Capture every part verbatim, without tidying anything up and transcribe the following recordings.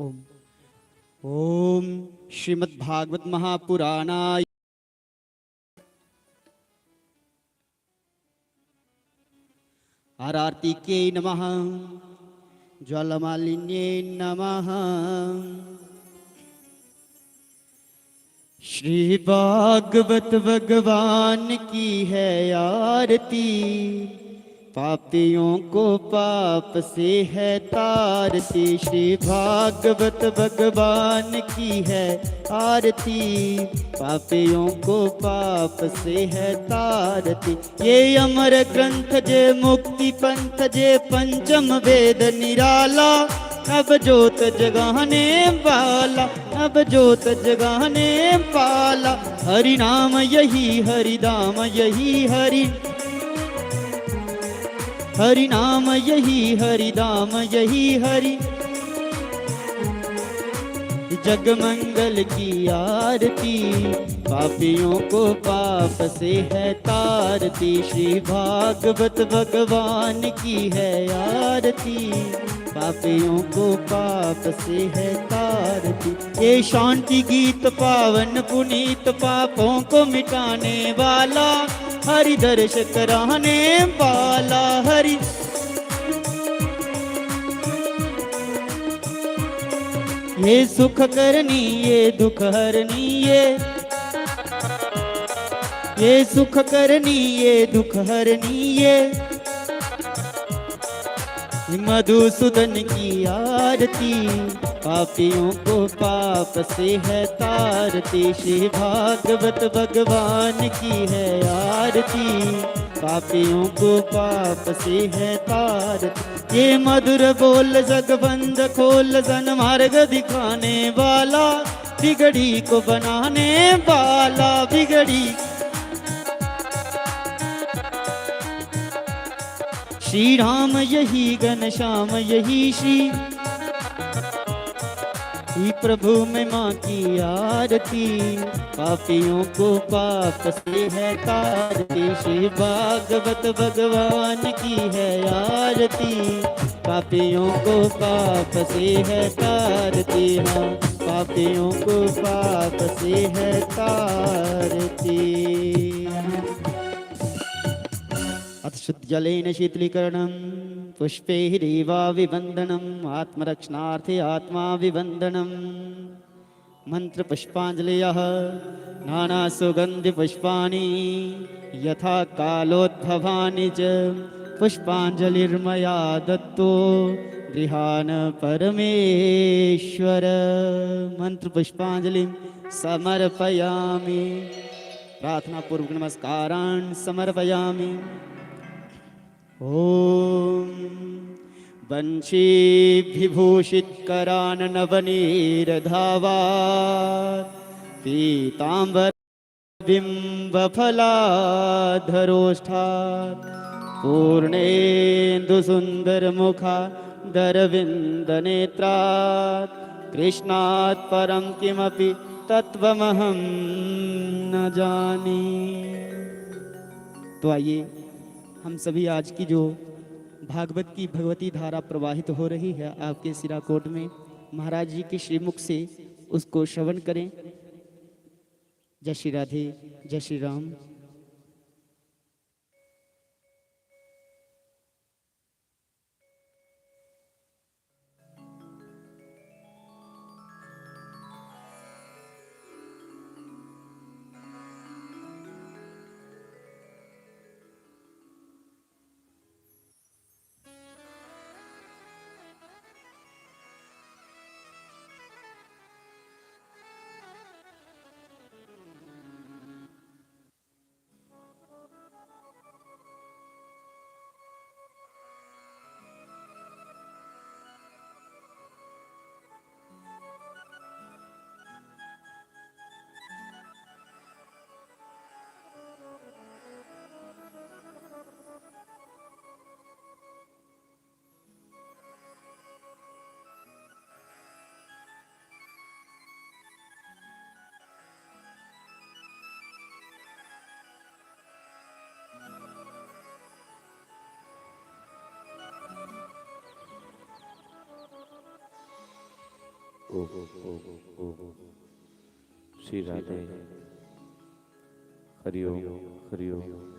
ओम श्रीमद् भागवत महापुराणाय आरार्तिके नमः, ज्वालामालिन्ये नमः। श्री भागवत भगवान की है आरती, पापियों को पाप से है तारती। श्री भागवत भगवान की है आरती, पापियों को पाप से है तारती। ये अमर ग्रंथ जे मुक्ति पंथ जे पंचम वेद निराला, नव जोत जगाने वाला, नव जोत जगाने वाला। हरि नाम यही हरि धाम यही हरि, हरि नाम यही हरि धाम यही हरि। जग मंगल की आरती, पापियों को पाप से है तारती। श्री भागवत भगवान की है आरती, पापियों को पाप से है तारती। ये शांति गीत पावन पुनीत, पापों को मिटाने वाला, हरि दर्श कराने वाला। हरि ये सुख करनी, ये दुख हरनी, ये, ये सुख करनी, ये दुख हरनी, ये मधुसूदन की आरती, पापियों को पाप से है तारती। श्री भागवत भगवान की है आरती, पापियों को पाप से है तारती। ये मधुर बोल जग बंद खोल, सन्मार्ग दिखाने वाला, बिगड़ी को बनाने वाला, बिगड़ी। श्री राम यही घनश्याम यही श्री, ही प्रभु में माँ की आरती। पापियों को पाप से है तारती, श्री भागवत भगवान की है आरती। पापियों को पाप से है तारती, हाँ, पापियों को पाप से है तारती। अथ शुद्ध जलेन शीतलीकरणं, पुष्पैः देवाभिवन्दनम्, आत्मरक्षणार्थे आत्माभिवन्दनम्। मंत्र पुष्पांजलयः। नाना सुगंधि पुष्पाणि यथा कालोद्भवानि च, पुष्पांजलिर्मया दत्तो गृहाण परमेश्वर। मंत्र पुष्पांजलि समर्पयामि। प्रार्थना पूर्वक नमस्कारान् समर्पयामि। ॐ वंशीभिभूषितकराननवनीरधावात् पीताम्बरबिम्बफलाधरोष्ठात् पूर्णेन्दुसुन्दरमुखादरविन्दनेत्रात् कृष्णात् परं किमपि तत्त्वमहं न जाने। तो आइए, हम सभी आज की जो भागवत की भगवती धारा प्रवाहित हो रही है आपके सिराकोट में, महाराज जी के श्रीमुख से उसको श्रवण करें। जय श्री राधे, जय श्री राम। ओम, ओम, ओम। श्री राधे। हरि ओम, हरि ओम।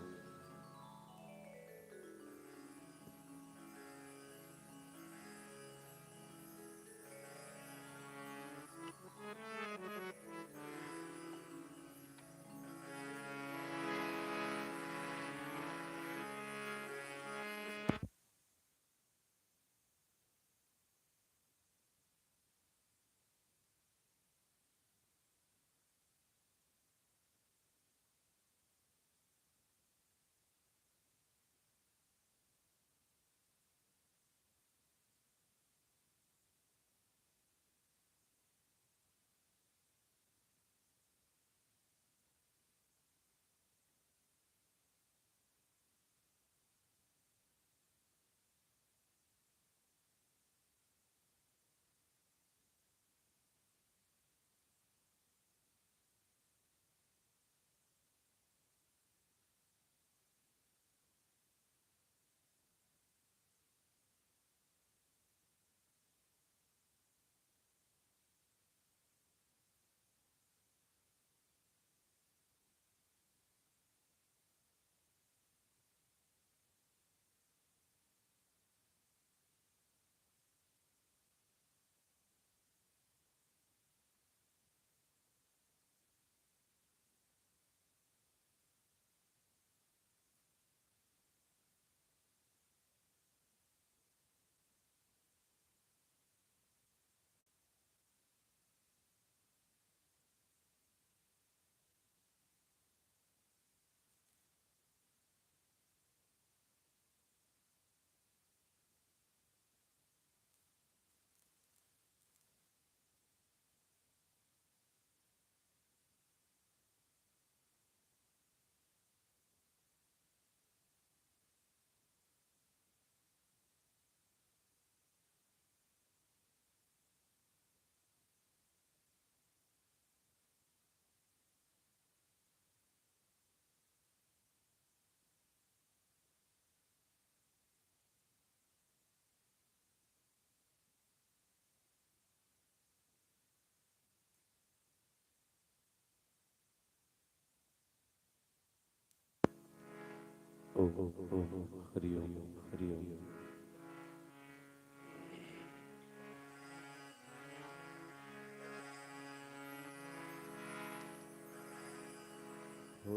ओम, ओम, हरि ओम, हरि ओम।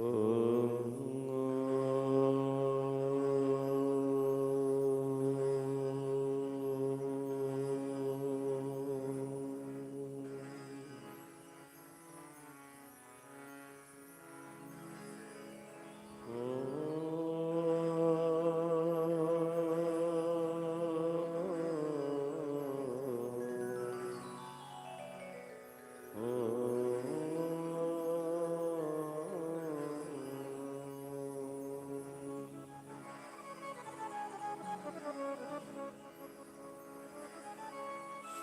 ओम।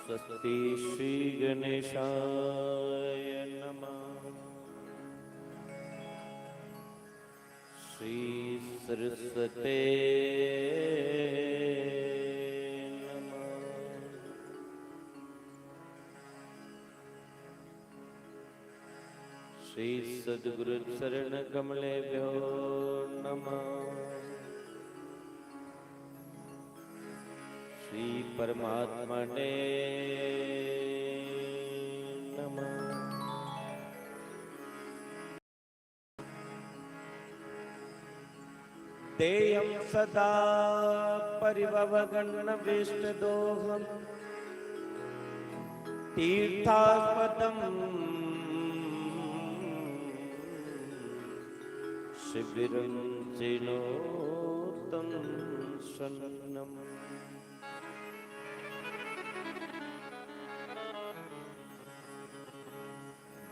स्वस्ति श्री गणेशाय नमः। श्री सरस्वते नमः। श्री सद्गुरु चरण कमलेभ्यो नमः। श्री परमात्मने नमः। देयं सदा परिभवघ्नविष्टदोहं तीर्थास्पदं शिबिरं चिनोतं सन्नम्।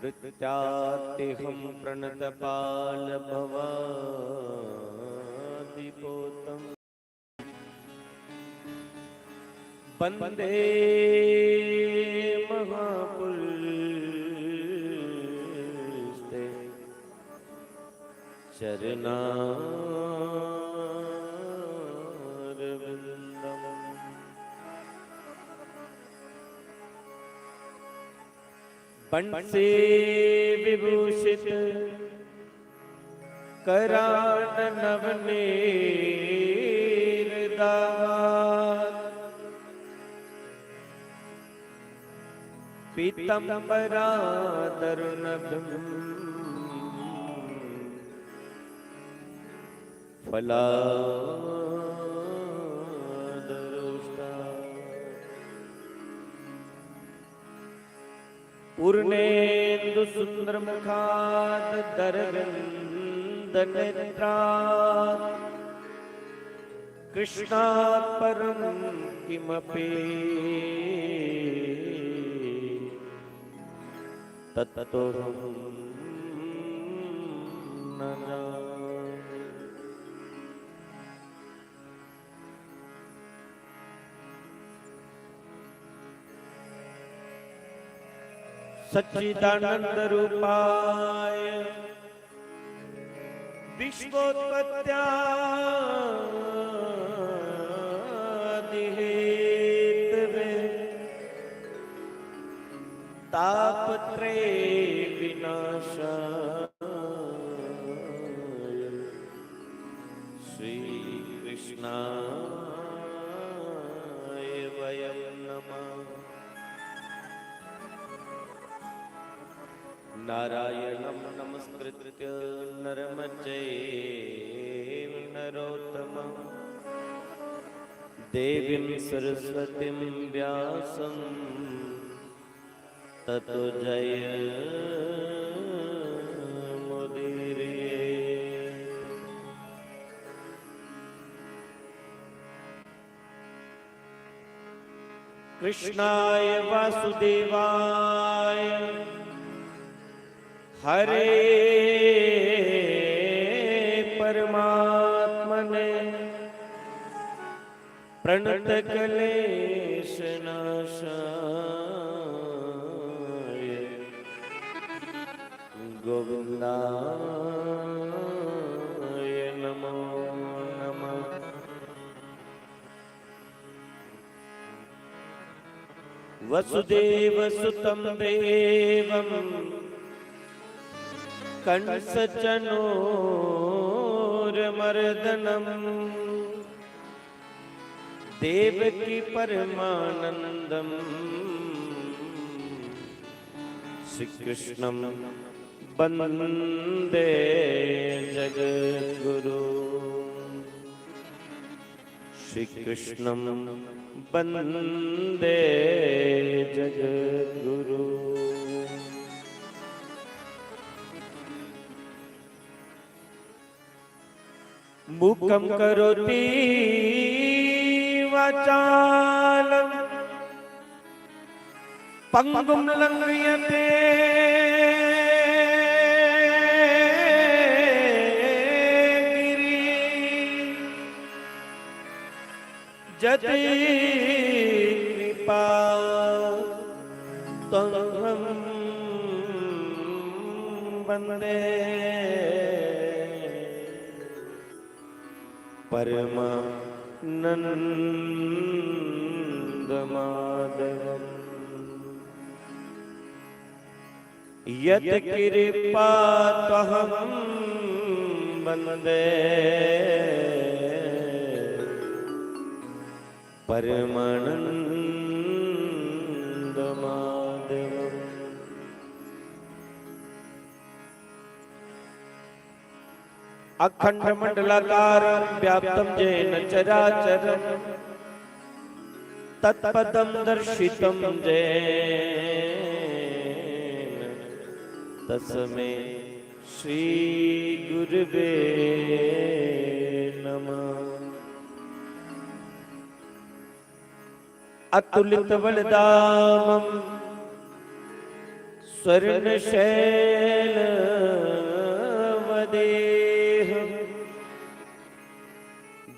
वृत्यातिहं प्रणतपालभवादिपोतम्। वन्दे महापुरुषते चरणारविन्दम्। पंसे विभूषित करान नवनीर दावा। पीतंबरा दरुनभ फला दरुष्टा। पूर्णेन्दु सुंदर मुखाद दरविंद नेत्रा। कृष्णात् परं किमपि तत्त्वं न जाने। सच्चिदानंद रूपाय विश्वोत्पत्त्यादिहेतवे तापत्रय विनाशाय श्रीकृष्णाय वयं नमः। नारायणं नमस्कृत्य नरं चैव नरोत्तमम्। देवीं सरस्वतीं व्यासं ततो जयमुदीरयेत्। कृष्णाय वासुदेवाय हरे परमात्मने प्रणतक्लेशनाशाय गोविन्दाय नमो नमः। वसुदेवसुतं देवं कंसचनोरमर्दनम्। देवकी परमानन्दं श्रीकृष्णं वन्दे जगद्गुरु। श्रीकृष्णं वन्दे जगद्गुरु। मूकं करोति वाचालं पंगुं लंघयते गिरिं। जति कृपा तहं वन्दे परमानन्दमाधवम्। यत्कृपा तहं वन्दे परमानन्दमाधवम्। अखण्डमण्डलाकारं व्याप्तं येन चराचरं तत्पदं दर्शितं येन तस्मै श्रीगुरवे नमः। अतुलितबलधामं स्वर्णशैलवदेहं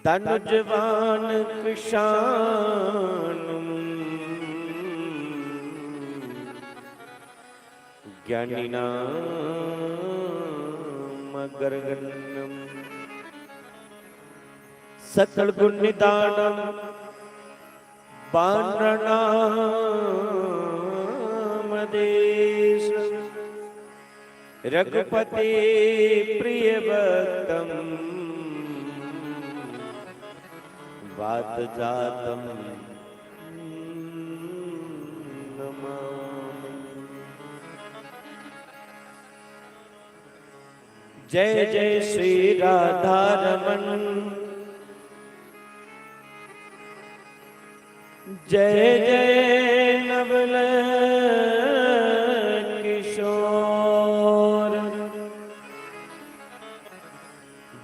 धनुजवान कृशानुं ज्ञानिनामग्रगण्यं सकलगुणनिधानं बाणभृतां मदेशं रघुपति प्रियवत्तम वातजातम नमामि। जय जय श्री राधा रमन, जय जय नवल किशोर,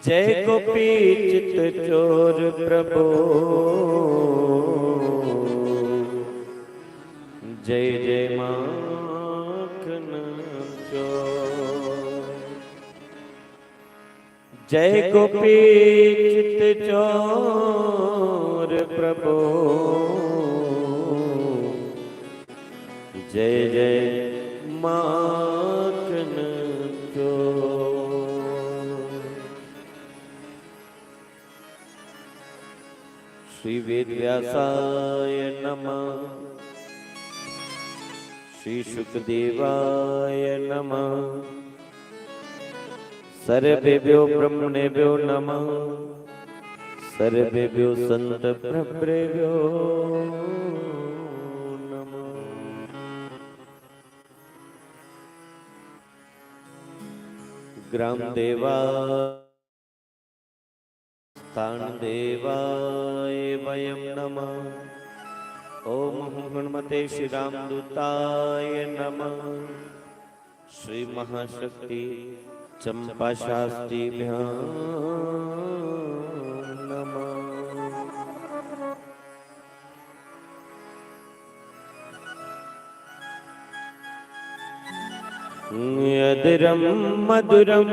जय गोपी चित चोर प्रभु, जय जय माखन चोर। जय गोपी चित चोर प्रभु, जय जय माखन चोर। श्री वेद व्यासाय नमः, श्री शुकदेवाय नमः, सर्वेभ्यो ब्रह्मणेभ्यो नमः, सर्वेभ्यो संत प्रभृभ्यो नमः। ग्राम देवा स्थान देवाय वयं नमः। ओम हनुमते श्री रामदूताय नमः। श्री महाशक्ति चंपा शास्त्रीभ्यां नमः। अधरम मधुरम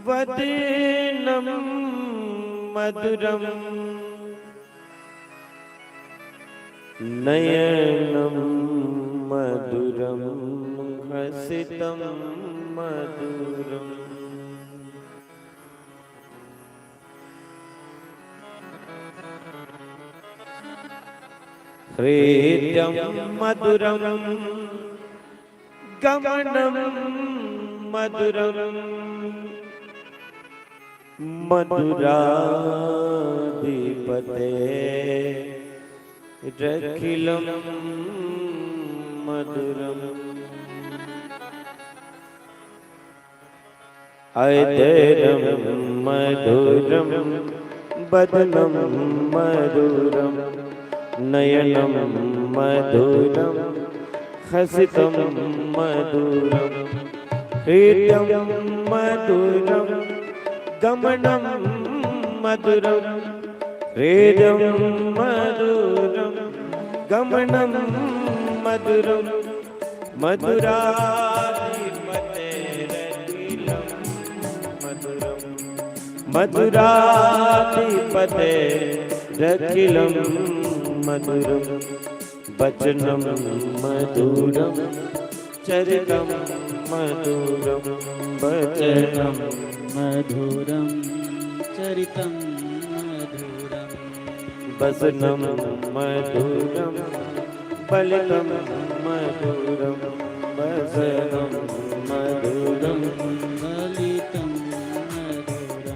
वदनं मधुरं नयनं मधुरं हसितं मधुरं हृद्यं मधुरं गमनं मधुरं मधुराधिपते रखिलं मधुरं। अधरं मधुरं वदनं मधुरं नयनं मधुरं हसितं मधुरं हृदयं मधुरं गमनं मधुरं हृदयं मधुरं गमनं मधुरं मधुराधिपतेरखिलं मधुरं मधुराधिपतेरखिलं मधुरं वचनं मधुरं चरितं मधुरं वचनं मधुरं चरितं मधुरं वसनं मधुरं बलितं मधुरं वसनं मधुरं बलितं मधुरं।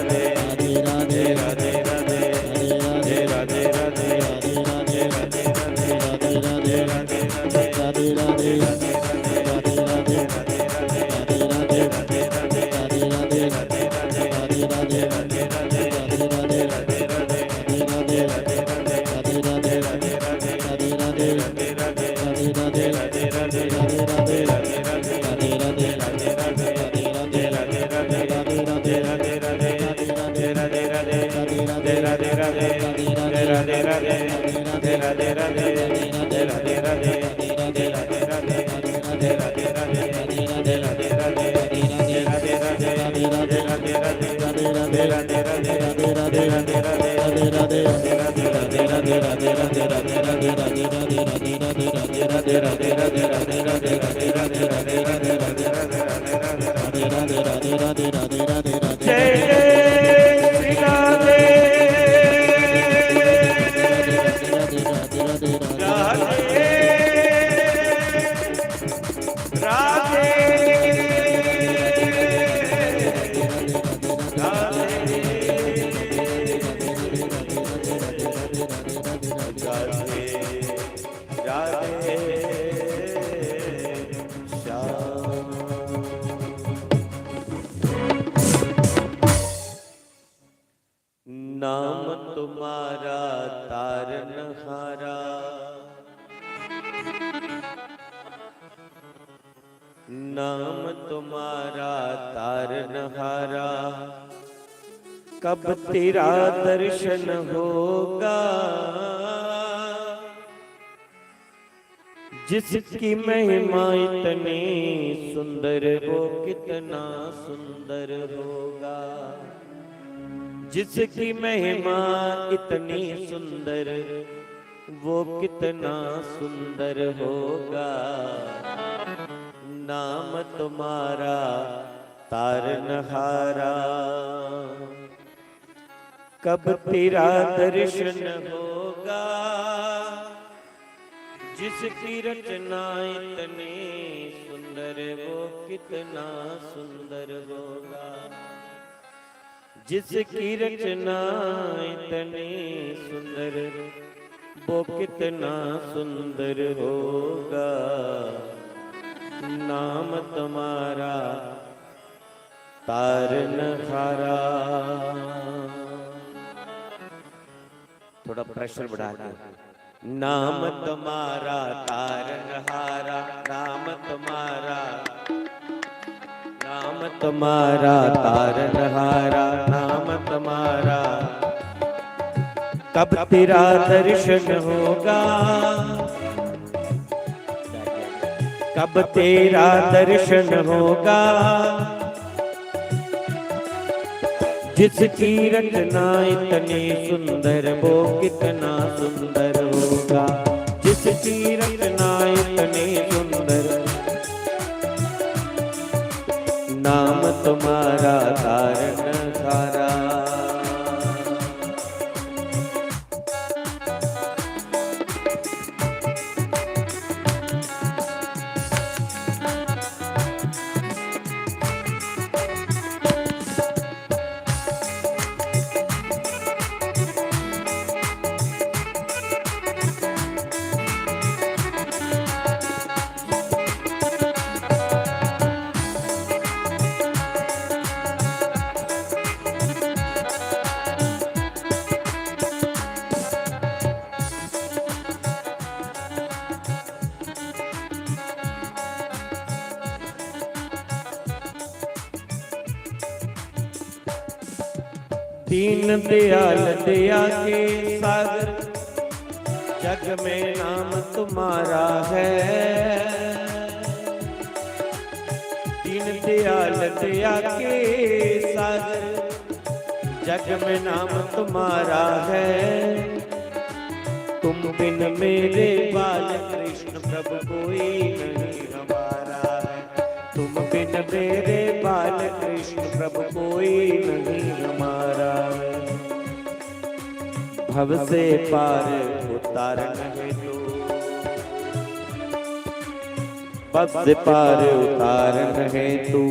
नाम तुम्हारा तारनहारा, नाम तुम्हारा तारनहारा, कब तेरा दर्शन होगा? जिसकी महिमा इतनी सुंदर, वो कितना सुंदर होगा। जिसकी महिमा इतनी सुंदर, वो कितना सुंदर होगा। नाम तुम्हारा तारनहारा, कब तेरा दर्शन होगा। जिसकी रचना इतनी सुंदर, वो कितना सुंदर होगा। जिसकी रचना इतनी सुंदर, वो कितना सुंदर होगा। नाम तुम्हारा तारनहारा। थोड़ा प्रेशर बढ़ा के। नाम तुम्हारा तारनहारा, नाम तुम्हारा, नाम तुम्हारा तारनहारा, नाम तुम्हारा। कब तेरा दर्शन होगा, कब तेरा दर्शन होगा? जिसकी रचना इतनी सुंदर, वो कितना सुंदर होगा। जिसकी रचना इतनी सुंदर, नाम तुम्हारा तारनहारा। दीन दयाल दया के सागर, जग में नाम तुम्हारा है। दीन दयाल दया के सागर, जग में नाम तुम्हारा है। तुम बिन मेरे बाल कृष्ण प्रभु कोई नहीं हमारा है। तुम बिन मेरे बाल कृष्ण प्रभु कोई नहीं हमारा है। भव से पार उतारन हेतु, भव से पार उतारन हेतु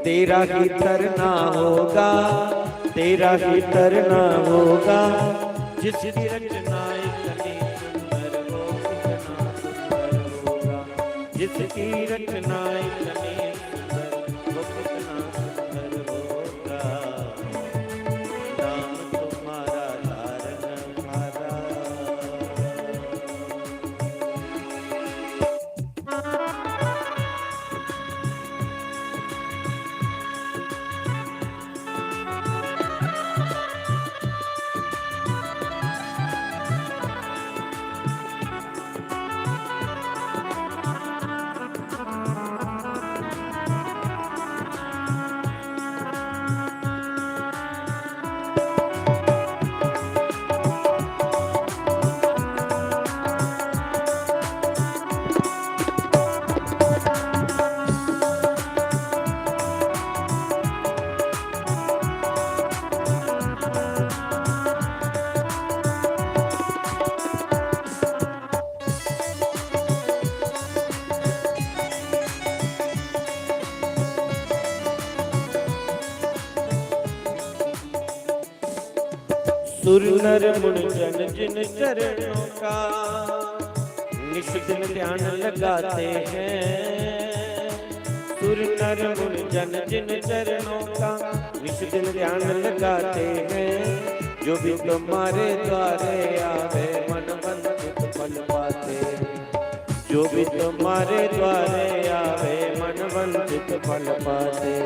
तेरा ही तरना होगा, तेरा ही तरना होगा। जिसकी रचना इतनी सुंदर, वो कितना सुंदर होगा। जिसकी रचना इतनी सुंदर, वो कितना सुंदर होगा। नाम तुम्हारा तारनहारा। सुर नर मुनि जन जिन चरणों का निश दिन ध्यान लगाते हैं। सुर नर मुनि जन जिन चरणों का निश दिन ध्यान लगाते हैं। जो भी तुम्हारे द्वारे आवे, मन वंचित फल पाते हैं। जो भी तुम्हारे द्वारे आवे, मन वंचित फल पाते।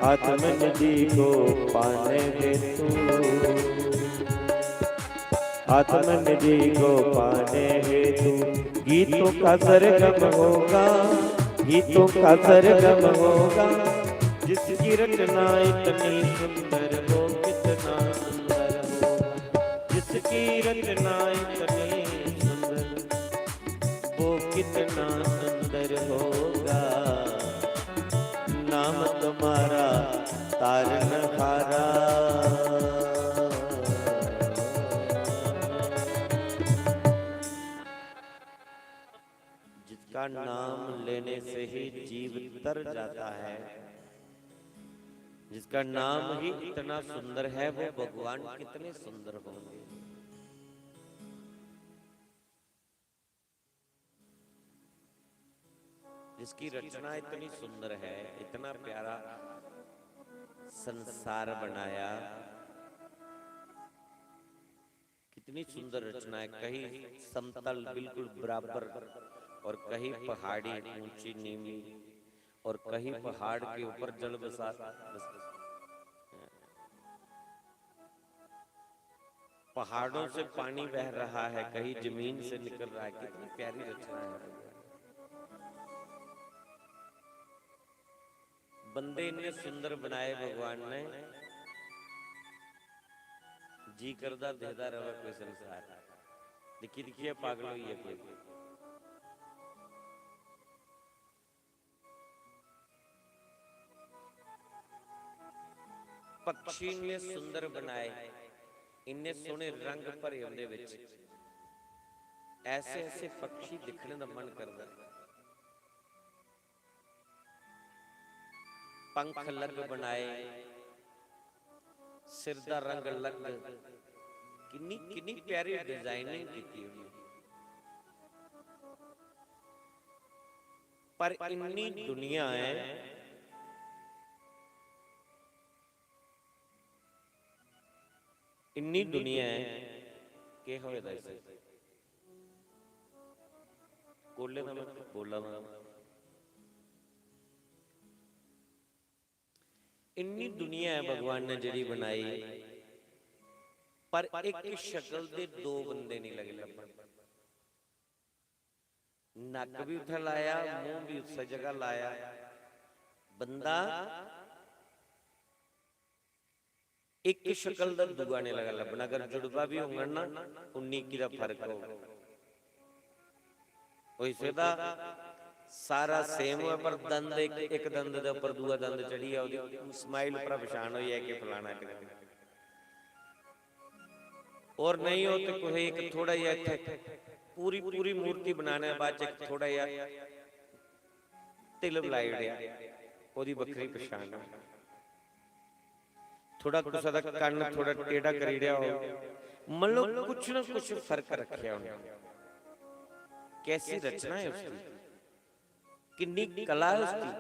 आत्मन जी को पाने हेतु, आत्मन जी को पाने हेतु गीतों का सरगम होगा, गीतों का सरगम होगा। जिसकी रचना इतनी सुंदर, वो कितना सुंदर होगा। जिसकी रचना इतनी सुंदर, वो कितना सुंदर होगा। नाम तुम्हारा तारनहारा। जिसका नाम लेने से ही जीव तर जाता है, जिसका नाम ही इतना सुंदर है, वो भगवान कितने सुंदर होंगे। जिसकी रचना इतनी सुंदर है, इतना प्यारा संसार बनाया कि इतनी सुंदर रचना है, कहीं समतल बिल्कुल बराबर और कहीं पहाड़ी ऊंची नीवी और कहीं पहाड़ के ऊपर जल बसा, बस, पहाड़ों से पानी बह रहा है, कहीं जमीन से निकल रहा है। कितनी प्यारी रचना है। बंदे इन्ने सुंदर बनाए भगवान ने, जी करदा दिखदा रवै कोई संसार। दिक्खी दिक्खियै पागल होई गेआ कोई। पक्षी इन्ने सुंदर बनाए, इन्ने सोहने रंग भरे उंदे विच। ऐसे ऐसे पक्षी दिक्खने दा मन करदा। पंख अलग बनाए, सिर दा रंग अलग, किन्नी किन्नी प्यारी डिजाइनिंग कीती उन्हें। पर इन्नी दुनिया है, इन्नी दुनिया है, केह् होए दा इसी? कोले दा मैं बोला दा। इन्नी दुनिया है भगवान ने जेह्ड़ी बनाई, पर इक शकल दे दो बंदे नहीं लगे लब्भन। नक भी उत्थै लाया, मूंह भी उस्सै जगह लाया। बंदा इक शकल दा दूआ नहीं लगा लब्भना। अगर जुड़वा भी होङन ना, उन्नी इक्की दा फर्क होग। होई सकदा सारा सेम होऐ, पर दंद इक, इक दंद दे उप्पर दूआ दंद चढ़ी जा, ओह्दी स्माइल उप्परा पछान होई जाए कि फलाना इक दंद। और नहीं हो तो कुसै इक थोड़ा जेहा इत्थै पूरी, पूरी मूर्ति बनाने दे बाद च इक थोड़ा जेहा तिल लाई ओड़ेआ, ओह्दी बक्खरी पछान ऐ। थोड़ा कुसै दा कन्न थोड़ा टेढ़ा करी ओड़ेआ हो, मतलब कुछ ना कुछ फर्क रखेआ उ'नें। कैसी रचना है उसकी, किन्नी कला है उसकी।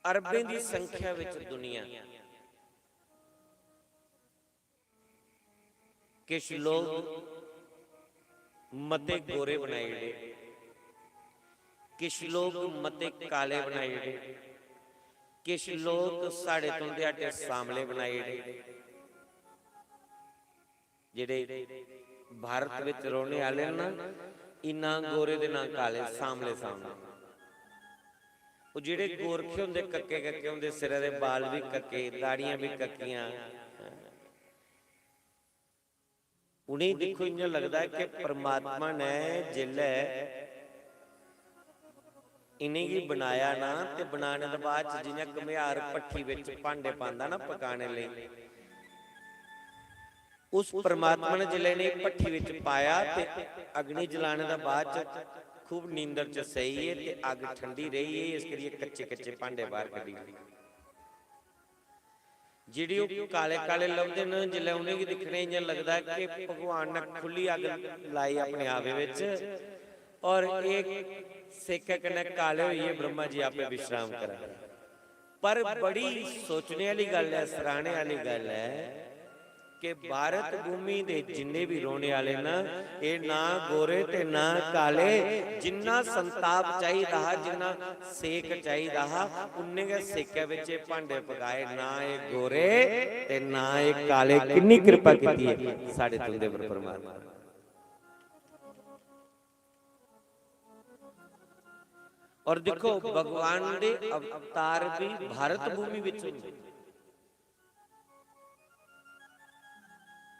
अरबें दी संख्या विच दुनिया। किश लोग मते गोरे बनाई ओड़े, किश लोग मते काले बनाई ओड़े, किश लोग साढ़े तुंदे आटे सांवले बनाई ओड़े। जेह्ड़े भारत विच रौह्ने आह्ले न, इन्ना गोरे ते ना काले, सांवले सांवले। ओह् जेह्ड़े गोरखे होंदे, कक्के कक्के होंदे, सिरै दे बाल बी कक्के, दाढ़ियां बी कक्कियां, उ'नेंगी दिक्खो, इ'यां लगदा ऐ कि परमात्मा ने जिसलै इ'नेंगी बनाया ना, ते बनाने दे बाद च जि'यां घमेहार भट्ठी बिच भांडे पांदा ना पकाने लेई, उस परमात्मा ने जिसलै इ'नेंगी भट्ठी बिच पाया ते अग्नि जलाने दे बाद च खूब नींदर च सेई गे ते अग्ग ठंडी रेही गेई, इस करियै कच्चे कच्चे भांडे बाहर कड्ढी ले। जेह्ड़े ओह् काले काले लभदे न, जिसलै उ'नेंगी दिक्खने इ'यां लगदा ऐ कि भगवान ने खु'ल्ली अग्ग लाई अपने आपे बिच, और एह् सेकै कन्नै काले होइयै ब्रह्मा जी आपे विश्राम करा दे। पर बड़ी सोचने आह्ली गल्ल ऐ, सराहने आह्ली गल्ल ऐ कि भारत भूमि दे जिन्ने बी रौह्ने आह्ले न, एह् ना गोरे ते ना काले, जिन्ना संताप चाहिदा हा, जिन्ना सेक चाहिदा हा, उन्ने गै सेकै बिच एह् भांडे पकाए। ना एह् गोरे ते ना एह् काले। किन्नी किरपा कीती ऐ साढ़े तुंदे पर परमात्मा ने। और दिक्खो, भगवान दे अवतार भी भारत भूमि विच होंदे।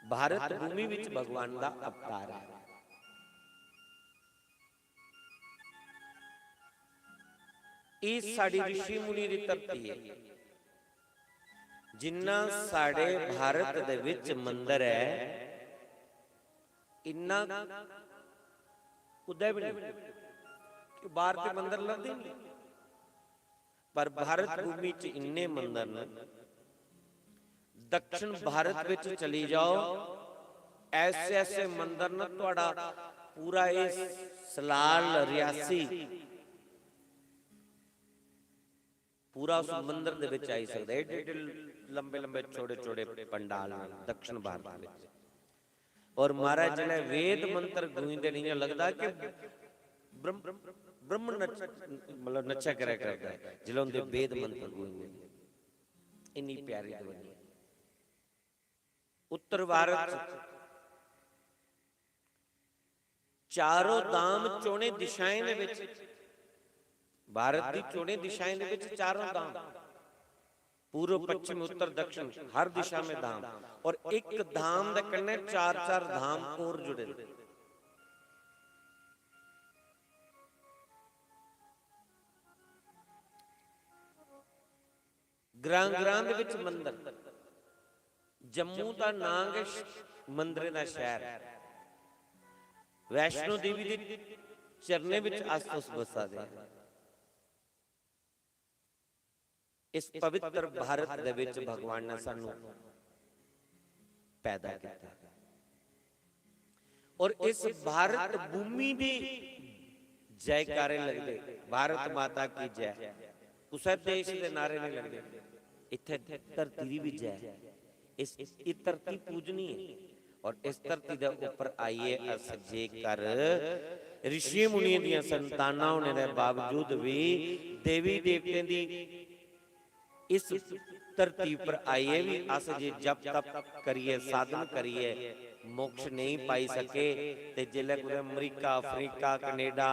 भारत भूमि विच भगवान दा अवतार है। एह् साढ़ी ऋषि मुनि दी धरती ऐ। जिन्ना साढ़े भारत दे विच मंदर ऐ, इन्ना कुतै बी नहीं। कि बाहर ते मंदर लभदे नहीं, पर भारत भूमि च इन्ने मंदर न। दक्षिण भारत विच चली जाओ, ऐसे ऐसे मंदर न, थुआड़ा पूरा एह् सलाल, रियासी, पूरा उस मंदर दे विच आई सकदा ऐ। एड्डे एड्डे लंबे लंबे चौड़े चौड़े पंडाल न दक्षिण भारत दे विच। और महाराज जिसलै वेद मंत्र गूंजदे न, इ'यां लगदा कि ब्रह्म, ब्रह्म नच-, मतलब नच्चा करै करदा ऐ जिसलै उं'दे वेद मंत्र गूंजदे न। इन्नी प्यारी ध्वनि। उत्तर भारत च चारों धाम, चौने दिशाएं दे विच, भारत दी चौने दिशाएं दे विच चारों धाम, पूर्व, पश्चिम, उत्तर, दक्षिण, हर दिशा में धाम। और इक धाम दे कन्नै चार चार धाम और जुड़े दे। ग्रां ग्रां दे विच मंदर। जम्मू दा नां गै श-, मंदरें दा शैह्र ऐ। वैष्णो देवी दे चरणें विच अस तुस बस्सा दे आं। इस पवित्र भारत दे विच भगवान ने सानू पैदा किया और इस भारत भूमि दे जयकारे लगदे, भारत माता की जय। कुसै देश दे नारे नहीं लगदे, इत्थे धरती दी भी जय। इस, इस धरती पूजनीय है और इस धरती दे ऊपर आइए अस जेकर ऋषि मुनियों दियां संतानां होने दे बावजूद भी देवी देवतें दी इस धरती पर आइए भी अस जे जप तप करिए, साधन करिए, मोक्ष नहीं पाई सके, ते जिसलै कुतै अमरीका, अफ्रीका, कनेडा,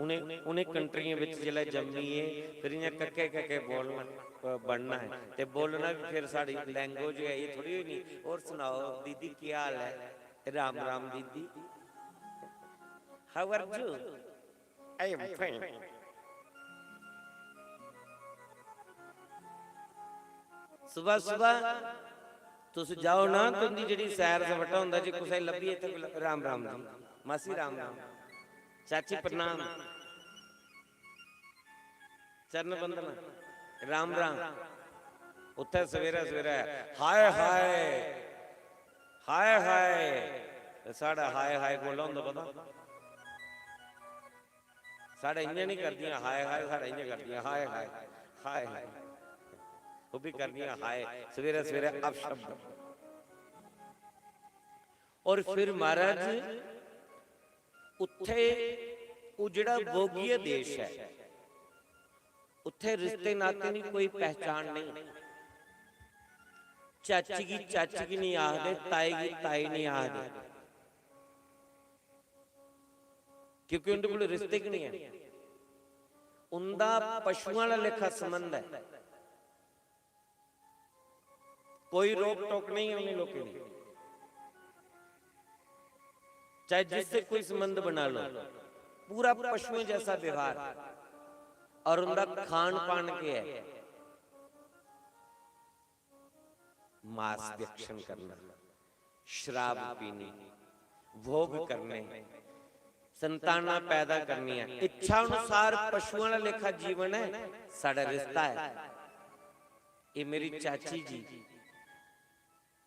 उ'नें, उ'नें कंट्रियें बिच जिसलै जम्मिए, फिर इ'यां कक्के कक्के बोलना, अ, बनना है, ते बोलना भी फिर साढ़ी लैंग्वेज गै एह् थोड़ी होनी। "और सनाओ दीदी, केह् हाल ऐ?" "राम राम दीदी।" "How are you?" "I am fine." सुबह सुबह तुस जाओ ना, तुंदी जेह्ड़ी सैर सपाटा होंदा, जे कुसै लब्भी इत्थै कोई ल-, "राम राम जी, मासी राम राम, चाची प्रणाम, चरण बंदना, राम राम।" उत्थै सवेरै सवेरै "हाय हाय, हाय हाय।" ते साढ़ा "हाय हाय" कोला होंदा पता? साढ़े इ'यां नहीं करदियां "हाय हाय", साढ़े इ'यां करदियां "हाय हाय, हाय हाय।" वो भी करदियां "हाय", सवेरे सवेरे अपशब्द। और फिर महाराज उत्थे, वो जेड़ा भोगीय देश है, उत्थे रिश्ते नाते दी कोई पहचान नहीं। चाची गी चाची गी नहीं आखदे, ताई गी ताई नहीं आखदे, क्योंकि उंदे कोल रिश्ते गै नहीं है। उंदा पशुआं आह्ला लेखा संबंध है, कोई रोक टोक नहीं है उन्हीं लोगों की, चाहे जिससे कोई संबंध बना लो, पूरा पशुओं जैसा व्यवहार। और उनका खान पान क्या है? मांस भक्षण करना, शराब पीनी, भोग करने, संताना पैदा करनियां, इच्छा अनुसार पशुआं आह्ला लेखा जीवन है। साढ़ा रिश्ता है। ये मेरी चाची जी,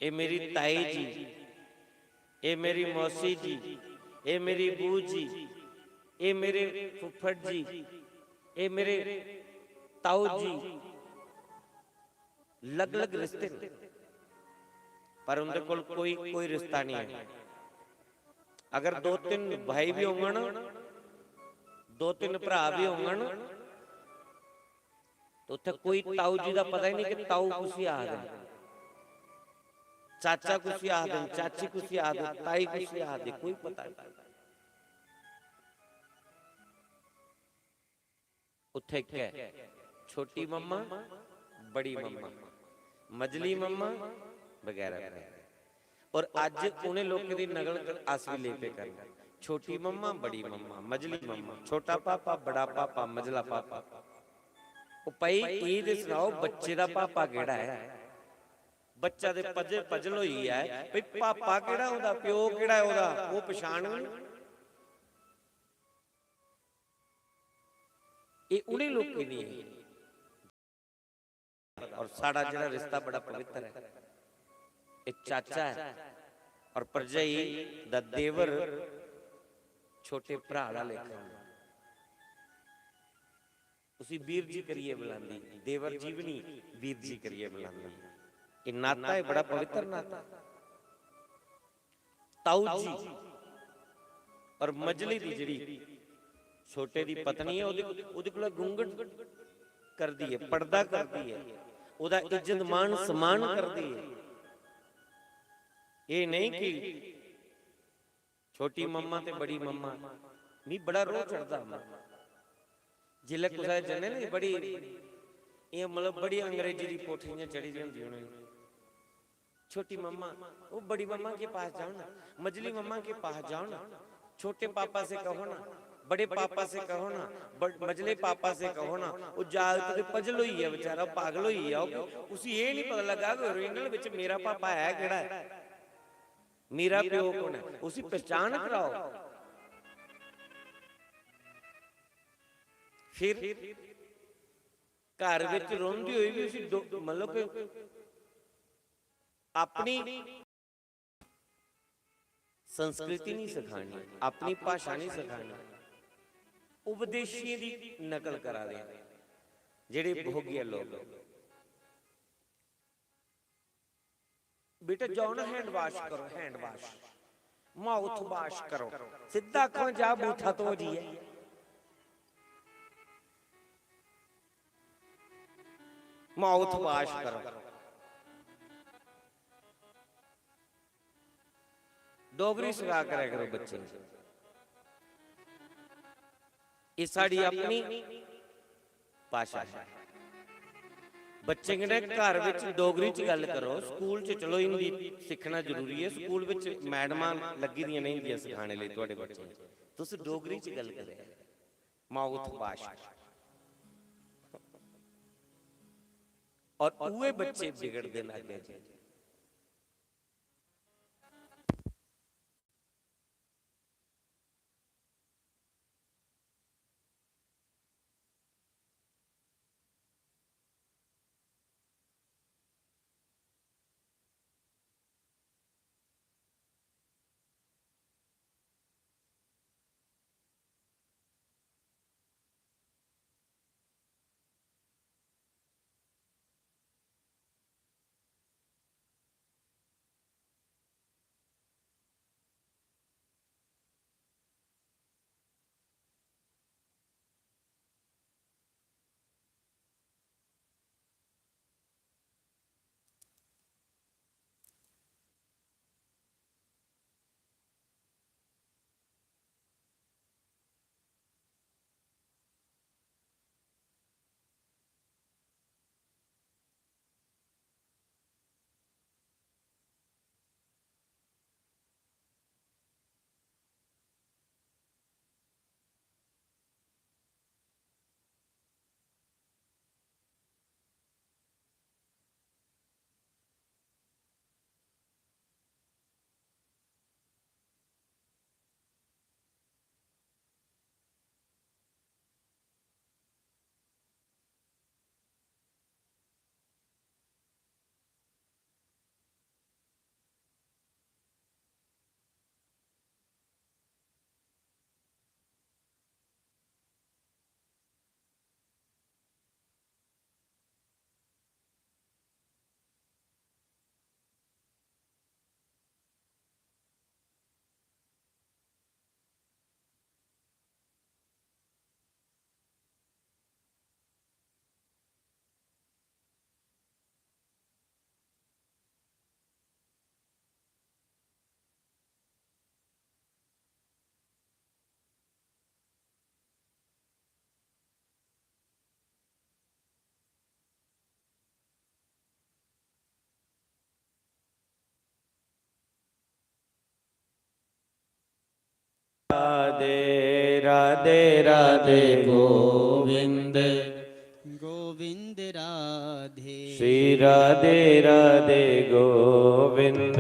ये मेरी ताई जी, ये मेरी मौसी जी, ये मेरी बू जी, ये मेरे फुफ्फड़ जी, ये मेरे ताऊ जी, अलग-अलग रिश्ते न, पर उं'दे कोल कोई, कोई रिश्ता नहीं है। अगर दो तिन्न भाई भी होङन, दो तिन्न भ्राऽ भी होङन, ते उत्थै कोई ताऊ जी दा पता ही नहीं कि ताऊ कुसी आखदे न, चाचा कुसी आखदे न, चाची कुसी आखदे, ताई कुसी आखदे, कोई पता नहीं। उत्थे इक है, छोटी मम्मा, बड़ी मम्मा, मजली मम्मा, बगैरा बगैरा। और अज्ज उन्हें लोकें दी नकल अस भी ले पे करना। छोटी मम्मा, बड़ी मम्मा, मजली मम्मा, छोटा पापा, बड़ा पापा, मजला पापा। ओ भाई, एह् ते सनाओ, बच्चे दा पापा केह्ड़ा ऐ? बच्चा ते पजल, पजल होई गेआ ऐ, भाई, पापा केह्ड़ा ओह्दा, प्यो केह्ड़ा ऐ ओह्दा, ओह् पछान गै निं। एह् उ'नें लोकें दी ऐ। और साढ़ा जेह्ड़ा रिश्ता बड़ा पवित्र ऐ, एह् चाचा ऐ और भरजाई दा देवर छोटे भ्राऽ दा लेखा होंदा। उसी बीर जी करियै बुलांदी, देवर जी बी निं, बीर जी करियै बुलांदी। एह् नाता ऐ, बड़ा पवित्र नाता। ताऊ जी और मजली दी जेह्ड़ी छोटे दी पत्नी ऐ, ओह्दे, ओह्दे कोला घूंघट करदी ऐ, पर्दा करदी ऐ, ओह्दा इज्जत मान सम्मान करदी ऐ। एह् नेईं कि छोटी मम्मा ते बड़ी मम्मा, मी बड़ा रोह् चढ़दा हा। जिसलै कुसै जन्ने ना, बड़ी, इ'यां मतलब बड़ी अंग्रेजी दी पोथी इ'यां चढ़ी दी होंदी उ'नें। छोटी मम्मा, वो बड़ी मम्मा के पास जाओ ना, मजली मम्मा के पास जाओ ना, छोटे पापा से कहो ना, बड़े पापा से कहो ना, बड़-, मजले पापा से कहो ना। वो जागत ते पजल होई गेआ बेचारा, पागल होई गेआ। ओह्, उसी एह् निं पता लग्गा कि ओरिजिनल बिच मेरा पापा है केह्ड़ा ऐ, मेरा प्यो कौन ऐ, उसी पहचान कराओ। फिर घर बिच रौंह्दी होई बी उसी डो-, मतलब कि अपनी संस्कृति नहीं सिखानी, अपनी भाशा नहीं सिखानी, उपदेशियें दी नकल करा दे न जेह्ड़े भोगिया लोक। बेटा, जाओ ना, हैंड वाश करो, हैंड वाश, माउथ वाश करो। सिद्धा आखो, जा बूथा धो जाइयै, माउथ वाश करो। डोगरी सखा करै करो बच्चें गी। एह् साढ़ी अपनी भाशा ऐ। बच्चें कन्नै घर बिच डोगरी च गल्ल करो। स्कूल च चलो हिंदी सिक्खना जरूरी ऐ, स्कूल बिच मैडमां लग्गी दियां न हिंदी सखाने लेई थुआढ़े बच्चें गी। तुस डोगरी च गल्ल करो, माउथ वाश। और उ'ऐ बच्चे बिगड़दे न अग्गें जाइयै। राधे राधे राधे गोविंद। गोविंद राधे। श्री राधे राधे गोविंद।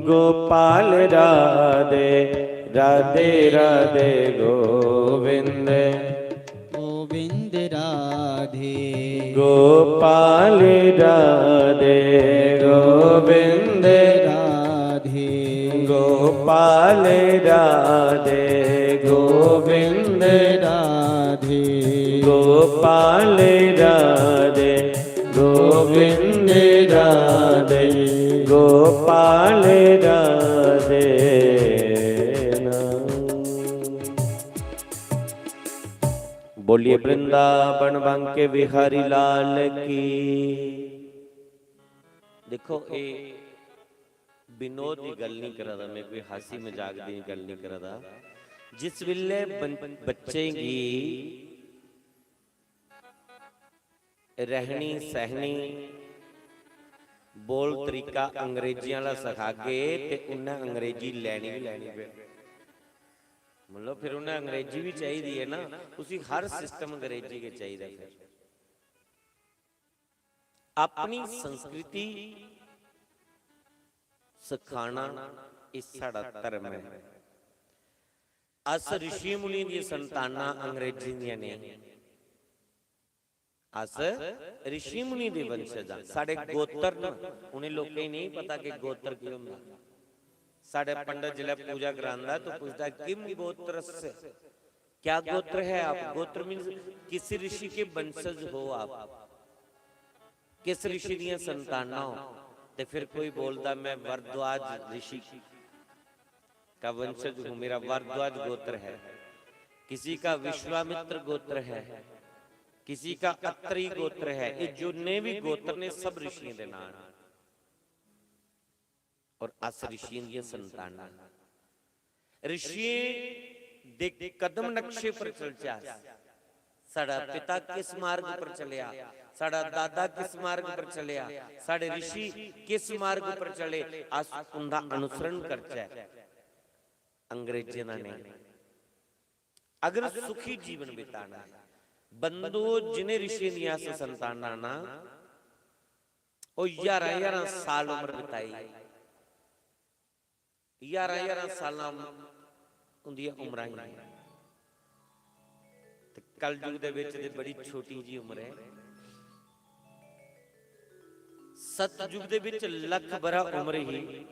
गोपाल राधे राधे राधे गोविंद। गोविंद राधे। गोपाल राधे गोविंद। राधे। गोपाल राधे गोविंद। राधे। गोपाल गोपाल राधे, गोविंद राधे, गोपाल राधे। बोलिए वृंदावन बांके बिहारी लाल की। देखो, ये विनोद की गल नहीं करा दा, मैं कोई हासी मजाक की गल नहीं करा दा। जिस वेले बन-, बच्चें गी रहनी सहनी, बोल तरीका अंग्रेजी वाला सिखागे ते उन्हें अंग्रेजी लैनी ही लैनी। फिर मतलब, फिर उन्हें अंग्रेजी भी चाहिदी है ना, उसी हर सिस्टम अंग्रेजी के चाहिए। फिर अपनी संस्कृति सिखाना, इस साढ़ा धर्म है। अस ऋषि मुनि दी संतानां अंग्रेजी दियां नहीं, अस ऋषि मुनि दे वंशज आं। साढ़े गोत्र न, उन्हें लोकें गी नहीं पता कि गोत्र की होंदा। साढ़े पंडित जिसलै पूजा करांदा तो पूछदा, "किम गोत्रस्य?" क्या गोत्र है आप? गोत्र मीन्स किस ऋषि के वंशज हो आप, किस ऋषि दियां संतानां हो? ते फिर कोई बोलदा, "मैं भरद्वाज ऋषि का वंशज हूँ, मेरा भरद्वाज गोत्र है।" किसी का विश्वामित्र गोत्र है, किसी का अत्रि गोत्र है। ये जिन्ने भी गोत्र ने, सब ऋषियों के नाम हैं। और अस ऋषियों दी संतानां। ऋषियों दे कदम नक्शे पर चलचै अस। साढ़ा पिता किस मार्ग पर चलेआ, साढ़ा दादा किस मार्ग पर चलेआ, साढ़े ऋषि किस मार्ग पर चले, अस उंदा अनुसरण करचै, अंग्रेजें दा नहीं। अगर सुखी जीवन बिताना है, बंदो, जिन्हें ऋषियों दी अस संतानां ना, ओह ज्हारां ज्हारां साल उम्र बिताई, ज्हारां ज्हारां सालां उंदियां उम्रां ही। ते कलयुग दे बिच ते बड़ी छोटी जी उम्र है। सतयुग दे बिच लख बरा उम्र ही,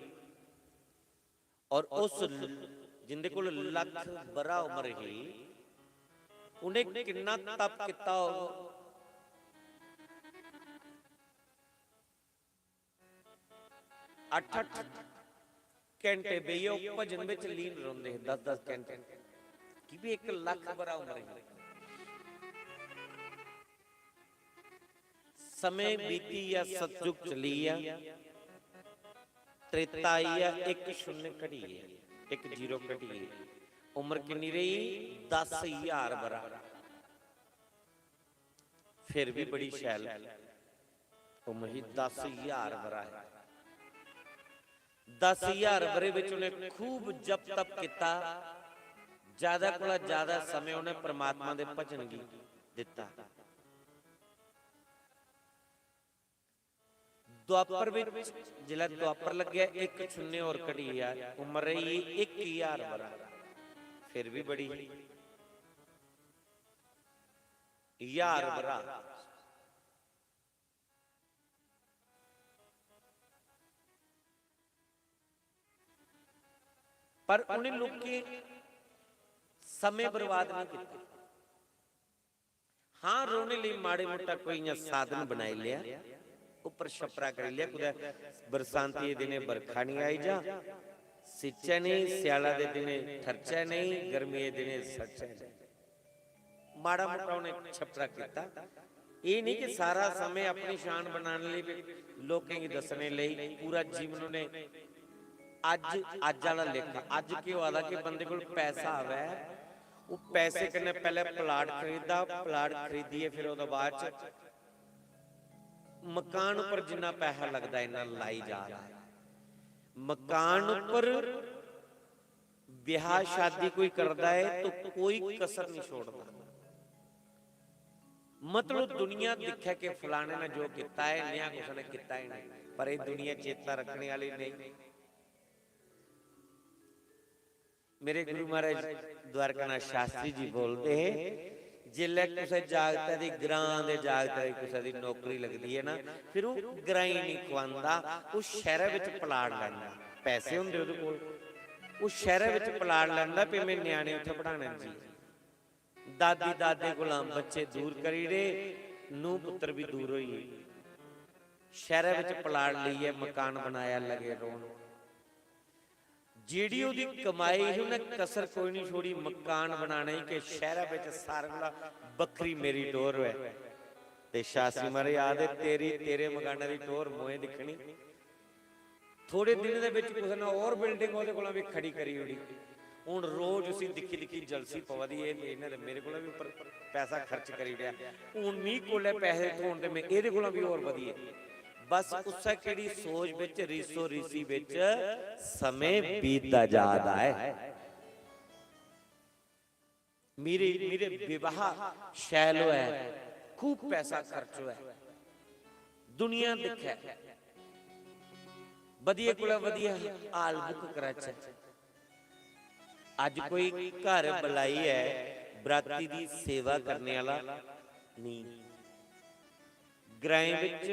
और उस ल-, जिंदे कोल लख बरा उम्र ही, उन्हें किन्ना तप किता होग? अठ अठ घंटे बेहियै ओह भजन बिच लीन रौंदे हे, दस दस घंटे, की भी एक लख बरा उम्र ही। समय बीती गया, सतयुग चली गया, त्रेता आई गया, एक शून्य घटी गया, एक जीरो घटी गया। उम्र किन्नी रही? दस हजार बरा। फिर भी बड़ी शैल उम्र ही, दस हजार बरा है। दस हजार बरे विच उन्हें खूब जप तप किता, ज्यादा कोला ज्यादा समय उन्हें परमात्मा दे भजन गी दिता। द्वापर विच जिसलै द्वापर लग्गेआ, इक शून्य होर घटी गेआ, उम्र रेही इक हजार बरा, फिर भी बड़ी ही। हजार बरा। पर उन्हें लोकें समय बर्बाद नहीं किया। हाँ, रोने लेई माड़े मुट्टा कोई इ'यां साधन बनाई लेआ, उप्पर छप्परा करी लेआ, कुतै बरसांती दे दिनें बरखा निं आई जा, सिच्चै नेईं, स्याला दे दिनें ठरचै नेईं, गर्मियें दे दिनें सड़चै नेईं। माड़ा मुट्टा उ'नें छप्परा कीता। एह् निं कि सारा समें अपनी शान बनाने लेई, लोकें गी दस्सने लेई, पूरा जीवन उ'नें अज्ज, अज्ज आह्ला लेखा। अज्ज केह् होआ दा कि बंदे कोल पैसा आवै, ओह् पैसे कन्नै पैह्लें प्लाट खरीददा, प्लाट खरीदियै फिर ओह्दे बाद च मकान उप्पर जिन्ना पैसा लगदा, इन्ना लाई जा दा ऐ। मकान उप्पर ब्याह शादी कोई करदा है तो कोई कसर नहीं छोड़दा। मतलब दुनिया दिक्खे कि फलाने ने जो किता है, नेहा कुसै ने किता ही नहीं, पर ये दुनिया चेता रखने वाली नहीं। मेरे गुरु महाराज द्वारकानाथ शास्त्री जी बोलते हैं, जिसलै कुसै जागतै दी, ग्रां दे जागतै दी कुसै दी नौकरी लगदी है ना, फिर ओह् ग्राईं निं खुआंदा, ओह् शैह्रै बिच प्लाट लैंदा। पैसे होंदे ओह्दे कोल, ओह् शैह्रै बिच प्लाट लैंदा, "भी में ञ्याणे उत्थै पढ़ाने न जी।" दादी दादे कोला बच्चे दूर करी ओड़े, नूंह पुत्तर बी दूर होई गे। शैह्रै बिच प्लाट लेइयै मकान बनाया, लगे रौह्न। जेह्ड़ी ओह्दी कमाई ही, उन्नै कसर कोई निं छोड़ी मकान बनाने च, कि शैह्रै बिच सारें कोला बक्खरी मेरी टौह्र होऐ। ते शास्त्री महाराज आखदे, "तेरी, तेरे मकानै दी टौह्र मोए दिक्खनी।" थोड़े दिनें दे बिच कुसै ने होर बिल्डिंग ओह्दे कोला बी खड़ी करी ओड़ी। हून रोज उसी दिक्खी दिक्खी जलसी पवा दी ऐ, इन्ने ते मेरे कोला बी उप्पर पैसा खर्च करी ओड़ेआ। हून मी कोलै पैसे थ्होन ते में एह्दे कोला बी होर बधियै। बस उस्सै केह्ड़ी सोच बिच, रीसो रीसी बिच समें बीतदा जा दा ऐ। मेरे, मेरे विवाह शैल होऐ, खूब पैसा खर्च होऐ, दुनिया दिक्खै, बधिया कोला बधिया हाल बुक कराचै। अज्ज कोई घर बलाइयै बराती दी सेवा करने आह्ला नेईं। ग्राएं बिच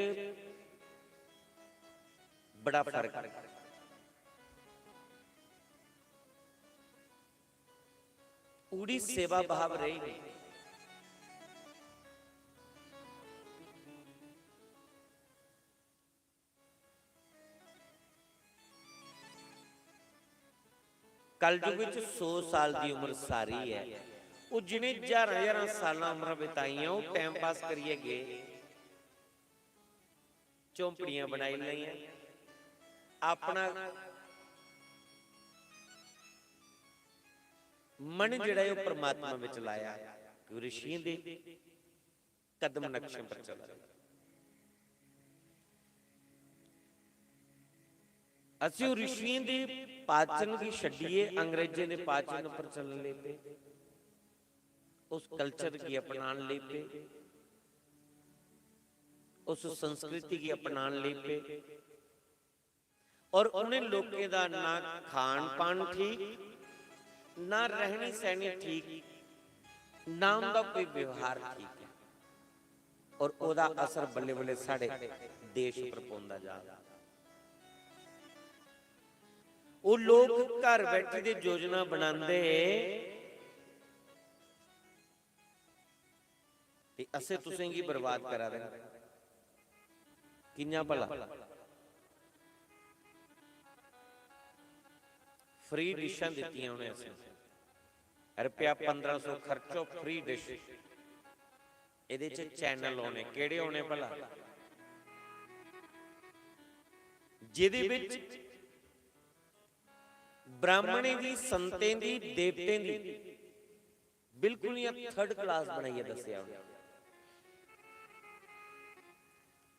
बड़ा फर्क ऐ। उड़ी सेवा भाव रेही नेईं। कलयुग च सौ साल दी उम्र सारी ऐ। ओह् जि'नें ज्हारां ज्हारां सालां उम्रां बिताइयां, ओह् टाइम पास करियै गे, झोंपड़ियां बनाई लेइयां, अपना मन जेह्ड़ा ऐ ओह् परमात्मा बिच लाया। ऋषियें दे कदम नक्शें पर चला दे। असी ओह् ऋषियें दे पाचन गी छड्डियै अंग्रेजें दे पाचन पर चलन लगी पे, उस कल्चर गी अपनान लगी पे, उस संस्कृति गी अपनान लगी पे। और उ'नें लोकें दा ना खान पान ठीक, ना रहनी सहनी ठीक, ना उं'दा कोई व्यवहार ठीक ऐ। और ओह्दा असर बल्लें बल्लें साढ़े देश पर पौंदा जा दा। ओह् लोक घर बैठी दे योजना बनांदे ते असें तुसें गी बर्बाद करा दे न। कि'यां भला? फ्री डिशां दित्तियां उ'नें असें। रपेआ पंदरां सौ खर्चो, फ्री डिश। एह्दे च चैनल होने, केह्ड़े होने भला? जेह्दे बिच ब्राह्मणें दी, संतें दी, देवतें दी बिल्कुल इ'यां थर्ड क्लास बनाइयै दस्सेआ उ'नें।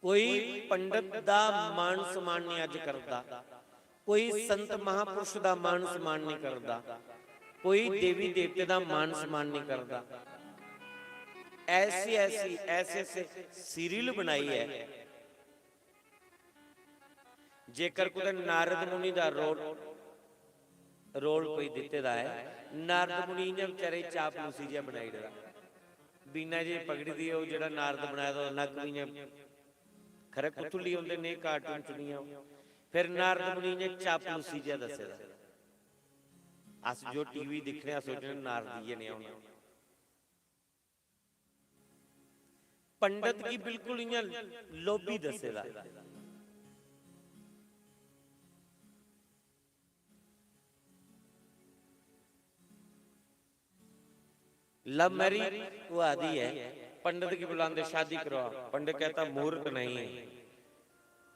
कोई पंडत दा मान सम्मान निं अज्ज करदा, कोई संत महापुरुष दा मान सम्मान निं करदा, कोई देवी देवते दा मान सम्मान निं करदा। ऐसी ऐसी, ऐसे ऐसे सीरियल बनाई ऐ। जेकर कुतै नारद मुनि दा रोल, रोल कोई दित्ते दा ऐ, नारद मुनि इ'यां बेचारे चापलूसी जेहा बनाई ओड़े दा। बीना जी पकड़ी दी, ओह् जेह्ड़ा नारद बनाए दा, ओह्दा नक्क बी इ'यां, खरै कुत्थूं लेई औंदे नेह् कार्टून चुनियै ओह्। फिर नारद मुनि इ'यां चापलूसी जेहा दस्से दा। अस जो टीवी दिक्खने आं, सोचने नारद इ'यै नेहा होना। पंडत गी बिल्कुल इ'यां लोभी दस्से दा। लव मैरिज होआ दी ऐ, पंडित गी बुलांदे, "शादी करवाओ।" पंडित कहता, "मुहूर्त नहीं है।"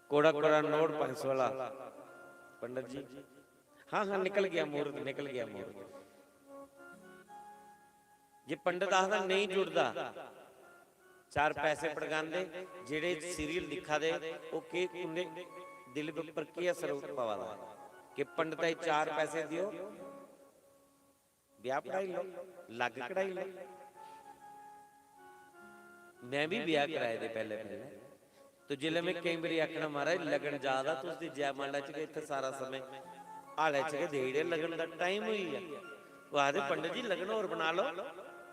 कोड़ा कोड़ा नोट पंज सौ वाला। पंडित जी, "हाँ हाँ, निकल गया मुहूर्त, निकल गया मुहूर्त।" जे पंडित आखदा नेईं जुड़दा, चार पैसे पड़कांदे, जेह्ड़े सीरियल दिक्खा दे, ओह् केह्, उं'दे दिल उप्पर केह् असर पवा दा कि पंडिता गी चार पैसे देओ, ब्याह पढ़ाई लो, लग्ग कढ़ाई लो। में बी ब्याह कराए दे पैह्ले पैह्ले। तो जिसलै में केईं बारी आखना, "महाराज, लगन जा दा, तुस ते जयमाला च गै इत्थै सारा समें हालै च गै देई ओड़ेआ, लगन दा टाइम होई गेआ।" ओह् आखदे, "पंडित जी, लगन होर बना लो।"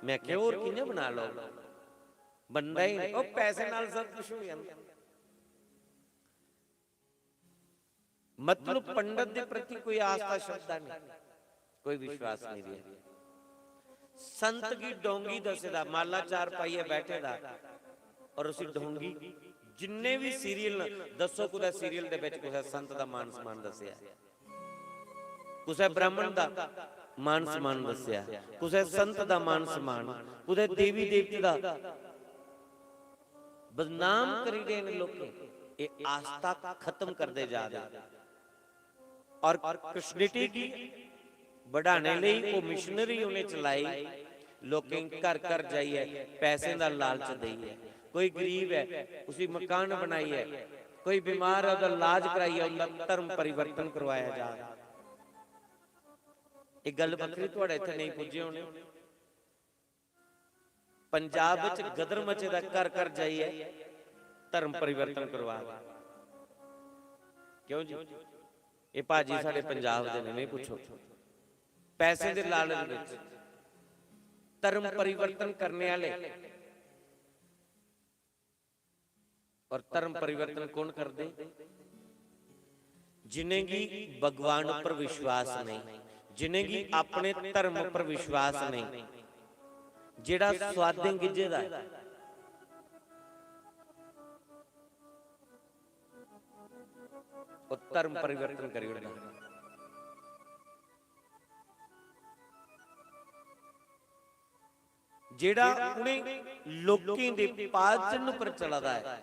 में आखेआ, "होर कि'यां बना लो? बनदा ही निं।" ओह् पैसे नाल सब कुछ होई जंदा। मतलब, पंडित दे प्रति कोई आस्था, श्रद्धा नहीं, कोई विश्वास नहीं रहा। संत गी ढोंगी दस्से दा, माला चार पाइयै बैठे दा, और उसी ढोंगी। जिन्ने बी सीरियल न, दस्सो कुतै सीरियल दे बिच कुसै संत दा मान सम्मान दस्सेआ, कुसै ब्राह्मण दा मान सम्मान दस्सेआ, कुसै संत दा मान सम्मान, कुतै देवी देवते दा। बदनाम करी रहे ने लोकें। एह् आस्था खत्म करदे जा रहे। और क्रिश्चियनिटी गी बढ़ाने लेई ओह् मिशनरी उ'नें चलाई, लोकें घर घर जाइयै पैसें दा लालच देइयै। कोई गरीब ऐ, उसी मकान बनाइयै, कोई बीमार ऐ, ओह्दा इलाज कराइयै, उं'दा धर्म परिवर्तन करवाया जा। एह् गल्ल बक्खरी, थुआढ़े इत्थै नेईं पुज्जे होने। पंजाब च गदर मचे दा, घर घर जाइयै धर्म परिवर्तन करवा दे। क्यों जी? एह् भाजी साढ़े पंजाब दे ने, नहीं पुच्छो। पैसे दे लालच विच धर्म परिवर्तन करने आह्ले। और धर्म परिवर्तन कौन करदे? जिनेंगी भगवान उप्पर विश्वास नहीं, जिनेंगी अपने धर्म उप्पर विश्वास नहीं, जेड़ा स्वादें गिज्झे दा ऐ, ओह् धर्म परिवर्तन करी ओड़दा। जेड़ा उ'नें लोकें दे पाचन पर चला दा ऐ,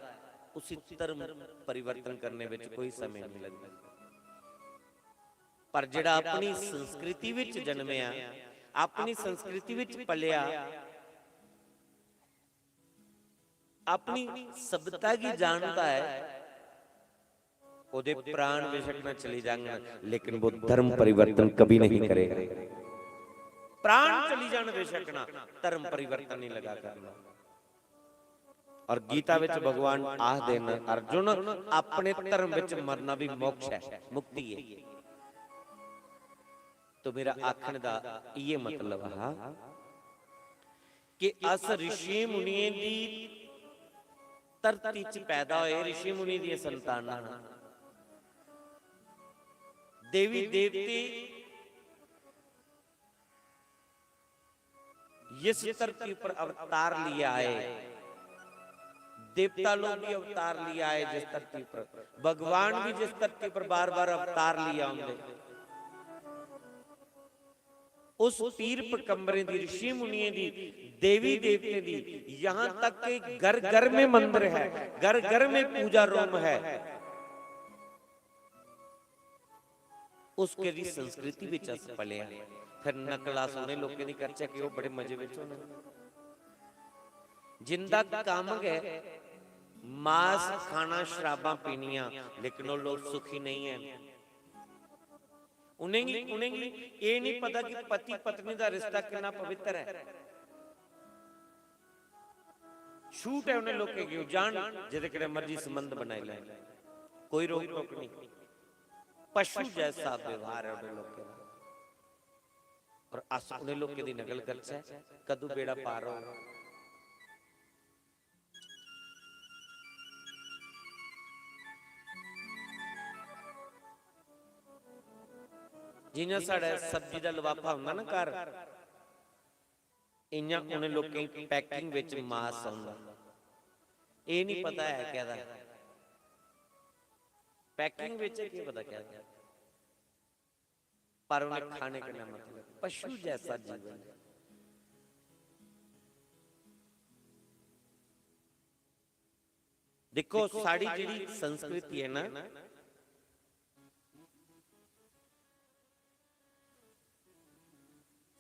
उसी धर्म परिवर्तन करने विच कोई समय नहीं लगदा। पर जेड़ा अपनी संस्कृति विच जन्मेआ, अपनी संस्कृति विच पलेआ, अपनी सभ्यता गी जानदा ऐ, ओदे प्राण बेशक ना चली जांगन, लेकिन वो धर्म परिवर्तन कभी नहीं करेगा। प्राण चली जान बेशक ना, धर्म परिवर्तन नहीं लगा करना। और गीता विच भगवान आखदे न, "अर्जुन, अपने धर्म विच मरना भी मोक्ष है, मुक्ति है।" तो मेरा आखने दा इये मतलब हा कि अस ऋषि मुनियें दी धरती च पैदा होए, ऋषि मुनि दियां संतानां न। देवी देवते जिस धरती पर अवतार लिया आए, देवता लोग भी अवतार लिया आए जिस धरती पर, भगवान भी जिस धरती पर बार बार अवतार लिया आंदे, उस पीर पैगंबरें दी, ऋषि मुनियें दी, देवी देवतें दी, यहाँ तक कि घर घर में मंदिर है, घर घर में पूजा रूम है। उसके दी संस्कृति विच अस पले आं। फिर नकल अस उ'नें लोकें दी करचै कि ओह् बड़े मजे विच होने। जिंदा कम्म गै मास खाना, शराबां पीनियां, लेकिन ओह् लोक सुखी नेईं हैन। उ'नेंगी, उ'नेंगी एह् निं पता कि पति पत्नी दा रिश्ता किन्ना पवित्र ऐ। छूट ऐ उ'नें लोकें गी, ओह् जान जेह्दे कन्नै मर्जी संबंध बनाई लैन, कोई रोक टोक नहीं। पशु जैसा व्यवहार है उ'नें लोकें दा। और अस उ'नें लोकें दी नकल करचै, कदू बेड़ा पार होग। जि'यां साढ़े सब्जी दा लफाफा होंदा ना घर, इ'यां उ'नें लोकें गी packing बिच मास औंदा। एह् निं पता ऐ कैह्दा। Packing बिच केह् पता कैह्दा। पर उ'नें खाने कन्नै मतलब, पशु जैसा जीवन। दिक्खो, साढ़ी जेह्ड़ी संस्कृति ऐ ना,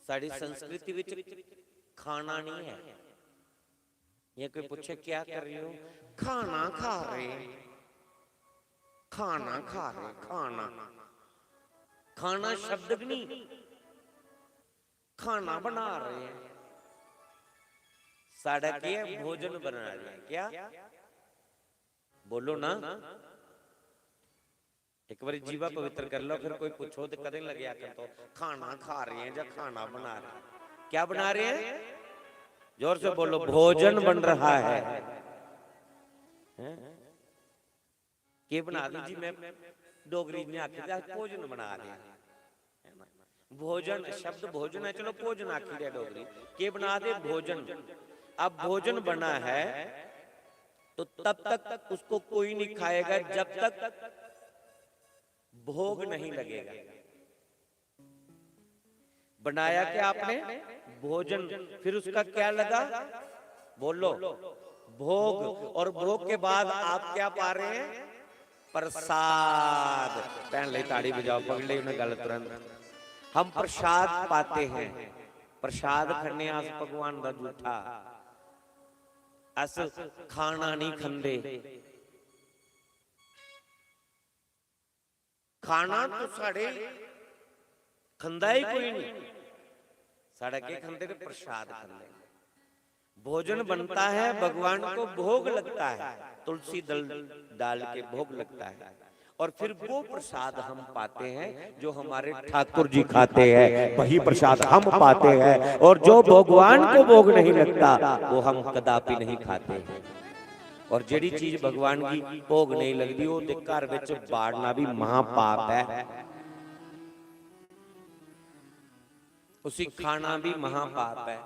साढ़ी संस्कृति विच खाना नहीं है। ये कोई पूछे, "क्या कर रही हो?" "खाना खा रहे हैं, खाना खा रहे हैं, खाना।" खाना शब्द भी नहीं, खाना बना रहे हैं। साढ़ा क्या है? भोजन बना रहे हैं। क्या? बोलो ना। एक बारी जीवा पवित्र कर लो, फिर कोई पूछो तो कदें लगे आखन तो, "खाना खा रहे हैं या खाना बना रहे हैं?" क्या बना रहे हैं? जोर से बोलो, "भोजन बन रहा है।" हैं? केह् बना दी जी? मैं डोगरी ने आखे दा, "भोजन बना रहे हैं।" है ना? भोजन शब्द भोजन है, चलो भोजन आखी दे डोगरी, के बना दे? भोजन। अब भोजन बना है तो तब तक उसको कोई नहीं खाएगा जब तक भोग नहीं लगेगा। बनाया क्या आपने? भोजन। फिर उसका क्या लगा? बोलो, भोग। और भोग के बाद आप क्या पा रहे हैं? प्रसाद। पहले ताड़ी बजाओ, पकड़ ली उन्हें गल तुरंत। हम प्रसाद पाते हैं। प्रसाद खन्ने अस भगवान दा झूठा। अस खाना नहीं खंदे। खाना तो साढ़े खंदा ही कोई नहीं। साढ़ा के खंदे ने? प्रसाद खंदे। भोजन बनता है, भगवान को भोग लगता है, तुलसी दल डाल के भोग लगता है, और फिर वो प्रसाद हम पाते हैं जो हमारे ठाकुर जी खाते हैं, वही प्रसाद हम पाते हैं। और जो भगवान को भोग नहीं लगता, वो हम कदापि नहीं खाते हैं। और ਜਿਹੜੀ ਚੀਜ਼ ਭਗਵਾਨ ਕੀ ਭੋਗ ਨਹੀਂ ਲੱਗਦੀ, ਉਹ ਤੇ ਘਰ ਵਿੱਚ ਬਾੜਨਾ ਵੀ ਮਹਾ ਪਾਪ ਹੈ। ਉਸੇ ਖਾਣਾ ਵੀ ਮਹਾ ਪਾਪ ਹੈ।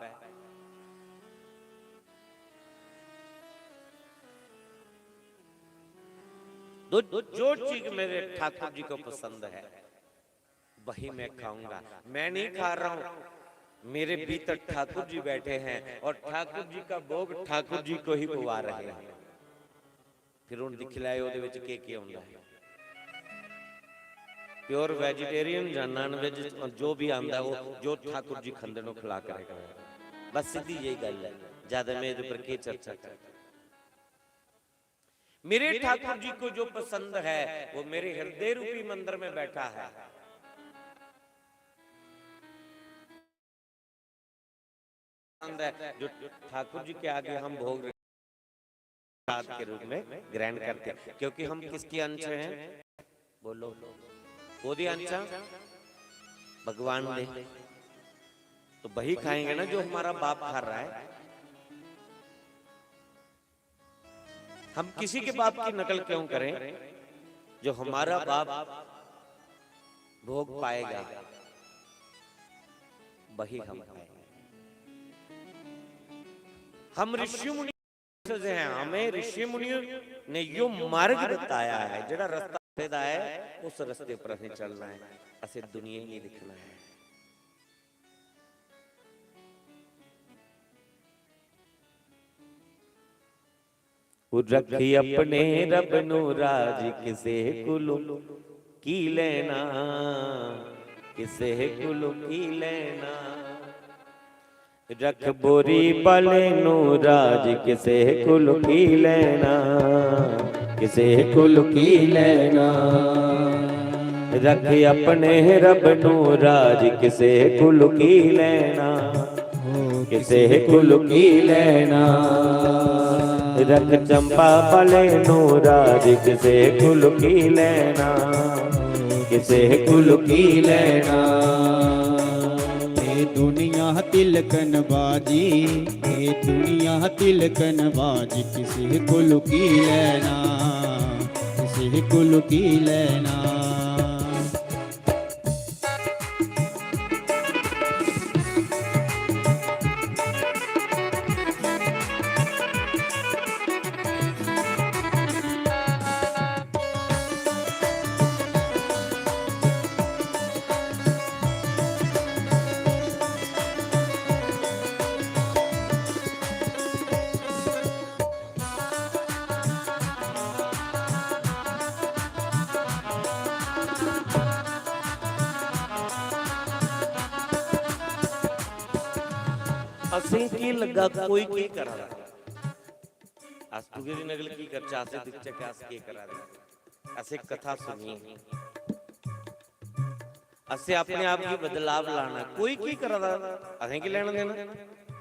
तो जो चीज मेरे ठाकुर जी को पसंद है, वही मैं खाऊंगा। मैं नहीं खा रहा हूं, मेरे भीतर ठाकुर जी बैठे हैं और ठाकुर जी का भोग ठाकुर जी को ही पवा रहे हैं। फिर उन दिख लाए ਉਹਦੇ ਵਿੱਚ ਕੀ ਕੀ ਹੁੰਦਾ ਹੈ। प्योर वेजिटेरियन या नॉन वेज, जो भी आंदा है, वो जो ठाकुर जी खंदे नो खिला करेगा। बस सीधी यही गल है, ज्यादा मैं ਇਹਦੇ पर ਕੀ चर्चा कर। मेरे ठाकुर जी को जो पसंद है, वो मेरे हृदय रूपी मंदिर में बैठा है। पसंद है जो ठाकुर जी के आगे हम भोग प्रसाद के रूप में ग्रहण करते हैं, क्योंकि हम किसके अंश हैं? बोलो, ਉਹਦੇ अंश ਆ? भगवान दे। तो वही खाएंगे ना जो हमारा बाप खा रहा है। हम किसी के बाप की नकल क्यों करें? जो हमारा बाप भोग पाएगा, वही हम खाएंगे। हम ऋषि मुनि से हैं, हमें ऋषि मुनियों ने यो मार्ग बताया है, ਜਿਹੜਾ ਰਸਤਾ ਦਾ ਹੈ, ਉਸ ਰਸਤੇ ਪਰ ਅਸੀਂ ਚੱਲਣਾ ਹੈ। ਅਸੀਂ ਦੁਨੀਆ ਹੀ ਨਹੀਂ ਦੇਖਣਾ ਹੈ। ਉਹ ਰੱਖੀ ਆਪਣੇ ਰੱਬ ਨੂੰ ਰਾਜ, ਕਿਸੇ ਕੋਲੋਂ ਕੀ ਲੈਣਾ, ਕਿਸੇ ਕੋਲੋਂ ਕੀ ਲੈਣਾ। ਰੱਖ ਬੋਰੀ ਪਾਲੇ ਨੂੰ ਰਾਜ, ਕਿਸੇ ਕੋਲੋਂ ਕੀ ਲੈਣਾ, ਕਿਸੇ ਕੋਲੋਂ ਕੀ ਲੈਣਾ। ਰੱਖ ਆਪਣੇ ਰੱਬ ਨੂੰ ਰਾਜ, ਕਿਸੇ ਕੋਲੋਂ ਕੀ ਲੈਣਾ, ਕਿਸੇ ਕੋਲੋਂ ਕੀ ਲੈਣਾ। ਰੱਖ ਚੰਪਾ ਪਾਲੇ ਨੂੰ ਰਾਜ, ਕਿਸੇ ਕੋਲੋਂ ਕੀ ਲੈਣਾ, ਕਿਸੇ ਕੋਲੋਂ ਕੀ ਲੈਣਾ। ਇਹ ਦੁਨੀਆ ਤਿਲਕਣ ਬਾਜੀ, ਇਹ ਦੁਨੀਆ ਤਿਲਕਣ ਬਾਜੀ, ਕਿਸੇ ਕੋਲੋਂ ਕੀ ਲੈਣਾ, ਕਿਸੇ ਕੋਲੋਂ ਕੀ ਲੈਣਾ। असें की लग्गा, कोई की करा दा? अस दूए दी नकल की करचै? असें दिखचै कि अस केह् करा दे। असें कथा सुनिए, असें अपने आप गी बदलाव लाना। कोई की करा दा, असें की लैना देना?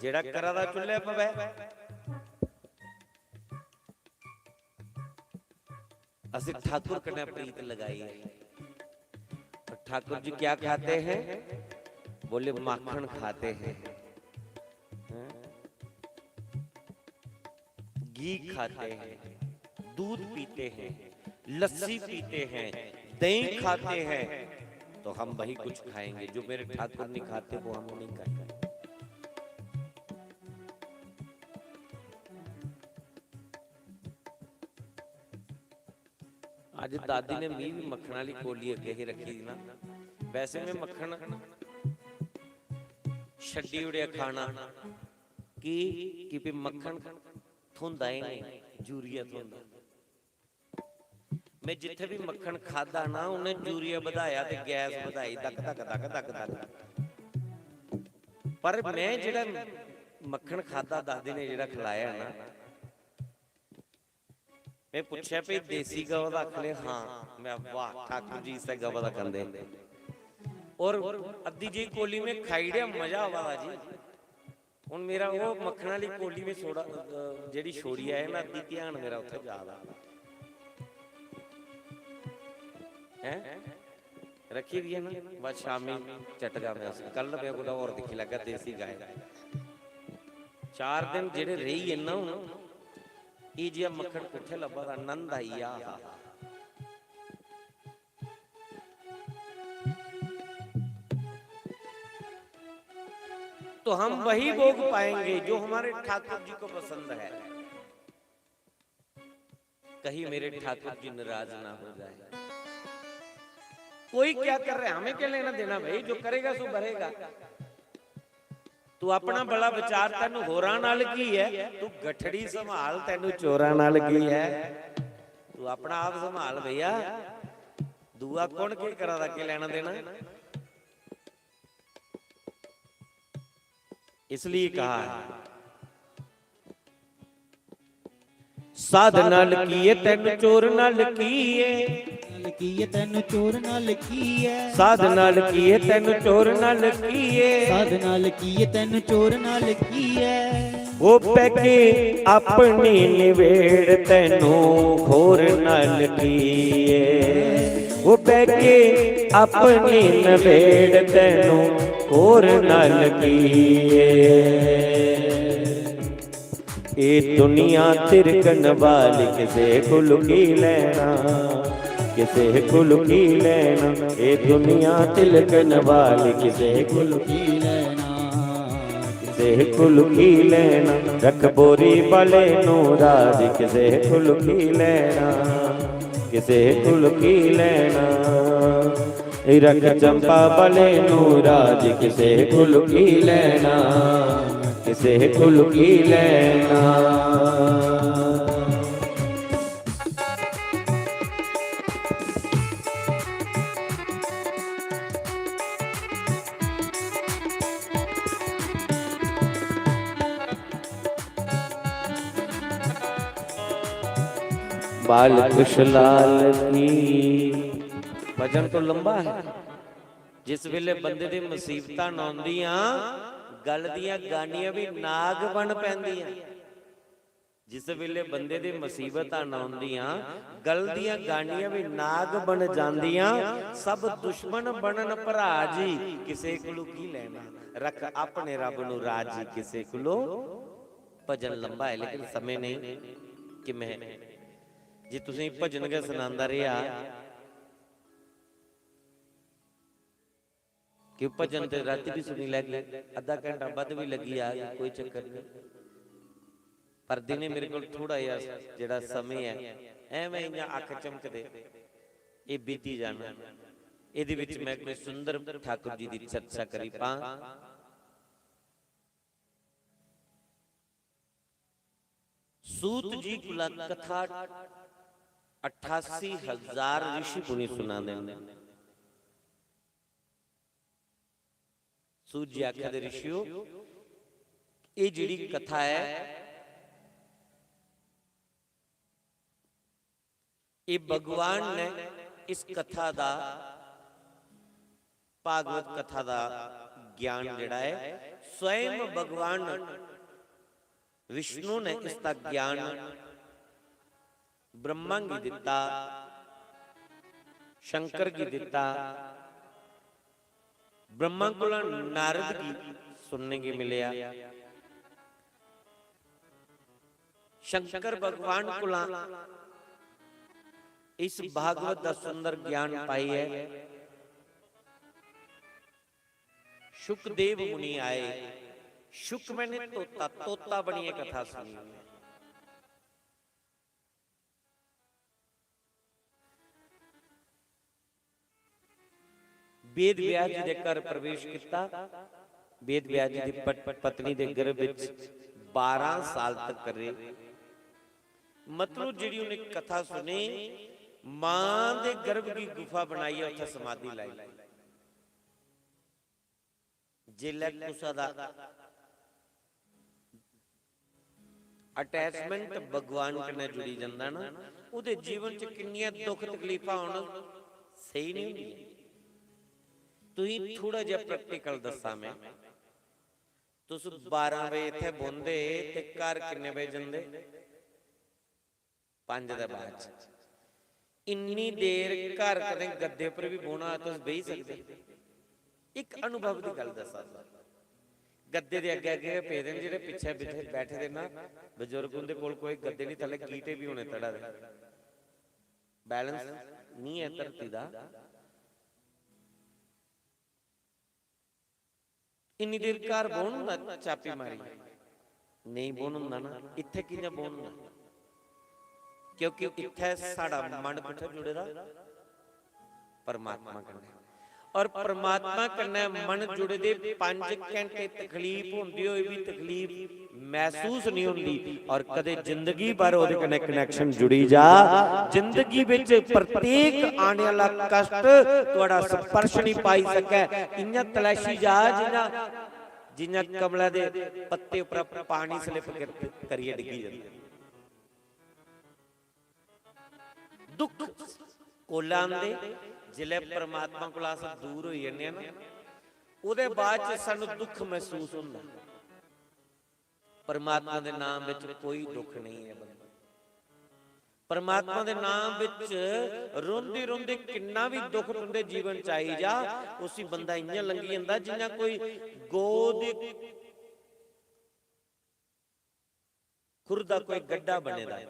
जेड़ा करा दा चुल्हे पवै। असें ठाकुर कन्नै प्रीत लगाई है। और ठाकुर जी क्या खाते हैं? बोले, माखन खाते हैं, हैं? घी खाते हैं, दूध पीते हैं, लस्सी पीते हैं, दही खाते हैं, तो हम वही कुछ खाएंगे, जो मेरे ठाकुर नहीं खाते वो हम नहीं खाएंगे। अज दादी ने मी भी मक्खन वाली कोली अगे ही रखी दी ना। वैसे मैं मक्खन छड्डी ओड़ेआ खाना, की कि भी मक्खन थ्होंदा ही नहीं, यूरिया थ्होंदा। मैं जिथे भी मक्खन खादा ना, उन्हें यूरिया बधाया ते गैस बधाई, धक धक धक धक धक। पर मैं जेड़ा मक्खन खादा, दादी ने जेड़ा खिलाया ना, मैं पूछया, "भई देसी गवा दा?" आखन लगे, "हां।" मैं, "वाह, ठाकुर जी इस्सै गवा दा खंदे।" और अद्धी जेही कोली में खाई ओड़ेआ, मजा आवा दा जी। हुन मेरा ओह मक्खन आली कोली में सोड़ा, अ, जेह्ड़ी छोड़ी आए ना, अद्धी ध्यान मेरा उत्थै जा दा। हैं? रक्खी दी है ना? बस शामी चटगा मैं उसी। कल मैं कुतै होर दिक्खी लैगा देसी गाय। चार दिन जेह्ड़े रेही गे ना हुन, एह जेहा मक्खन कुत्थै लब्भा दा? नंद आई गेआ। तो हम वही भोग पाएंगे जो हमारे ठाकुर जी को पसंद है। कहीं मेरे ठाकुर जी नाराज ना हो जाए। कोई क्या कर रहा है, हमें क्या लेना देना भाई, जो करेगा सो भरेगा। तू अपना भला विचार, तैनू होरां नाल की है? तू गठड़ी संभाल, तैनू चोरां नाल की है? तू अपना आप संभाल भैया, दूआ कौन के करा दा, के लेना देना? इसलिए कहा है, साध नाल की है, तैनू चोर नाल की है। नाल की है, तैनू चोर नाल की है। साध नाल की है, तैनू चोर नाल की है। साध नाल की है, तैनू चोर नाल की है। वो पैके अपनी निवेड़, तैनू होर नाल की है। वो पैके अपनी निवेड़, तैनू होर नाल की है। ए दुनिया तिरकन वाली, किसे कुल की लेना, किसे कुल की लेना। ए दुनिया तिलकन वाली, किसे कुल की लेना, किसे कुल की लेना। रख बोरी वाले नू राज, किसे कुल की लेना, किसे कुल की लेना। रख चंपा वाले नू राज, किसे कुल की लेना, किसे कुल की लेना। बाल कुश लाल की। भजन तो लंबा है। जिस वेले बंदे दे मुसीबतां न आउंदियां, गल दियां गानियां भी नाग बन पैंदियां। जिस वेले बंदे दे मुसीबतां न आउंदियां, गल दियां गानियां भी नाग बन जांदियां। सब दुश्मन बनन भरा जी, किसे कोलू की लेना। रख अपने रब नू राजी, किसे कोलू। भजन लंबा है, लेकिन समय नहीं कि मैं, जे तुसें भजन गै सनांदा रेहा, कि भजन ते रातीं भी सुनी लैगे, अद्धा घंटा बद्ध भी लग्गी जाग, कोई चक्कर नहीं। पर दिनें मेरे कोल थोड़ा जेहा जेह्ड़ा समें ऐ, ऐवें इ'यां अक्ख झमकदे एह् बीती जाना। एह्दे बिच मैं कोई सुंदर ठाकुर जी दी चर्चा करी पां। सूत जी कोला कथा अठासी हजार ऋषि मुनि सुनांदे न। सूत जी आखदे, "ऋषियो, एह् जेह्ड़ी कथा ऐ, एह् भगवान ने इस कथा दा, भागवत कथा दा ज्ञान जेह्ड़ा ऐ, स्वयं भगवान विष्णु ने इसदा ज्ञान ब्रह्मा गी दित्ता, शंकर गी दित्ता, ब्रह्मा कोला नारद गी सुनने गी मिलेआ, शंकर भगवान कोला इस भागवत दा सुंदर ज्ञान पाइयै शुकदेव मुनि आए, शुक मैंने तोता, तोता बनिए कथा सुनी। वेद व्यास जी दे घर प्रवेश किता। वेद व्यास जी दी पत-, पत्नी दे गर्भ विच बारह साल तक करे। मतलब, जेड़ी उन्हें कथा सुनी, मां दे गर्भ की गुफा बनाई है, उत्थे समाधि लाई। जिसलै कुसै दा अटैचमेंट भगवान कन्नै जुड़ी जंदा ना, ओह्दे जीवन च किन्नियां दुख तकलीफां होन, सेही निं होंदियां। तुसें थोह्ड़ा जेहा प्रैक्टिकल दस्सां में, तुस बारां बजे इत्थै बौंह्दे ते घर किन्ने बजे जंदे? पंज दे बाद च। इन्नी देर घर कदें गद्दे पर बी बौह्ना होऐ, तुस बेही सकदे? इक अनुभव दी गल्ल दस्सा तुसें। गद्दे दे अग्गें अग्गें गै पेदे न, जेह्ड़े पिच्छें बैठे, बैठे दे ना बजुर्ग, उं'दे कोल कोई गद्दे निं, थल्लै गीटे बी होने तड़ा दे। बैलेंस निं ऐ धरती दा। इन्नी देर घर बौह्न होंदा चापी मारी? नेईं बौह्न होंदा ना। इत्थै कि'यां बौह्न होंदा? क्योंकि इत्थै साढ़ा मन कुत्थै जुड़े दा? परमात्मा कन्नै। और परमात्मा कन्नै मन जुड़े दे पंज घैंटे तकलीफ होंदी होई बी तकलीफ महसूस नहीं होंदी। और कदे जिंदगी भर ओह्दे कन्नै कनैक्शन जुड़ी जा। जिंदगी विच प्रत्येक आने आह्ला कष्ट तुहाड़ा स्पर्श नहीं पाई सकै। इ'यां तलैशी जा जि'यां, जि'यां कमला दे पत्ते उप्पर पानी स्लिप करियै डिग्गी जंदा। दुख कोला आंदे, जिसलै परमात्मा कोला अस दूर होई जन्ने आं ना, ओह्दे बाद च सानू दुख महसूस होंदा। परमात्मा दे नाम विच कोई दुख नहीं है बंदा। परमात्मा दे नाम विच रोंदे रोंदे किन्ना भी दुख तुंदे जीवन च आई जा, उसी बंदा इ'यां लंघी जंदा जि'यां कोई गौ दे खुर दा कोई गड्ढा बने दा ऐ,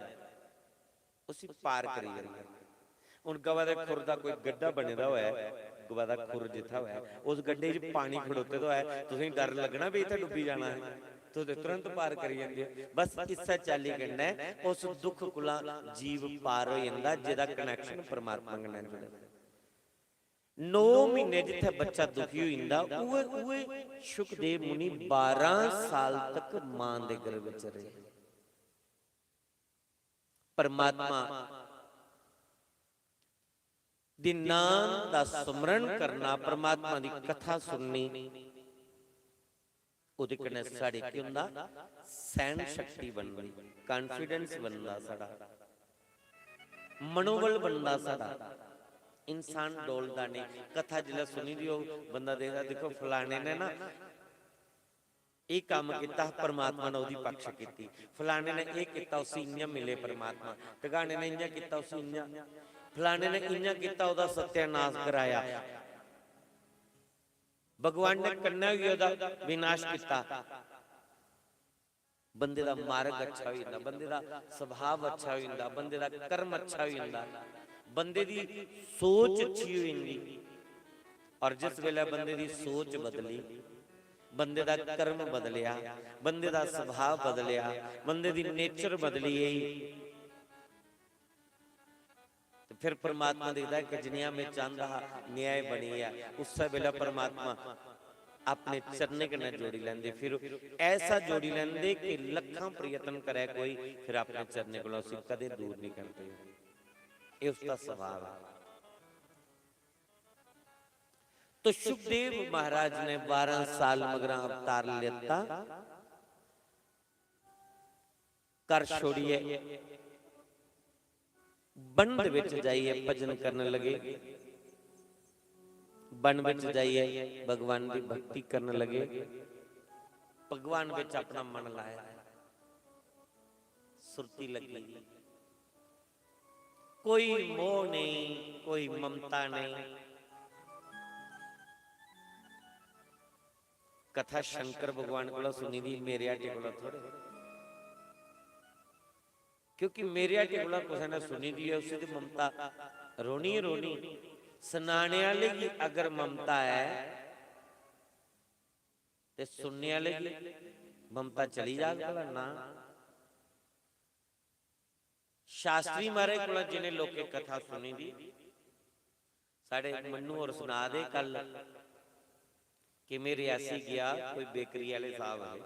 उसी पार करी जंदा। हुन गवा दे खुर दा कोई गड्ढा बने दा होऐ, गवा दा खुर जित्थै होऐ, उस गड्ढे च पानी खड़ोते दा होऐ, तुसेंगी डर लग्गना भी इत्थै डुब्बी जाना ऐ, तुस ते तुरंत पार करी जंदे ओ। बस इस्सै चाल्ली कन्नै उस दुख कोला जीव पार होई जंदा, जेह्दा कनैक्शन परमात्मा कन्नै जुड़े दा। नौ म्हीने जित्थै बच्चा दुखी होई जंदा, उ'ऐ, उ'ऐ शुकदेव मुनि बारां साल तक मां दे गर्भ च रेह्। परमात्मा दे नाम दा स्मरण करना, परमात्मा दी कथा सुननी, ओह्दे कन्नै साढ़े केह् होंदा? सैह्न शक्ति बनदी, कॉन्फिडेंस बनदा साढ़ा, मनोबल बनदा साढ़ा। इंसान डोलदा नेईं। कथा जिसलै सुनी दी होग, बंदा देखदा, दिक्खो, फलाने ने ना एह् कम्म कीता, परमात्मा ने ओह्दी पक्ष कीती, फलाने ने एह् कीता, उसी इ'यां मिले परमात्मा, टकाने ने इ'यां कीता, उसी इ'यां, फलाने ने इ'यां कीता, ओह्दा सत्यानाश कराया। भगवान ने कन्नै होइयै ओह्दा विनाश कीता। बंदे दा मार्ग अच्छा होई जंदा, बंदे दा सुभाव अच्छा होई जंदा, बंदे दा कर्म अच्छा होई जंदा, बंदे दी सोच अच्छी होई जंदी। और जिस बेल्लै बंदे दी सोच बदली, बंदे दा कर्म बदलेआ, बंदे दा सुभाव बदलेआ, बंदे दी नेचर बदली गेई, ते फिर परमात्मा दिखदा कि जनेहा में चांह्दा हा, नेहा एह् बनी गेआ। उस्सै बेल्लै परमात्मा अपने चरणें कन्नै जोड़ी लैंदे। फिर ऐसा जोड़ी लैंदे कि लक्खां प्रयत्न करै कोई, फिर अपने चरणें कोला उसी कदें दूर नहीं करदे। एह् उसदा सुभाव ऐ। तो सुखदेव महाराज ने बारह साल मगरा अवतार लेता। घर छोड़ियै वन दे विच जाइयै भजन करन लगे। वन विच जाइयै भगवान दी भक्ति करन लगे। भगवान विच अपना मन लाया, सुरती लगी। कोई मोह नहीं, कोई ममता नहीं। कथा शंकर भगवान कोला सुनी दी, मेरे आटे कोला थोड़े। क्योंकि मेरे आटे कोला कुसै ने सुनी दी ऐ, उसी ते ममता रौह्नी गै रौह्नी। सनाने आह्ले गी अगर ममता ऐ, ते सुनने आह्ले गी ममता चली जाग भला? ना। शास्त्री महाराज कोला जिनें लोकें कथा सुनी दी, साढ़े मन्नू होर सना दे कल कि में रियासी गेआ, कोई बेकरी आह्ले साहब हे,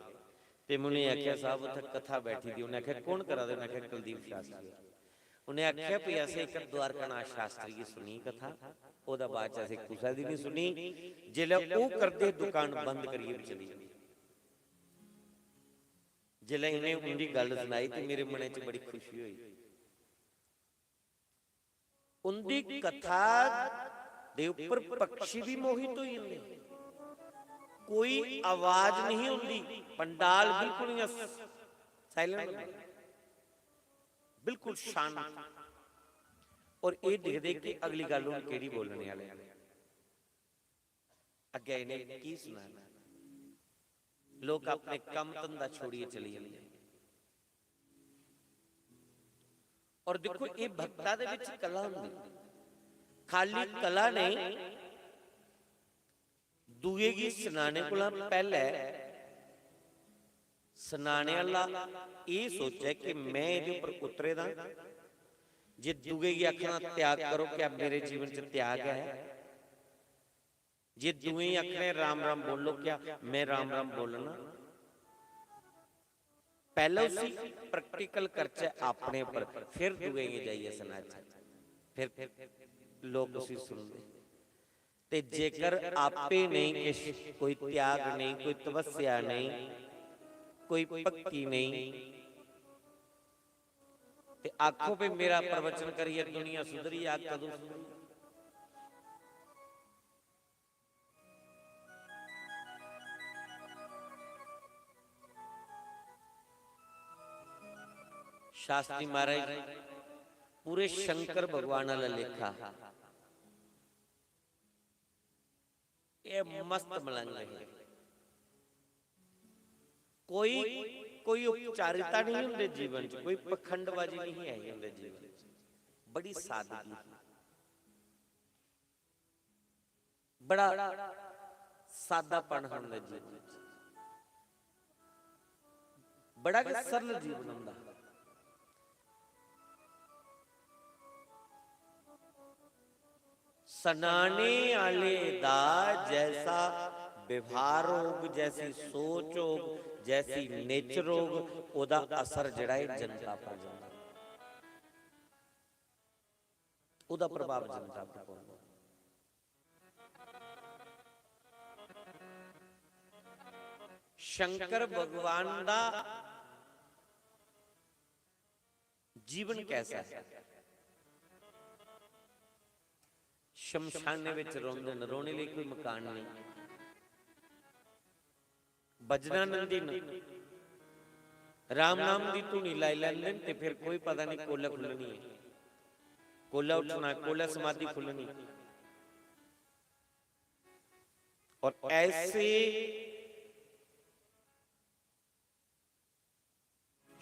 ते में उ'नेंगी आखेआ, "साहब, उत्थै कथा बैठी दी।" उ'नें आखेआ, "कौन करा दे?" उ'नें आखेआ, "कुलदीप शास्त्री।" उ'नें आखेआ, "भई असें इक द्वारकानाथ शास्त्री गी सुनी कथा, ओह्दे बाद च असें कुसै दी निं सुनी।" जिसलै ओह् करदे, दुकान बंद करियै बी चली गे। जिसलै इ'नें उं'दी गल्ल सनाई ते मेरे मनै च बड़ी खुशी होई। उं'दी कथा दे उप्पर पक्षी बी मोहित होई जंदे। कोई आवाज नहीं होंदी, पंडाल बिल्कुल इ'यां silent होंदा, बिल्कुल शांत। और एह् दिखदे कि अगली गल्ल हून केह्ड़ी बोलने आह्ले न। अग्गें इ'नें की सनाना? लोक अपने कम्म धंधा छोड़ियै चली जंदे। और दिक्खो, एह् भक्ता दे बिच कला होंदी, खाली कला नेईं, दूए गी सनाने कोला पैह्ले सनाने आह्ला एह् सोचै कि में एह्दे उप्पर उतरे दा, जे दूए गी आखना, "त्याग करो", क्या मेरे जीवन च त्याग ऐ? जे दूएं गी आखने, "राम राम बोलो", क्या में राम राम बोलना? पैह्लें उसी practical करचै अपने उप्पर, फिर दूएं गी जाइयै सनाचै, फिर लोक उसी सुनदे। ते जेकर आपे नेईं किश, कोई त्याग नेईं, कोई तपस्या नेईं, कोई भक्ति नेईं, ते आखो भी मेरा प्रवचन करियै दुनिया सुधरी जाग, कदूं सुधरी? शास्त्री महाराज पूरे शंकर भगवान आह्ला लेखा। एह् मस्त मलंग हे। कोई, कोई औपचारिकता नहीं उं'दे जीवन च, कोई पखंडबाजी नहीं है उं'दे जीवन च। बड़ी सादगी ही। बड़ा सादापन हा उं'दे जीवन च। बड़ा गै सरल जीवन उं'दा। सनाने आह्ले दा जैसा व्यवहार होग, जैसी सोच होग, जैसी nature होग, ओह्दा असर जेह्ड़ा ऐ जनता पर जंदा, ओह्दा प्रभाव जनता पर पौंदा। शंकर भगवान दा जीवन कैसा है? शमशाने विच रौंदे न, रौहने लेई कोई मकान नहीं। भजनानंदी न, राम नाम दी धुनी लाई लैंदे न ते फिर कोई पता नहीं कोलै खुल्लनी है, कोलै उठना, कोलै समाधि खुल्लनी। और ऐसे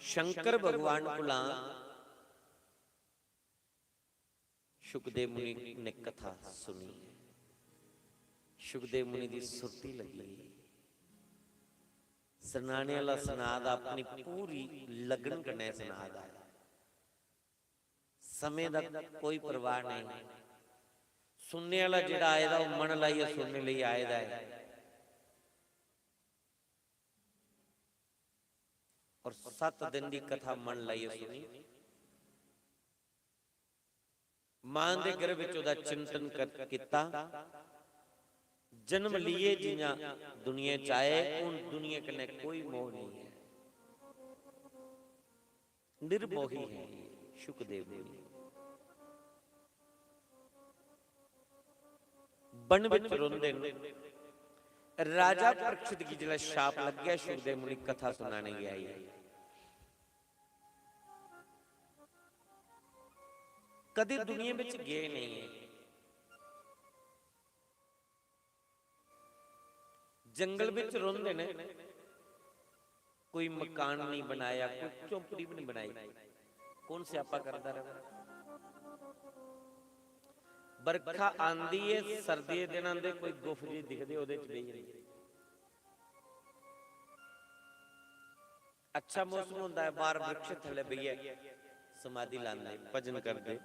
शंकर भगवान कोला शुकदेव मुनि ने कथा सुनी है। शुकदेव मुनि दी सुरती लगी। सनाने आह्ला सना दा, अपनी पूरी लगन कन्नै सना दा ऐ। समें दा कोई परवाह नहीं। सुनने आह्ला जेह्ड़ा आए दा, ओह् मन लाइयै सुनने लेई आए दा ऐ। और सत्त दिन दी कथा मन लाइयै सुनी। मां दे गर्भ च ओह्दा चिंतन कर-, कीता। जन्म लिए जियां दुनिया च आए, हून दुनिया कन्नै कोई मोह नहीं है। निर्मोही है ये शुकदेव मुनि। वन विच रौंह्दे न। राजा परीक्षित गी जिसलै शाप लग्गेआ, शुकदेव मुनि कथा सुनाने गी आई। कदे दुनिया बिच गे नहीं है। जंगल बिच रौंह्दे ने, कोई मकान नहीं बनाया, कोई झोंपड़ी भी नहीं बनाई। कौन स्यापा करदा रहे? बरखा आंदी है, सर्दी दे दिन आंदे, कोई गुफ जी दिखदे, ओह्दे च बेही जंदे। अच्छा मौसम होंदा ऐ, बाहर वृक्ष थल्ले बेहियै समाधि लांदे, भजन करदे।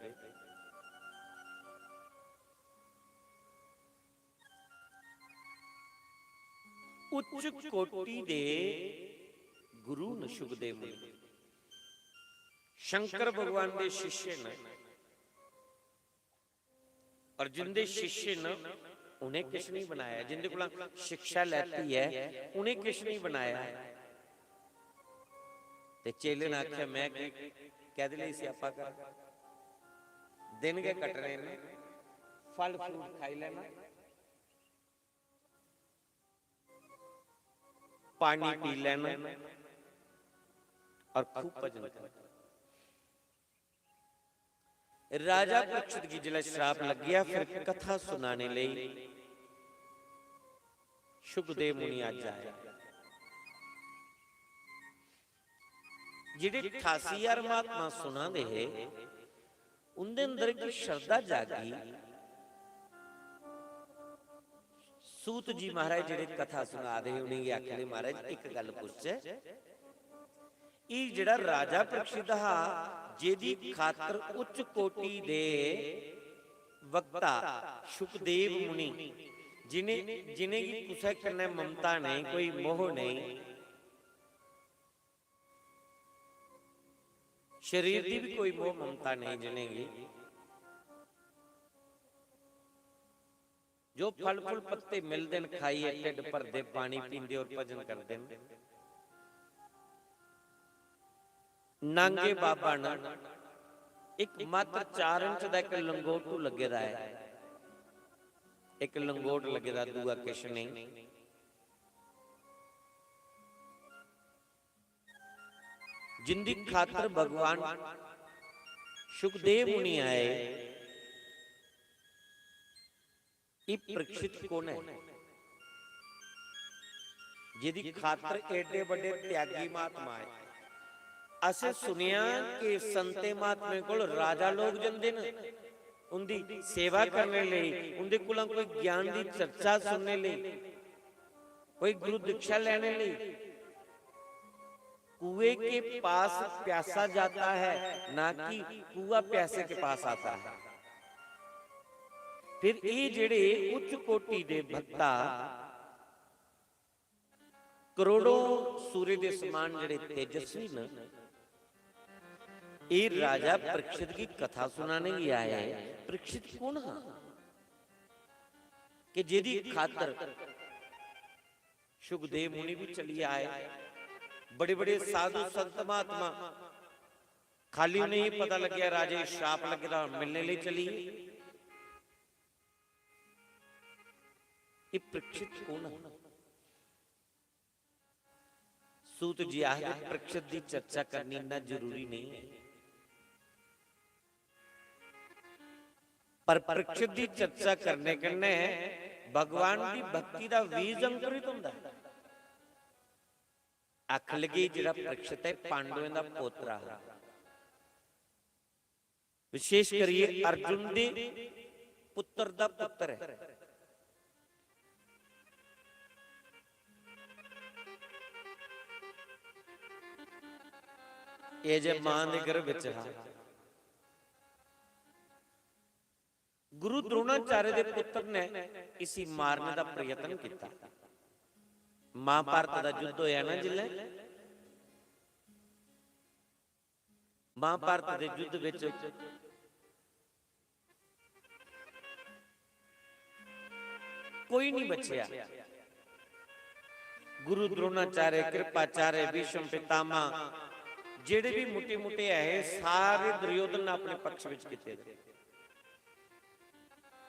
उच्च कोटि दे गुरु न सुखदेव मुनि। शंकर भगवान दे शिष्य न, और जिंदे शिष्य न, उ'नें किश नहीं बनाया। जिंदे कोला शिक्षा लैती ऐ, उ'नें किश नहीं बनाया। ते चेले ने आखेआ, "मैं की, कैदे लेई स्यापा करां? दिन गै कट्टने न, फल फ्रूट खाई लैना, पानी पी लैना और खूब भजन करना।" राजा परीक्षित गी जिसलै श्राप लग्गेआ, फिर कथा सुनाने लेई सुखदेव मुनि अज्ज आए। जेह्ड़े ठासी ज्हार महात्मा सुना दे हे, उंदे अंदर इक श्रद्धा जागी। सूत जी महाराज जेह्ड़े कथा सुना दे हे, उ'नेंगी आखदे, "महाराज, इक गल्ल पुच्छचै, एह् जेह्ड़ा राजा परीक्षित हा, जेह्दी खातर उच्च कोटि दे वक्ता सुखदेव मुनि, जिनें, जिनेंगी कुसै कन्नै ममता नेईं, कोई मोह नेईं, शरीर दी भी कोई मोह ममता नेईं जिनेंगी, जो फल फुल पत्ते मिलदे न, खाइयै ढिड्ड भरदे, पानी पींदे और भजन करदे न।" नांगे बाबा न, इक मात्र चार इंच दा इक लंगोटू लग्गे दा ऐ, इक लंगोट लग्गे दा, दूआ किश नेईं। जिंदी खातर भगवान सुखदेव मुनि आए, एह् परीक्षित कु'न ऐ, जेह्दी खातर एड्डे बड्डे त्यागी महात्मा ऐ? असें सुनेआ कि संतें महात्में कोल राजा लोक जंदे न, उंदी सेवा करने लेई, उंदे कोला कोई ज्ञान दी चर्चा सुनने लेई, कोई गुरु दीक्षा लैने लेई। कुएं के पास प्यासा जाता है, ना कि कुआ प्यासे के पास आता है। फिर ये जेड़े उच्च कोटि दे भक्ता, करोड़ों सूर्य दे समान जेड़े तेजस्वी न, ये राजा परीक्षित की कथा सुनाने गी आए। परीक्षित कौन हा कि जेदी खातर सुखदेव मुनि भी चली आए। बड़े बड़े साधु संत महात्मा, खाली उन्हें ये पता लग्या राजे गी श्राप लगे दा, मिलने ले चली। ये परीक्षित कौन है? सूत जी आखदे, परीक्षित दी चर्चा करनी इन्ना जरूरी नहीं है। पर परीक्षित दी चर्चा करने कन्नै भगवान दी भक्ति दा बीज अंकुरित होंदा है। आखन लगे, जेह्ड़ा परीक्षित है, पांडवें दा पोतरा हा, विशेष करियै अर्जुन दे पुत्र दा पुत्र है। एह् जे मां दे गर्भ बिच हा, गुरु द्रोणाचार्य दे पुत्र ने इसी मारने दा प्रयत्न किया। महाभारत दा युद्ध होया ना जिसलै, महाभारत दे युद्ध विच कोई नहीं बचया। गुरु द्रोणाचार्य, कृपाचार्य, भीष्म पितामह, जेड़े भी मोटे मोटे है, सारे दुर्योधन ने अपने पक्ष विच कीते।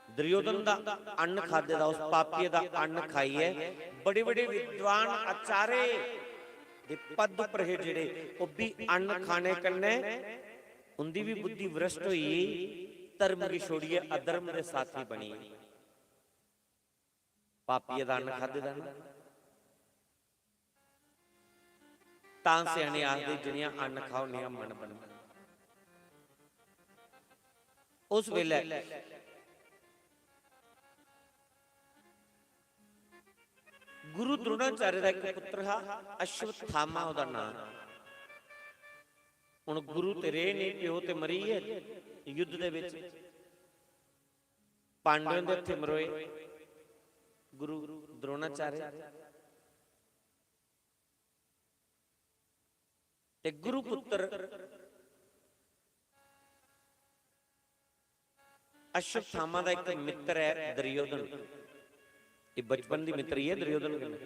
दुर्योधन दा अन्न खादे दा, उस पापिये दा अन्न खाइयै बड़े बड़े विद्वान आचार्य दे पद पर हे जेड़े, ओह् भी अन्न खाने कन्नै उंदी भी बुद्धि भ्रष्ट होई, धर्म गी छोड़ियै अधर्म दे साथी बनी। पापिये दा अन्न खादे दा ना। तां स्याने आखदे, "जिनियां अन्न खाओ, नियां मन बने।" उस वेले गुरु द्रोणाचार्य दा इक पुत्र हा, अश्वत्थामा ओह्दा नांऽ। हुन गुरु ते रेह् नेईं, प्यो ते मरी गे युद्ध दे बिच। पांडवें दे हत्थे मरोए गुरु द्रोणाचार्य। ते गुरु पुत्र अश्वत्थामा दा इक मित्र ऐ दुर्योधन। एह् बचपन दी मित्तरी ऐ दुर्योधन कन्नै।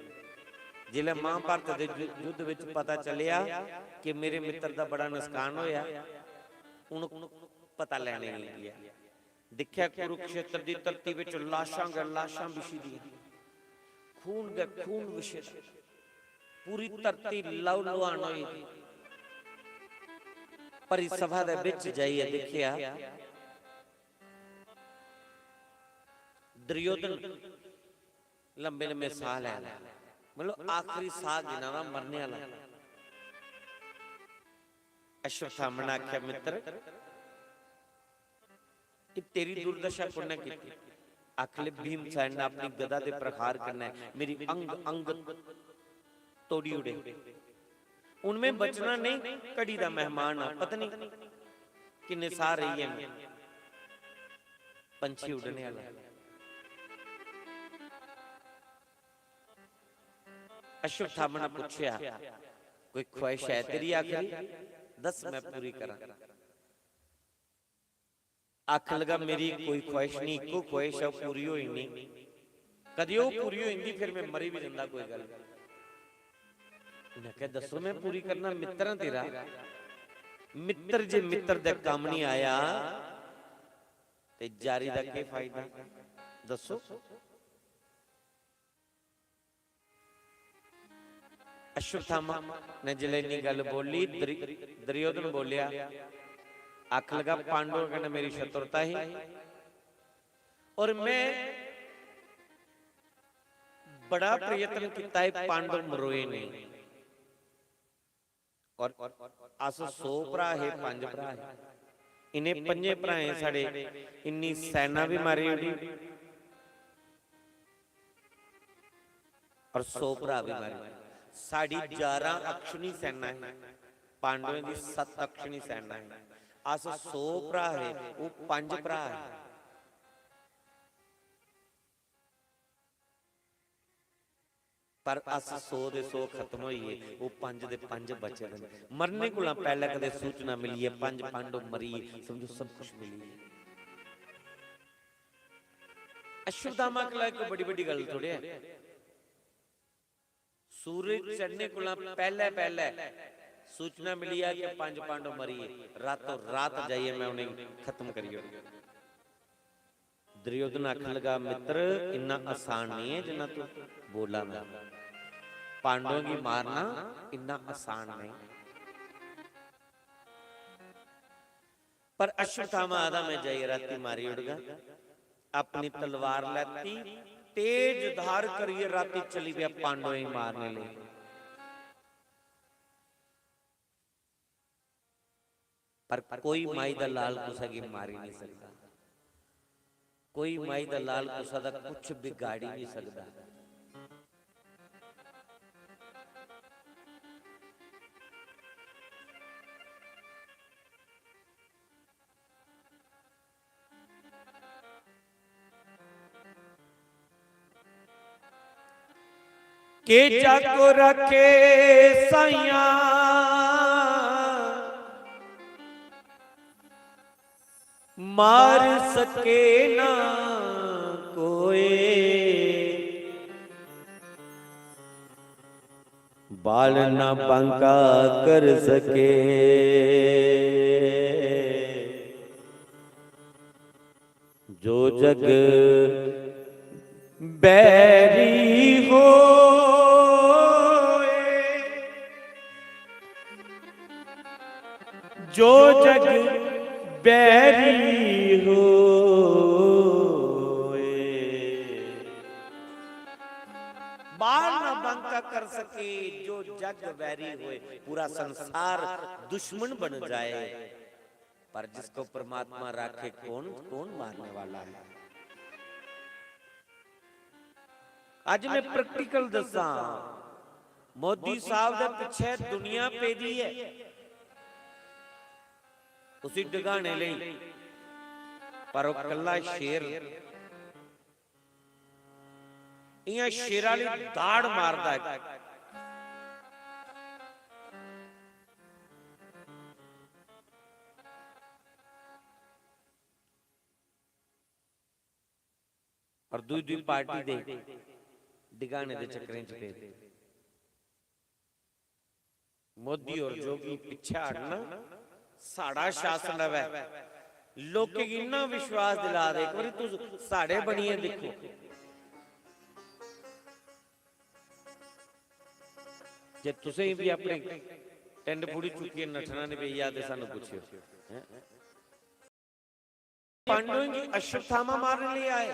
जिसलै महाभारत दे यु-, युद्ध विच पता चलेआ कि मेरे मित्र दा बड़ा नुकसान होया, हुन पता लैने गी गेआ। दिक्खेआ कुरुक्षेत्र दी धरती विच लाशां गै लाशां बिछी दियां, खून गै खून बिछे दा, पूरी धरती लहू लुहान होई दी। भरी सभा दे बिच जाइयै दिक्खेआ, दुर्योधन लंबे लंबे साह लै दा, मतलब आखिरी साह गिना दा, मरने आह्ला। अश्वत्थामा ने आखेआ, "मित्र, एह् तेरी दुर्दशा कु'न्नै कीती?" आखले, "भीमसेन ने अपनी गदा दे प्रहार कन्नै मेरी अंग अंग तोड़ी ओड़े। हुन में बचना नेईं, घड़ी दा मेहमान आं।" पता नेईं किन्ने साह रेही गे न। पंछी उड्डने आह्ला। अश्वत्थामा ने पुच्छेआ, "कोई ख्वाहिश ऐ तेरी आखिरी? दस, में पूरी करां।" आखन लगा, "मेरी कोई ख्वाहिश नहीं, इक्को ख्वाहिश है, पूरी होई नहीं। कदी ओह् पूरी होई जंदी, फिर में मरी भी जंदा, कोई गल्ल नहीं।" उन्हें कहा, "दस्सो, में पूरी करना, मित्तर आं तेरा।" मित्तर जे मित्तर दे कम्म नहीं आया, ते यारी दा केह् फायदा? दस्सो। अश्वत्थामा ने जिसलै इन्नी गल्ल बोली, दुर्य-, दुर्योधन बोलेआ, आखन लगा, "पांडवें कन्नै मेरी शत्रुता ही और में बड़ा प्रयत्न कीता, एह् पांडव मरोए नेईं।" और अस सौ भ्राऽ हे, पंज भ्राऽ हे। इ'नें पंजें भ्राएं साढ़े इन्नी सैना भी मारी ओड़ी और सौ भ्राऽ भी मारी ओड़े। साढ़ी ग्यारह अक्षौणी सैना ही, पांडवें दी सत्त अक्षौणी सैना ही। अस सौ भ्राऽ हे, ओह् पंज भ्राऽ हे। पर अस सौ दे सौ खत्म होई गे, ओह् पंज दे पंज बचे दे न। मरने कोला पैह्लें कदें सूचना मिली ऐ, पंज पांडव मरी गे, समझो सब कुछ मिली गेआ। अश्वत्थामा आखन लगा, "कोई बड़ी बड्डी गल्ल थोड़े ऐ।" सूरज चढ़ने कोला पैह्लें, पैह्लें सूचना मिली ऐ कि पंज पांडव मरी गे, रातों रात जाइयै में उ'नेंगी खत्म करी ओड़गा। दुर्योधन आखन लगा, "मित्र, इन्ना आसान नहीं है जिन्ना तू बोला ना। पांडवों गी मारना इन्ना आसान नहीं।" पर अश्वत्थामा आखदा, "मैं जाइयै राती मारी ओड़गा।" अपनी तलवार लैती, तेज धार करियै राती चली पेआ पांडवें गी मारने लेई। पर कोई माई दा लाल कुसै गी मारी नहीं सकदा, कोई माई दा लाल कुसै दा कुछ बिगाड़ी नहीं सकदा। के जागो रखे साइयां, मार सके ना कोई, बाल ना बांका कर सके। जो जग बैरी होए, जो जग बैरी होए, बाल ना बांका कर सके। जो जग बैरी होए, पूरा संसार दुश्मन बन जाए, पर जिसको परमात्मा राखे, कौन, कौन मारने वाला है? अज मैं practical दसां, मोदी साहब दे पिछे दुनिया पेदी है। उसी डगाने लेई, पर ओह् कल्ला शेर इ'यां शेरा आह्ली दाड़ मारदा ऐ। और दूई दूई पार्टी दे डिगाने दे चक्करें च पेदे। मोदी और योगी पिच्छे हटना, साढ़ा शासन रवै। लोकें गी इन्ना विश्वास दिला दे, एक बारी तुस साढ़े बनियै दिक्खो। जे तुसें बी अपने टिंड फुड़ी चुक्कियै नट्ठना निं पेई जा ते सानूं पुच्छेओ, हैं? पांडवें गी अश्वत्थामा मारने लेई आए।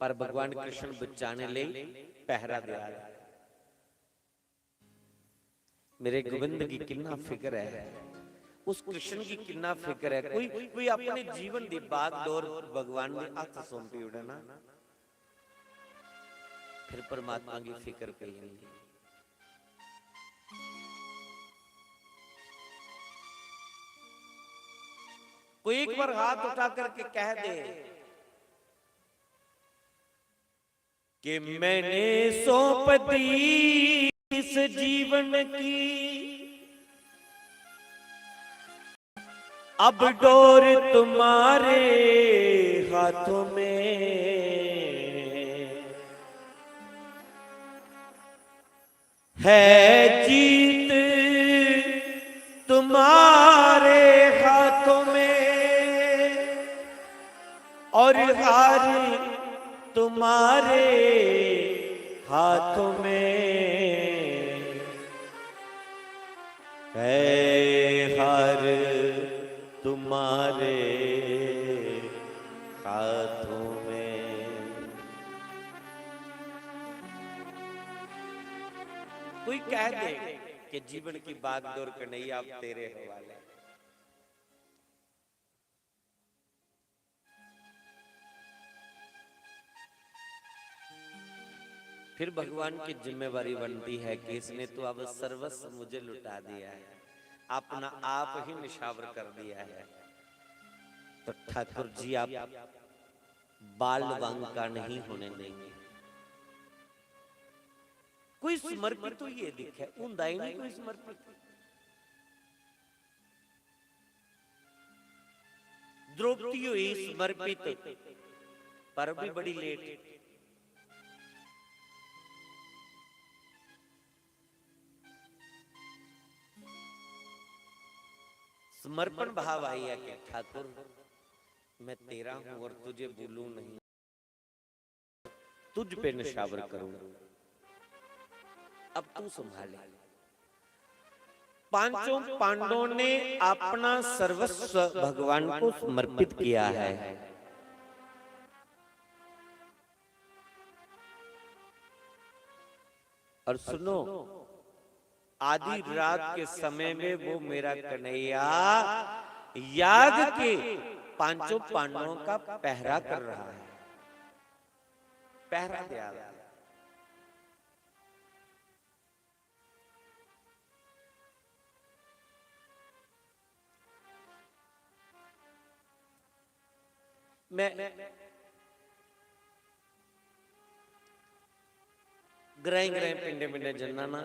पर भगवान कृष्ण बचाने लेई पहरा देआ दे। मेरे गोविंद गी किन्ना फिकर है, उस कृष्ण गी किन्ना फिकर है। कोई, कोई अपने जीवन दी बागडोर भगवान दे हत्थ सौंपी ओड़े ना, फिर परमात्मा गी फिकर पेई जंदी। कोई एक बार हाथ उठा करके कह दे कि मैंने सौंप दी इस जीवन की अब डोर तुम्हारे हाथों में। है जीत तुम्हारे हाथों में और हार तुम्हारे हाथों में। है हार तुम्हारे हाथों में। कोई कह दे कि जीवन की बागडोर कन्हैया अब तेरे हवाले। फिर भगवान की जिम्मेवारी बनती है कि इसने तो अब सर्वस्व मुझे लुटा दिया है, अपना आप ही निछावर कर दिया है। तो ठाकुर जी आप बाल बांका नहीं होने देंगे। कोई समर्पित होइयै दिक्खै, होंदा ही नहीं कोई समर्पित। द्रौपदी होई समर्पित, पर भी बड़ी लेट। समर्पण भाव आई है कि ठाकुर, मैं तेरा हूं और तुझे भूलूं नहीं, तुझ पे निछावर करूं, अब तू संभाले। पांचों पांडवों ने अपना सर्वस्व भगवान को समर्पित किया है। और सुनो, आधी रात के समय में वो मेरा कन्हैया याग के पांचों पांडवों का पहरा कर रहा है, पहरा दे रहा है। मैं ग्राएं ग्राएं, पिंडें पिंडें जन्ना ना,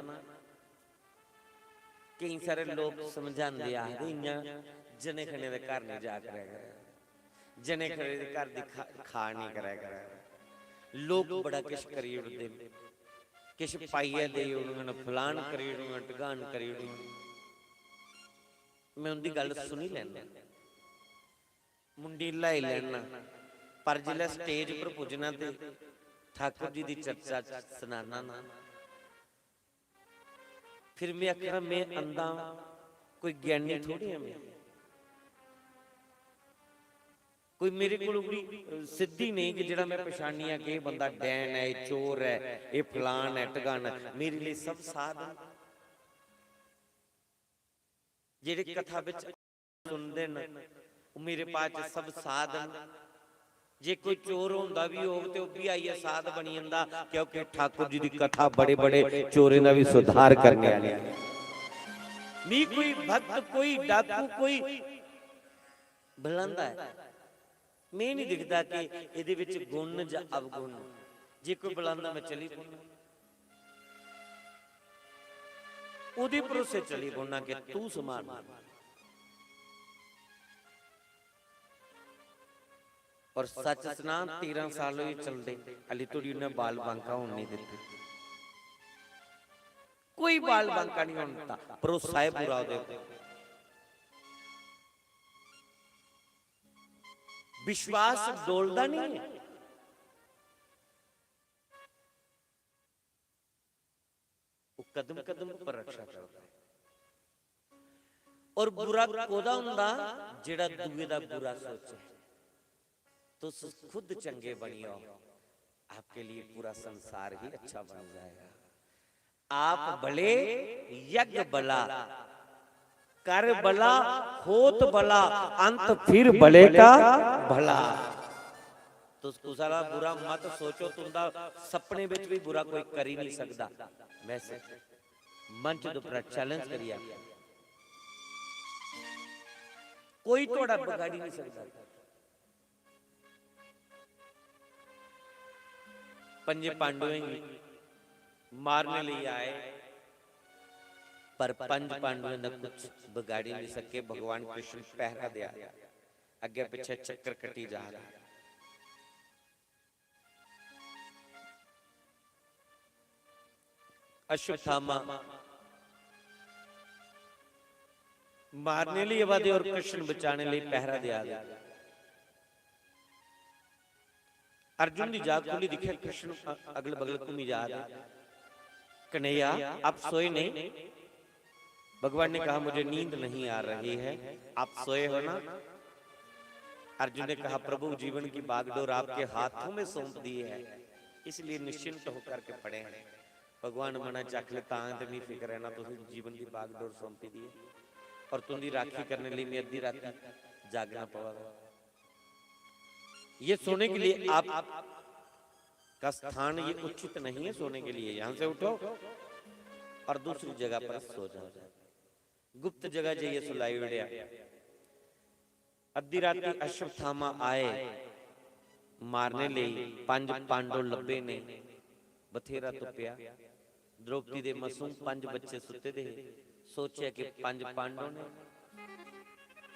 केईं सारे लोक समझांदे, आखदे, "इ'यां जने खने दे घर निं जा करै कर, जने खने दे घर दी खा, खा निं करै कर।" लोक बड़ा किश करी ओड़दे न, किश पाइयै देई ओड़ङन, फलान करी ओड़ङन, ढगान करी ओड़ङन। मैं उं'दी गल्ल सुनी लैन्ना। मुंडी ल्हाई लैना, पर जिसलै स्टेज पर पुज्जना ते ठाकुर जी दी चर्चा च सनाना ना, फिर में आखना, "में अंधा, कोई ज्ञानी थोड़ी आं में, कोई मेरे कोल ओह्कड़ी सिद्धि नेईं कि जेह्ड़ा में पछानियां कि एह् बंदा डैन ऐ, एह् चोर ऐ, एह् फलान ऐ, ढगान ऐ।" मेरे लेई सब साध न। जेह्ड़े कथा बिच सुनदे न, ओह् मेरे पास च सब साध न। जे कोई चोर होंदा बी होग ते ओह् बी आइयै साध बनी जंदा, क्योंकि ठाकुर जी दी कथा बड़े बड़े चोरें दा बी सुधार करने आह्ली ऐ। मी कोई भक्त, कोई डाकू, कोई बुलांदा ऐ, में नहीं दिखदा कि एह्दे विच गुण न जां अवगुण न। जे कोई बुलांदा, मैं चली पौना। ओह्दे भरोसे चली पौना कि तू संभाल। और सच सना, तेरां साल होई चलदे, हाली धोड़ी उन्नै बाल बांका होन नहीं दित्ती। कोई बाल बांका नहीं होन दित्ता। भरोसा है पूरा ओह्दे पर। विश्वास डोलदा नहीं है। वो कदम कदम पर रक्षा करता है। और बुरा कोदा हुंदा, जेड़ा दूए दा बुरा सोचे। तुस खुद चंगे बनियो, आपके लिए पूरा संसार ही अच्छा बन जाएगा। आप भले, यज्ञ भला, कर भला, होत भला, अंत फिर भले का भला। तुस कुसै दा बुरा मत सोचो, तुंदा सपने बिच भी बुरा कोई करी नहीं सकदा। मैं सिर्फ मंच दे उप्पर चैलेंज करियै आखेआ, कोई थुआढ़ा बगाड़ी नहीं सकदा। पंजे पांडवें गी मारने लेई आए, पर पंज पांडवें दा कुछ बगाड़ी नहीं सके। भगवान कृष्ण पहरा देआ, अग्गे पिछे चक्कर कट्टी जा रहा। अश्वत्थामा मारने लेई आवा दे और कृष्ण बचाने लेई पहरा देआ दे। अर्जुन दी जाग खुली, दिक्खे कृष्ण अ-, अगल बगल घूमी जा रहे। कन्हैया, आप सोए नहीं? भगवान ने कहा, मुझे नींद नहीं आ रही है, आप सोए हो ना? अर्जुन ने कहा, प्रभु, जीवन की बागडोर आपके हाथों में सौंप दी है, इसलिए निश्चिंत होकर के पड़े हैं। भगवान मना च आखले, तां ते मी फिक्र है ना, तुसें जीवन की बागडोर सौंपी दी है और तुंदी राखी करने लिए मैं अद्धी रात जागना पवा। ये सोने के लिए आप का स्थान ये उचित नहीं है सोने के लिए। यहाँ से उठो और दूसरी जगह पर सो जाओ। गुप्त जगह जाइए सुलाई ओड़ेआ। अद्धी राती अश्वत्थामा आए मारने लेई, पंज पांडव लब्भे ने, बथेरा तुप्पेआ। द्रौपदी दे मासूम पंज बच्चे सुत्ते दे हे, सोचेआ कि पंज पांडव ने,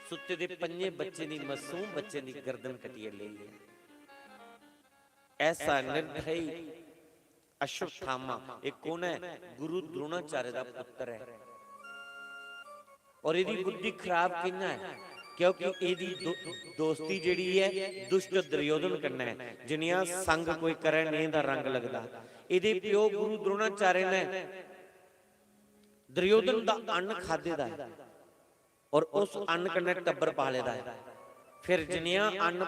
सुत्ते दे पंजे बच्चें दी, मासूम बच्चें दी गर्दन कट्टियै लेई ऐ। ऐसा निर्दयी अश्वत्थामा, एह् कौन ऐ? गुरु द्रोणाचार्य दा पुत्र ऐ। और एह्दी बुद्धि खराब कि'यां ऐ? क्योंकि एह्दी दो-, दोस्ती जेह्ड़ी ऐ दुष्ट दुर्योधन कन्नै ऐ। जिनेहा संग कोई करै नेह दा रंग लगदा। एह्दे प्यो गुरु द्रोणाचार्य ने दुर्योधन दा अन्न खाद्धे दा ऐ और उस अन्न कन्नै टब्बर पाले दा ऐ। फिर जिनेहा अन्न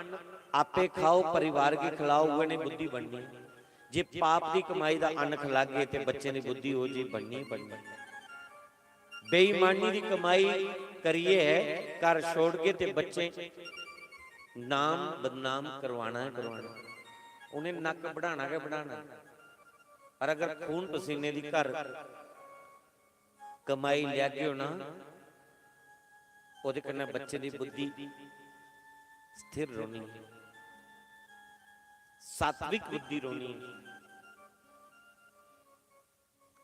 आपे खाओ, परिवार गी खलाओ, उ'ऐ नेही बुद्धि बननी। जे पाप दी कमाई दा अन्न खलागे ते बच्चें दी बुद्धि ओह् जेही बननी गै बननी। बेईमानी दी कमाई करियै घर छोड़गे ते बच्चें नाम बदनाम करवाना गै करवाना, उ'नें नक्क बढ़ाना गै बढ़ाना। और अगर खून पसीने दी घर कमाई लैगे ओ ना, ओह्दे कन्नै बच्चे दी बुद्धि स्थिर रौह्नी, सात्विक बुद्धि रौह्नी।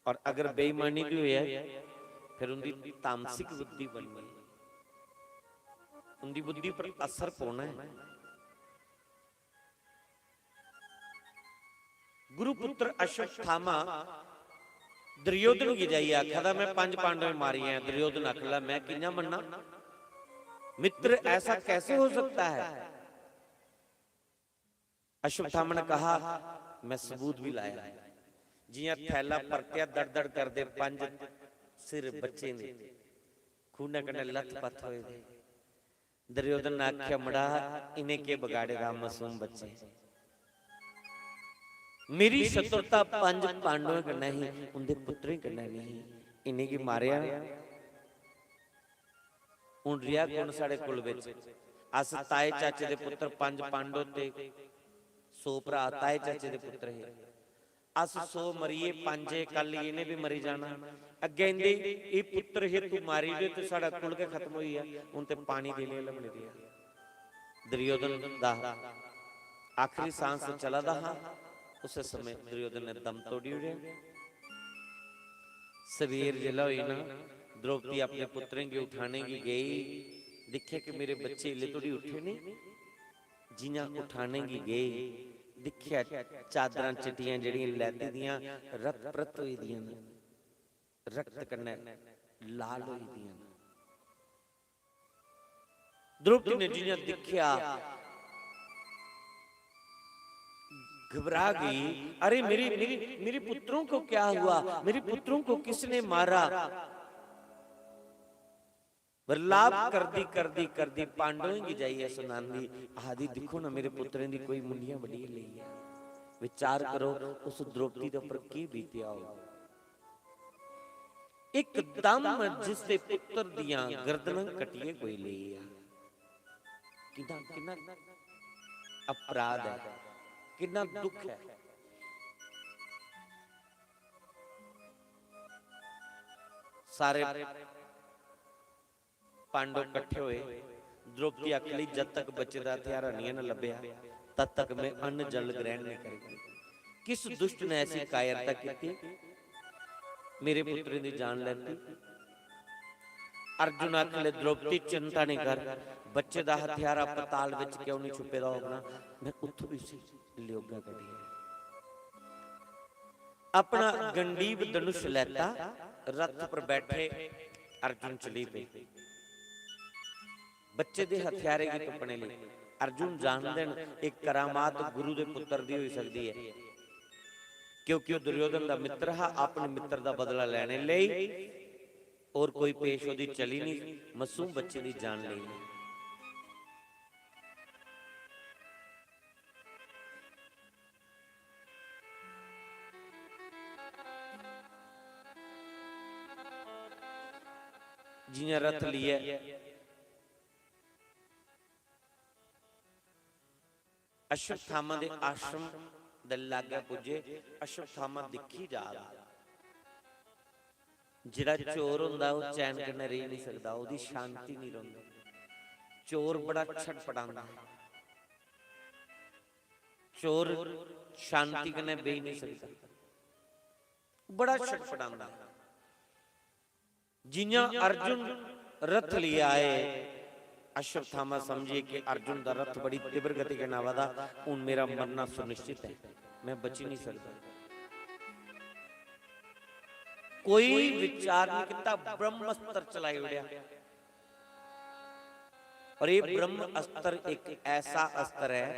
और अगर बेईमानी भी होए, फिर उंदी तामसिक बुद्धि बननी, उंदी बुद्धि पर असर पौना है। गुरुपुत्र अश्वत्थामा दुर्योधन गी जाइयै आखा दा, "मैं पंज पांडव मारियै आं।" दुर्योधन आखन लगा, "मैं कि'यां मन्ना? मित्र, ऐसा कैसे हो सकता है?" अश्वत्थामा ने कहा, "मैं सबूत भी लाया।" जियां थैला परतेआ, दड़-दड़ करदे पंज सिर बच्चें दे खूनै कन्नै लथपथ होए दे। दुर्योधन ने आखेआ, "मड़ा, इ'नें केह् बगाड़े दा मासूम बच्चे? मेरी शत्रुता पंज पांडवें कन्नै ही, उं'दे पुत्तरें कन्नै नेईं ही। इ'नेंगी मारेआ।" हून रेहा कु'न साढ़े कुल बिच? अस ताए चाचे दे पुत्र, पंज पांडव ते सौ भ्रा ताए चाचे दे पुत्र हे। अस सौ मरिये, पंज हे, कल इ'नें बी मरी जाना। अग्गें इंदे एह् पुत्र हे, तू मारी दे ते साढ़ा कुल गै खत्म होई गेआ। हून ते पानी देने आह्ला बनी रेहा। दुर्योधन दा आखिरी सांस चला दा हा, उस समय दुर्योधन ने दम तोड़ी ओड़ेआ। सवेर जिसलै होई ना, द्रौपदी अपने पुत्रें गी उठाने गी गेई, दिक्खेआ कि मेरे बच्चे इल्ले धोड़ी उठे नहीं। जियां उठाने गी गेई, दिक्खेआ चादरां चिट्टियां जेह्ड़ियां लैती दियां, रत प्रत होई दियां न, रक्त कन्नै लाल होई दियां न। द्रौपदी ने जियां दिक्खेआ, घबरा गई। "अरे, मेरी मेरी मेरे पुत्रों को क्या हुआ? मेरे पुत्रों को किसने मारा?" विलाप करदी करदी करदी पांडवें गी जाइयै सनांदी, आखदी, "दिक्खो ना, मेरे पुत्रें दी कोई मुंडियां बड्ढियै लेई ऐ।" विचार करो, उस द्रौपदी दे उप्पर केह् बीतेआ होग। इकदम जिसदे पुत्र दियां गर्दनां कट्टियै कोई लेई आ। किन्ना, किन्ना अपराध ऐ, किन्ना दुख ऐ। सारे पांडव कट्ठे होए। द्रौपदी आखन लगी, "जद तक बच्चे दा हथियार आनियै ना लब्भेआ, तद तक मैं अन्न जल ग्रहण नहीं करूंगी।" किस दुष्ट ने ऐसी कायरता की, मेरे पुत्रें दी जान लैती? अर्जुन आखन लगे, "द्रौपदी, चिंता नहीं कर, बच्चे दा हथियारा पताल विच क्यों नहीं छुपे दा होग ना, मैं उत्थों इसी लेओगा कड्ढियै।" अपना गंडीव धनुष लैता, रथ पर बैठे अर्जुन चली पे। बच्चे दे हथियारे गी तुप्पने लेई। अर्जुन जानदे न, इक करामात गुरु दे पुत्र दी होई सकदी ऐ, क्योंकि ओह दुर्योधन दा मित्र हा, अपने मित्र दा बदला लैने लेई और कोई पेश ओहदी चली नहीं, मासूम बच्चे दी जान लेई। जियां रथ लेइयै अश्वत्थामा दे आश्रम दे लागै पुज्जे, अश्वत्थामा दिक्खी जा दा। जेह्ड़ा चोर होंदा, ओह् चैन कन्नै रेही निं सकदा, ओह्दी शांति निं रौंह्दी। चोर बड़ा छटपटांदा ऐ, चोर शांति कन्नै बेही निं सकदा, बड़ा छटपटांदा ऐ। जियां अर्जुन रथ लेई आए, अश्वत्थामा समझे कि अर्जुन दा रथ बड़ी तीव्र गति कन्नै आवा दा, हून मेरा मरना सुनिश्चित ऐ, मैं बची नहीं सकदा। कोई विचार नहीं किता, ब्रह्मास्त्र चलाई ओड़ेआ। और ये ब्रह्म अस्त्र एक ऐसा अस्त्र है,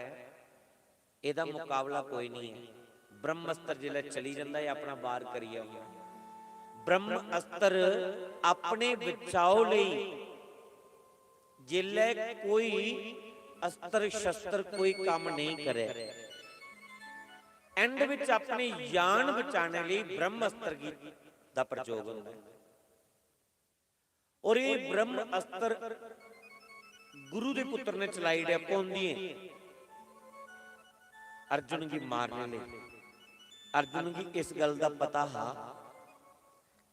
एदा मुकाबला कोई नहीं है। ब्रह्मास्त्र जिसलै चली जंदा है, अपना बार करियै औंदा। ब्रह्मास्त्र अपने बचाव लेई जिसलै कोई अस्त्र शस्त्र कोई कम्म नहीं करे, end विच अपनी जान बचाने लेई ब्रह्मास्त्र गी, दा प्रयोग होंदा है। और ये ब्रह्म अस्त्र गुरु दे पुत्र ने चलाई ओड़ेआ पौंदियें अर्जुन गी मारने लेई। अर्जुन गी इस गल दा पता हा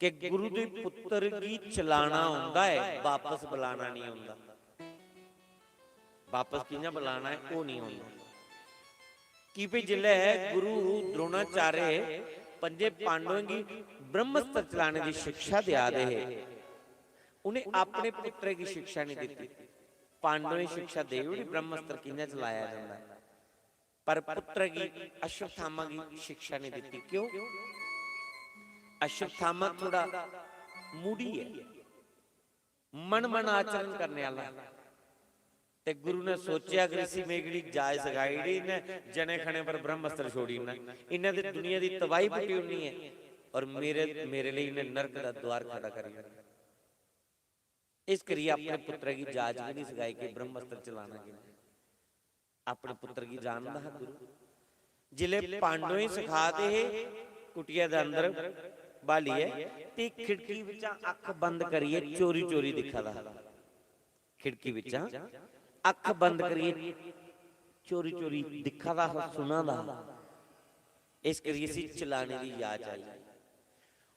कि गुरु दे पुत्र गी चलाना होंदा है, वापस बुलाना नहीं होंदा। वापस कि'यां बुलाना है, ओह् नहीं होंदा। की भई जिसलै गुरु द्रोणाचार्य पंजे पांडवें गी ब्रह्मस्त्र चलाने दी शिक्षा देआ दे हे, उ'नें अपने पुत्रै गी शिक्षा नहीं दित्ती। पांडवें शिक्षा देई ओड़ी ब्रह्मस्त्र कि'यां चलाया जंदा ऐ, पर पुत्रै गी, अश्वत्थामा गी शिक्षा नहीं दित्ती। क्यों? अश्वत्थामा थोड़ा मूढ़ी ऐ। मन मन आचरण करने आह्ला। ते गुरु ने सोचेआ, अगर इसी में एकड़ी जाच सखाई ओड़ी, इन्नै जने खने पर ब्रह्मास्त्र छोड़ी ओड़ना, इन्नै ते दुनिया दी तबाही पुट्टी ओड़नी ऐ, और मेरे, मेरे लेई इन्नै नरक दा द्वार खड़ा करी ओड़ना। इस करियै अपने पुत्रै गी जाच बी नहीं सखाई कि ब्रह्मास्त्र चलाना कि'यां। अपने पुत्र गी जानदा हा गुरु। जिसलै पांडवें गी सखा दे हे, कुटिया दे अंदर ब्हालियै, ते खिड़की बिच्चा अक्ख बंद करियै चोरी चोरी दिक्खा दा हा। खिड़की बिच्चा अक्ख बंद करियै चोरी चोरी दिक्खा दा हा, सुना दा हा। इस करियै इसी चलाने दी याद आई।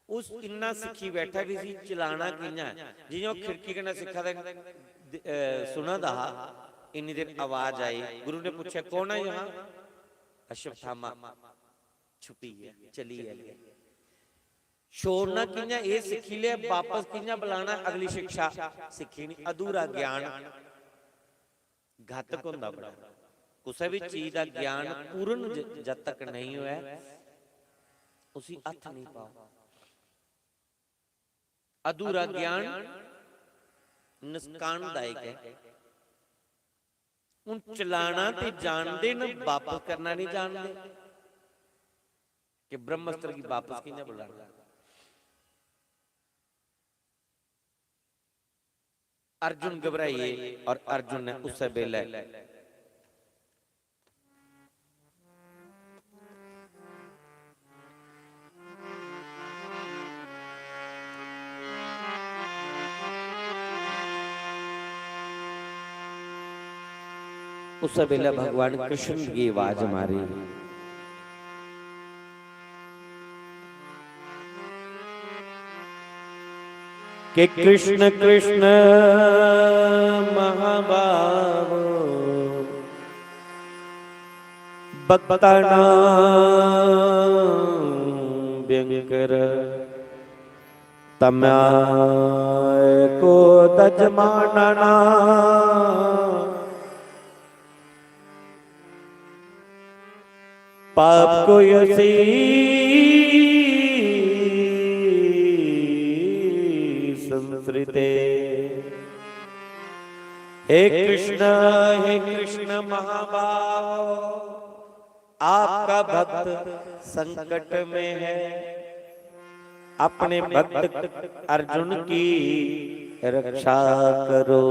उस इन्ना सिक्खी बैठा कि इसी चलाना कि'यां ऐ। जि'यां ओह् खिड़की कन्नै सिक्खा दा, अ, सुना दा हा, इन्नी देर आवाज आई। गुरु ने पुच्छेआ, "कौन है यहाँ?" "अश्वत्थामा।" छुपी गया, चली गया। छोड़ना कि'यां, एह् सिक्खी लेआ, बापस कि'यां बुलाना, अगली शिक्षा सिक्खी नहीं। अधूरा ज्ञान घातक होंदा बड़ा। कुसै भी चीज दा ज्ञान पूर्ण ज-, जद तक नहीं होऐ, उसी हत्थ नहीं पाओ। अधूरा ज्ञान नुकसानदायक है। हून चलाना ते जानदे न, बापस करना नहीं जानदे कि ब्रह्मास्त्र गी बापस कि'यां बुलाना। अर्जुन घबराइयै और अर्जुन ने उस्सै बेल्लै उस्सै बेल्लै भगवान कृष्ण गी आवाज मारी। कि कृष्ण कृष्ण महाबाहो, भक्तानां भयंकर, तम्याय को दजमानना। पाप को यसी संसृते। हे कृष्ण, हे कृष्ण महाबाहो, आपका भक्त संकट में है, अपने भक्त अर्जुन की रक्षा करो।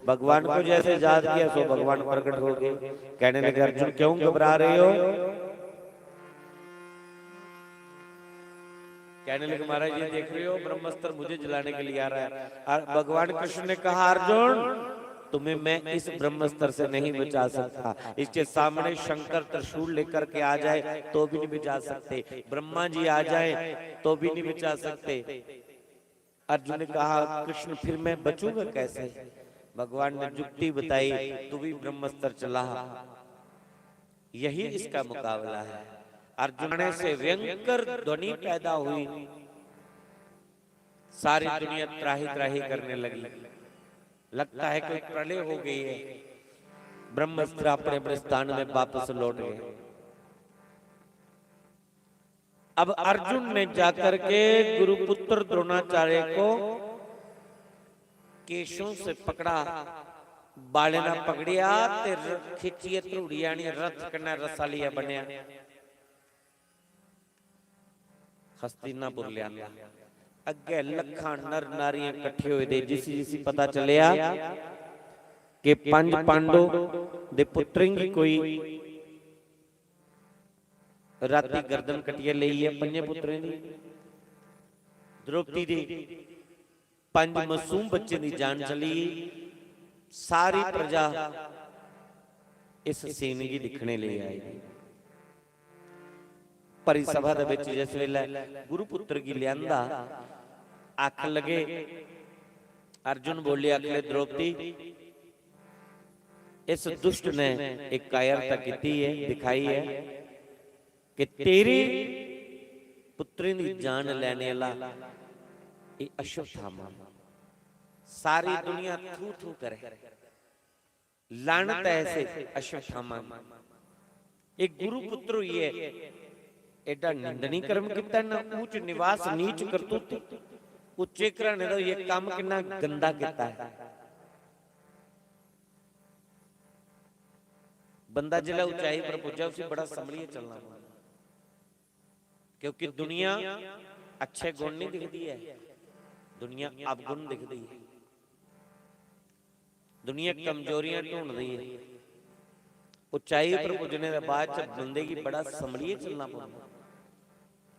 भगवान को जैसे याद किया, सो भगवान प्रकट हो गए। कहने लगे, "अर्जुन, क्यों घबरा रहे हो?" कहने लगे, "महाराज, ये देख रहे हो, ब्रह्मास्त्र मुझे जलाने के लिए आ रहा है।" और भगवान कृष्ण ने कहा, "अर्जुन, तुम्हें मैं इस ब्रह्मास्त्र से नहीं बचा सकता। इसके सामने शंकर त्रिशूल लेकर के आ जाए तो भी नहीं बचा सकते, ब्रह्मा जी आ जाए तो भी नहीं बचा सकते।" अर्जुन ने कहा, "कृष्ण, फिर मैं बचूंगा कैसे?" भगवान ने जुक्ति बताई, "तू भी ब्रह्मास्त्र चला, यही इसका मुकाबला है।" अर्जुन से भयंकर ध्वनि पैदा हुई, सारी दुनिया त्राही त्राही करने लगी। लगता है कोई प्रलय हो गई है। ब्रह्मास्त्र अपने अपने स्थान में वापस लौट गए। अब अर्जुन ने जाकर के गुरुपुत्र द्रोणाचार्य को केशों से पकड़ा, बालें ना पकड़िया ते र-, खिच्चियै धरूड़ी आनी, रथ कन्नै रस्सा लेइयै बन्नेआ। हस्तिनापुर लेआंदा। अग्गै लक्खां नर नारियां कट्ठे होए दे, जिसी जिसी पता चलेआ कि पंज पांडव दे पुत्रें गी कोई राती गर्दन कट्टियै लेई ऐ, पंजे पुत्रें दी। द्रौपदी दे पंज मासूम बच्चें दी जान चली गेई। सारी प्रजा इस सीन गी दिक्खने लेई आई। भरी सभा दे विच जिस वेले गुरुपुत्र गी लिआंदा, आखन लगे, अर्जुन बोले, आखन लगे, "द्रौपदी, इस दुष्ट ने एक कायरता कीती है, दिखाई है कि तेरे पुत्रें दी जान लैने आह्ला एह् अश्वत्थामा।" सारी दुनिया थू थू करे, लानत है इसे अश्वत्थामा गी। एक गुरु पुत्र होइयै एडा निंदनी कर्म कीता, ना ऊंच निवास नीच करतूत, उच्चे घराने दा होइयै कम्म किन्ना गंदा कीता है। बंदा जिसलै उचाई पर पुज्जा, उसी बड़ा संभलियै चलना पौंदा, क्योंकि दुनिया अच्छे गुण नहीं दिखदी है, दुनिया अवगुण दिखदी है। दुनिया कमजोरियां ढूंढदी है। उचाई पर पुज्जने दे बाद च बंदे गी बड़ा संभलियै चलना पौंदा,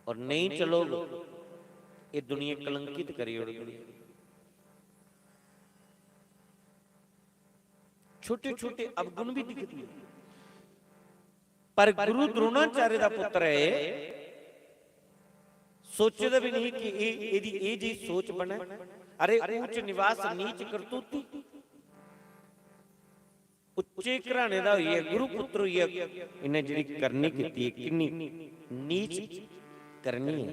और नहीं चलोग, ये दुनिया कलंकित करी ओड़दी है। छोटे छोटे अवगुण भी दिखदी ऐ। पर गुरु द्रोणाचार्य दा पुत्र ऐ, सोचे दा भी नहीं कि एह्, एह्दी एह् जेही सोच बने। अरे, ऊंच निवास नीच करतूती, उच्चे घराने दा होइयै, गुरु पुत्र होइयै, इन्नै जेह्ड़ी करनी कीती ऐ, किन्नी नीच करनी ऐ।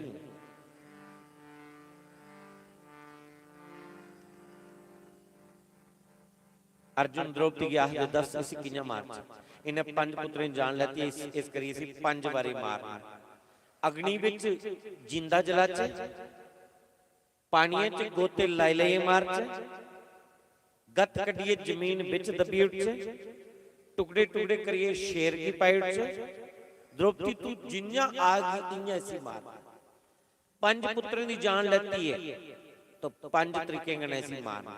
अर्जुन द्रौपदी गी आखदे, "दस, इसी कि'यां मारचै?" इन्नै पंज पुत्रें दी जान लैती, इस, इस करियै इसी पंज बारी मारना। अग्नि बिच जींदा जलाचै, पानियै च गोते लाई लाइयै मारचै, गत्त कड्ढियै जमीन बिच दब्बी ओड़चै, टुकड़े टुकड़े करियै शेर गी पाई ओड़चै। द्रौपदी, तू जि'यां आखगी इ'यां इसी मार। पंज पुत्रें दी जान लैती ऐ, तो पंज तरीकें कन्नै इसी मारना।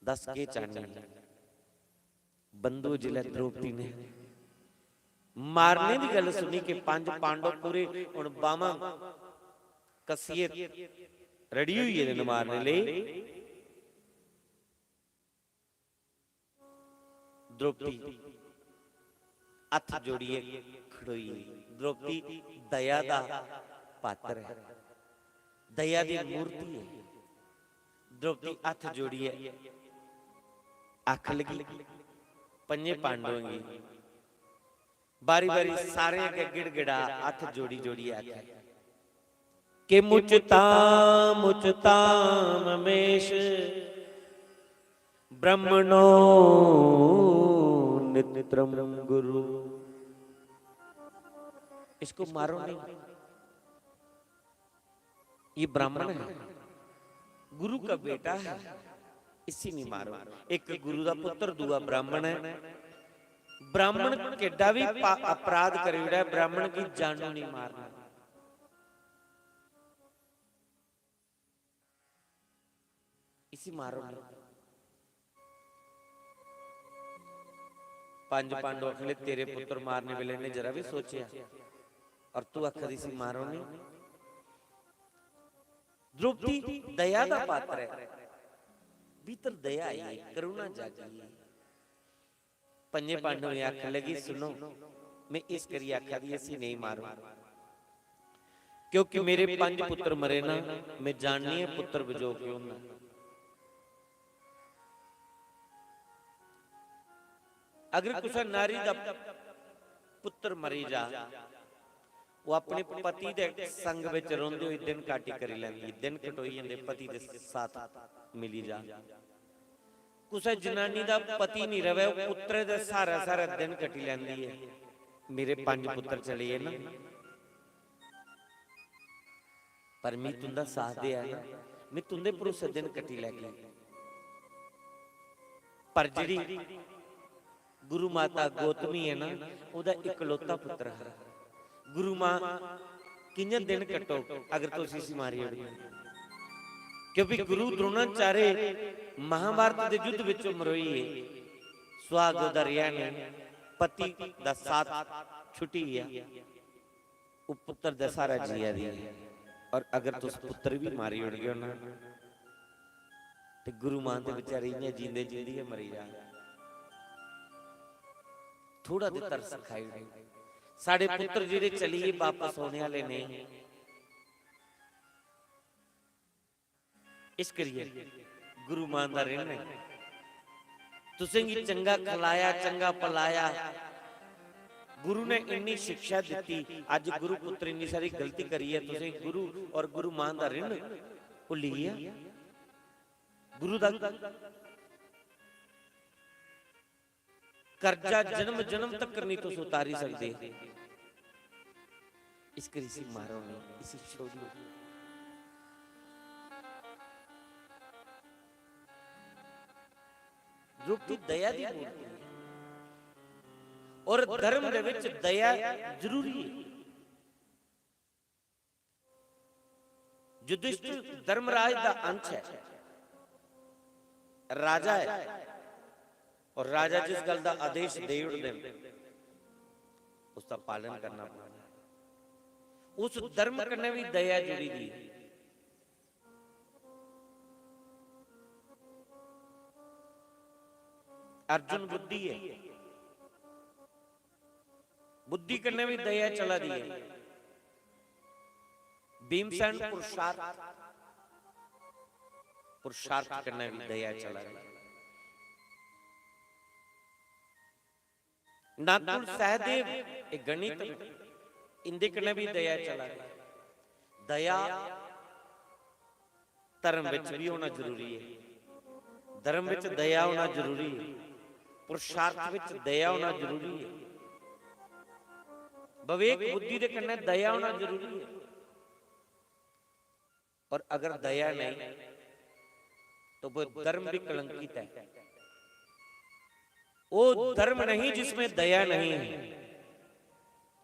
दस, केह् चाह्न्नी ऐ? बंधु, जिसलै द्रौपदी ने मारने दी गल्ल सुनी कि पंज पांडव पूरे हुन बाह्मां कस्सियै ready होई गेदे न मारने लेई, द्रौपदी हत्थ जोड़ियै खड़ोई गेई। द्रौपदी दया दा पात्र ऐ, दया दी मूर्ति ऐ। द्रौपदी हत्थ जोड़ियै आखन लगी, पंजे पांडवें गी बारी बारी सारें अग्गें गिड़गिड़ा हत्थ जोड़ी जोड़ियै आखै, "किमुचतां मुचताममेश ब्रह्मणो नित्रम गुरु।" इसको मारो नहीं, ये ब्राह्मण है, गुरु का बेटा है, इसी नहीं मारो। एक गुरु का पुत्र, दूआ ब्राह्मण है। ब्राह्मण केडा भी पा-, अपराध करी ओड़े, ब्राह्मण की जानू नहीं मारना। इसी मारो नहीं। पंज पांडव आखन लगे, "तेरे पुत्र मारने वेले इन्हें जरा भी सोचेआ, और तू आखा दी इसी मारो नहीं।" द्रौपदी दया दा पात्र है, भीतर दया आई, करुणा जागी। पंजे पांडवें आखन लगी, "सुनो, मैं इस करियै आखा दी, इसी नहीं मारो, क्योंकि मेरे पंज पुत्र मरे ना, मैं जाननी है पुत्र विजोग क्यों होंदा। अगर कुसै नारी दा पुत्र मरी जा, ओह् अपने पति दे संग बिच रौंह्दे होई दिन काटी करी लैंदी, दिन कटोई जंदे, पति दे साथ मिली जा। कुसै जनानी दा पति निं रवै, ओह् पुत्तरै दे स्हारै स्हारै दिन कट्टी लैंदी ऐ। मेरे पंज पुत्तर चली गे ना, पर मी तुं'दा साथ देआ ना, में तुं'दे भरोसे दिन कट्टी लैगी।" पर जेह्ड़ी गुरु माता गौतमी ऐ ना, ओह्दा इकलौता पुत्तर हा। गुरु मां कि'यां दिन कट्टो अगर तुस इसी मारी ओड़गे? क्योंकि गुरु द्रोणाचार्य महाभारत दे युद्ध विच मरोई गे, सुहाग ओह्दा रेहा नेईं, पति दा साथ छुट्टी गेआ। ओह् पुत्तर दे स्हारा जिया दी ऐ। और अगर तुस पुत्तर बी मारी ओड़गे ना, ते गुरु मां ते बेचारी इ'यां जींदे जींदी गै मरी जा। थोड़ा ते तरस खाई ओड़ो। साढ़े पुत्तर जेह्ड़े चली गे, बापस औने आह्ले नेईं। इस करियै गुरु मां दा ऋण ऐ। तुसेंगी चंगा खलाया, चंगा पलाया, गुरु ने इन्नी शिक्षा दित्ती, अज्ज गुरु पुत्र इन्नी सारी गलती करियै तुसें गुरु और गुरु मां दा ऋण भुल्ली गेआ। गुरु दा कर्जा जन्म जन्म तक नहीं तुस उतारी सकदे। इस करी इसी मारो नहीं, इसी छोड़ियो। द्रौपदी दया दी मूर्ति है और धर्म दे विच दया जरूरी है। युधिष्ठिर धर्मराज दा अंश है, राजा है, और राजा जिस गल दा आदेश दे उठदे न, उसदा पालन करना पौंदा है। उस धर्म कन्नै भी दया जुड़ी दी है। अर्जुन बुद्धि ऐ, बुद्धि कन्नै बी दया चला दी ऐ। भीमसेन पुरुषार्थ, पुरुषार्थ कन्नै बी दया चला दी। नकुल सहदेव, एह् गणित न, इंदे कन्नै बी दया चला दी। दया धर्म बिच बी होना जरूरी ऐ, धर्म बिच दया होना जरूरी ऐ, पुरुषार्थ बिच दया होना जरूरी ऐ, विवेक बुद्धि दे कन्नै दया होना जरूरी ऐ। और अगर दया नहीं, तो वो धर्म भी कलंकित है। वो धर्म नहीं जिसमें दया नहीं है।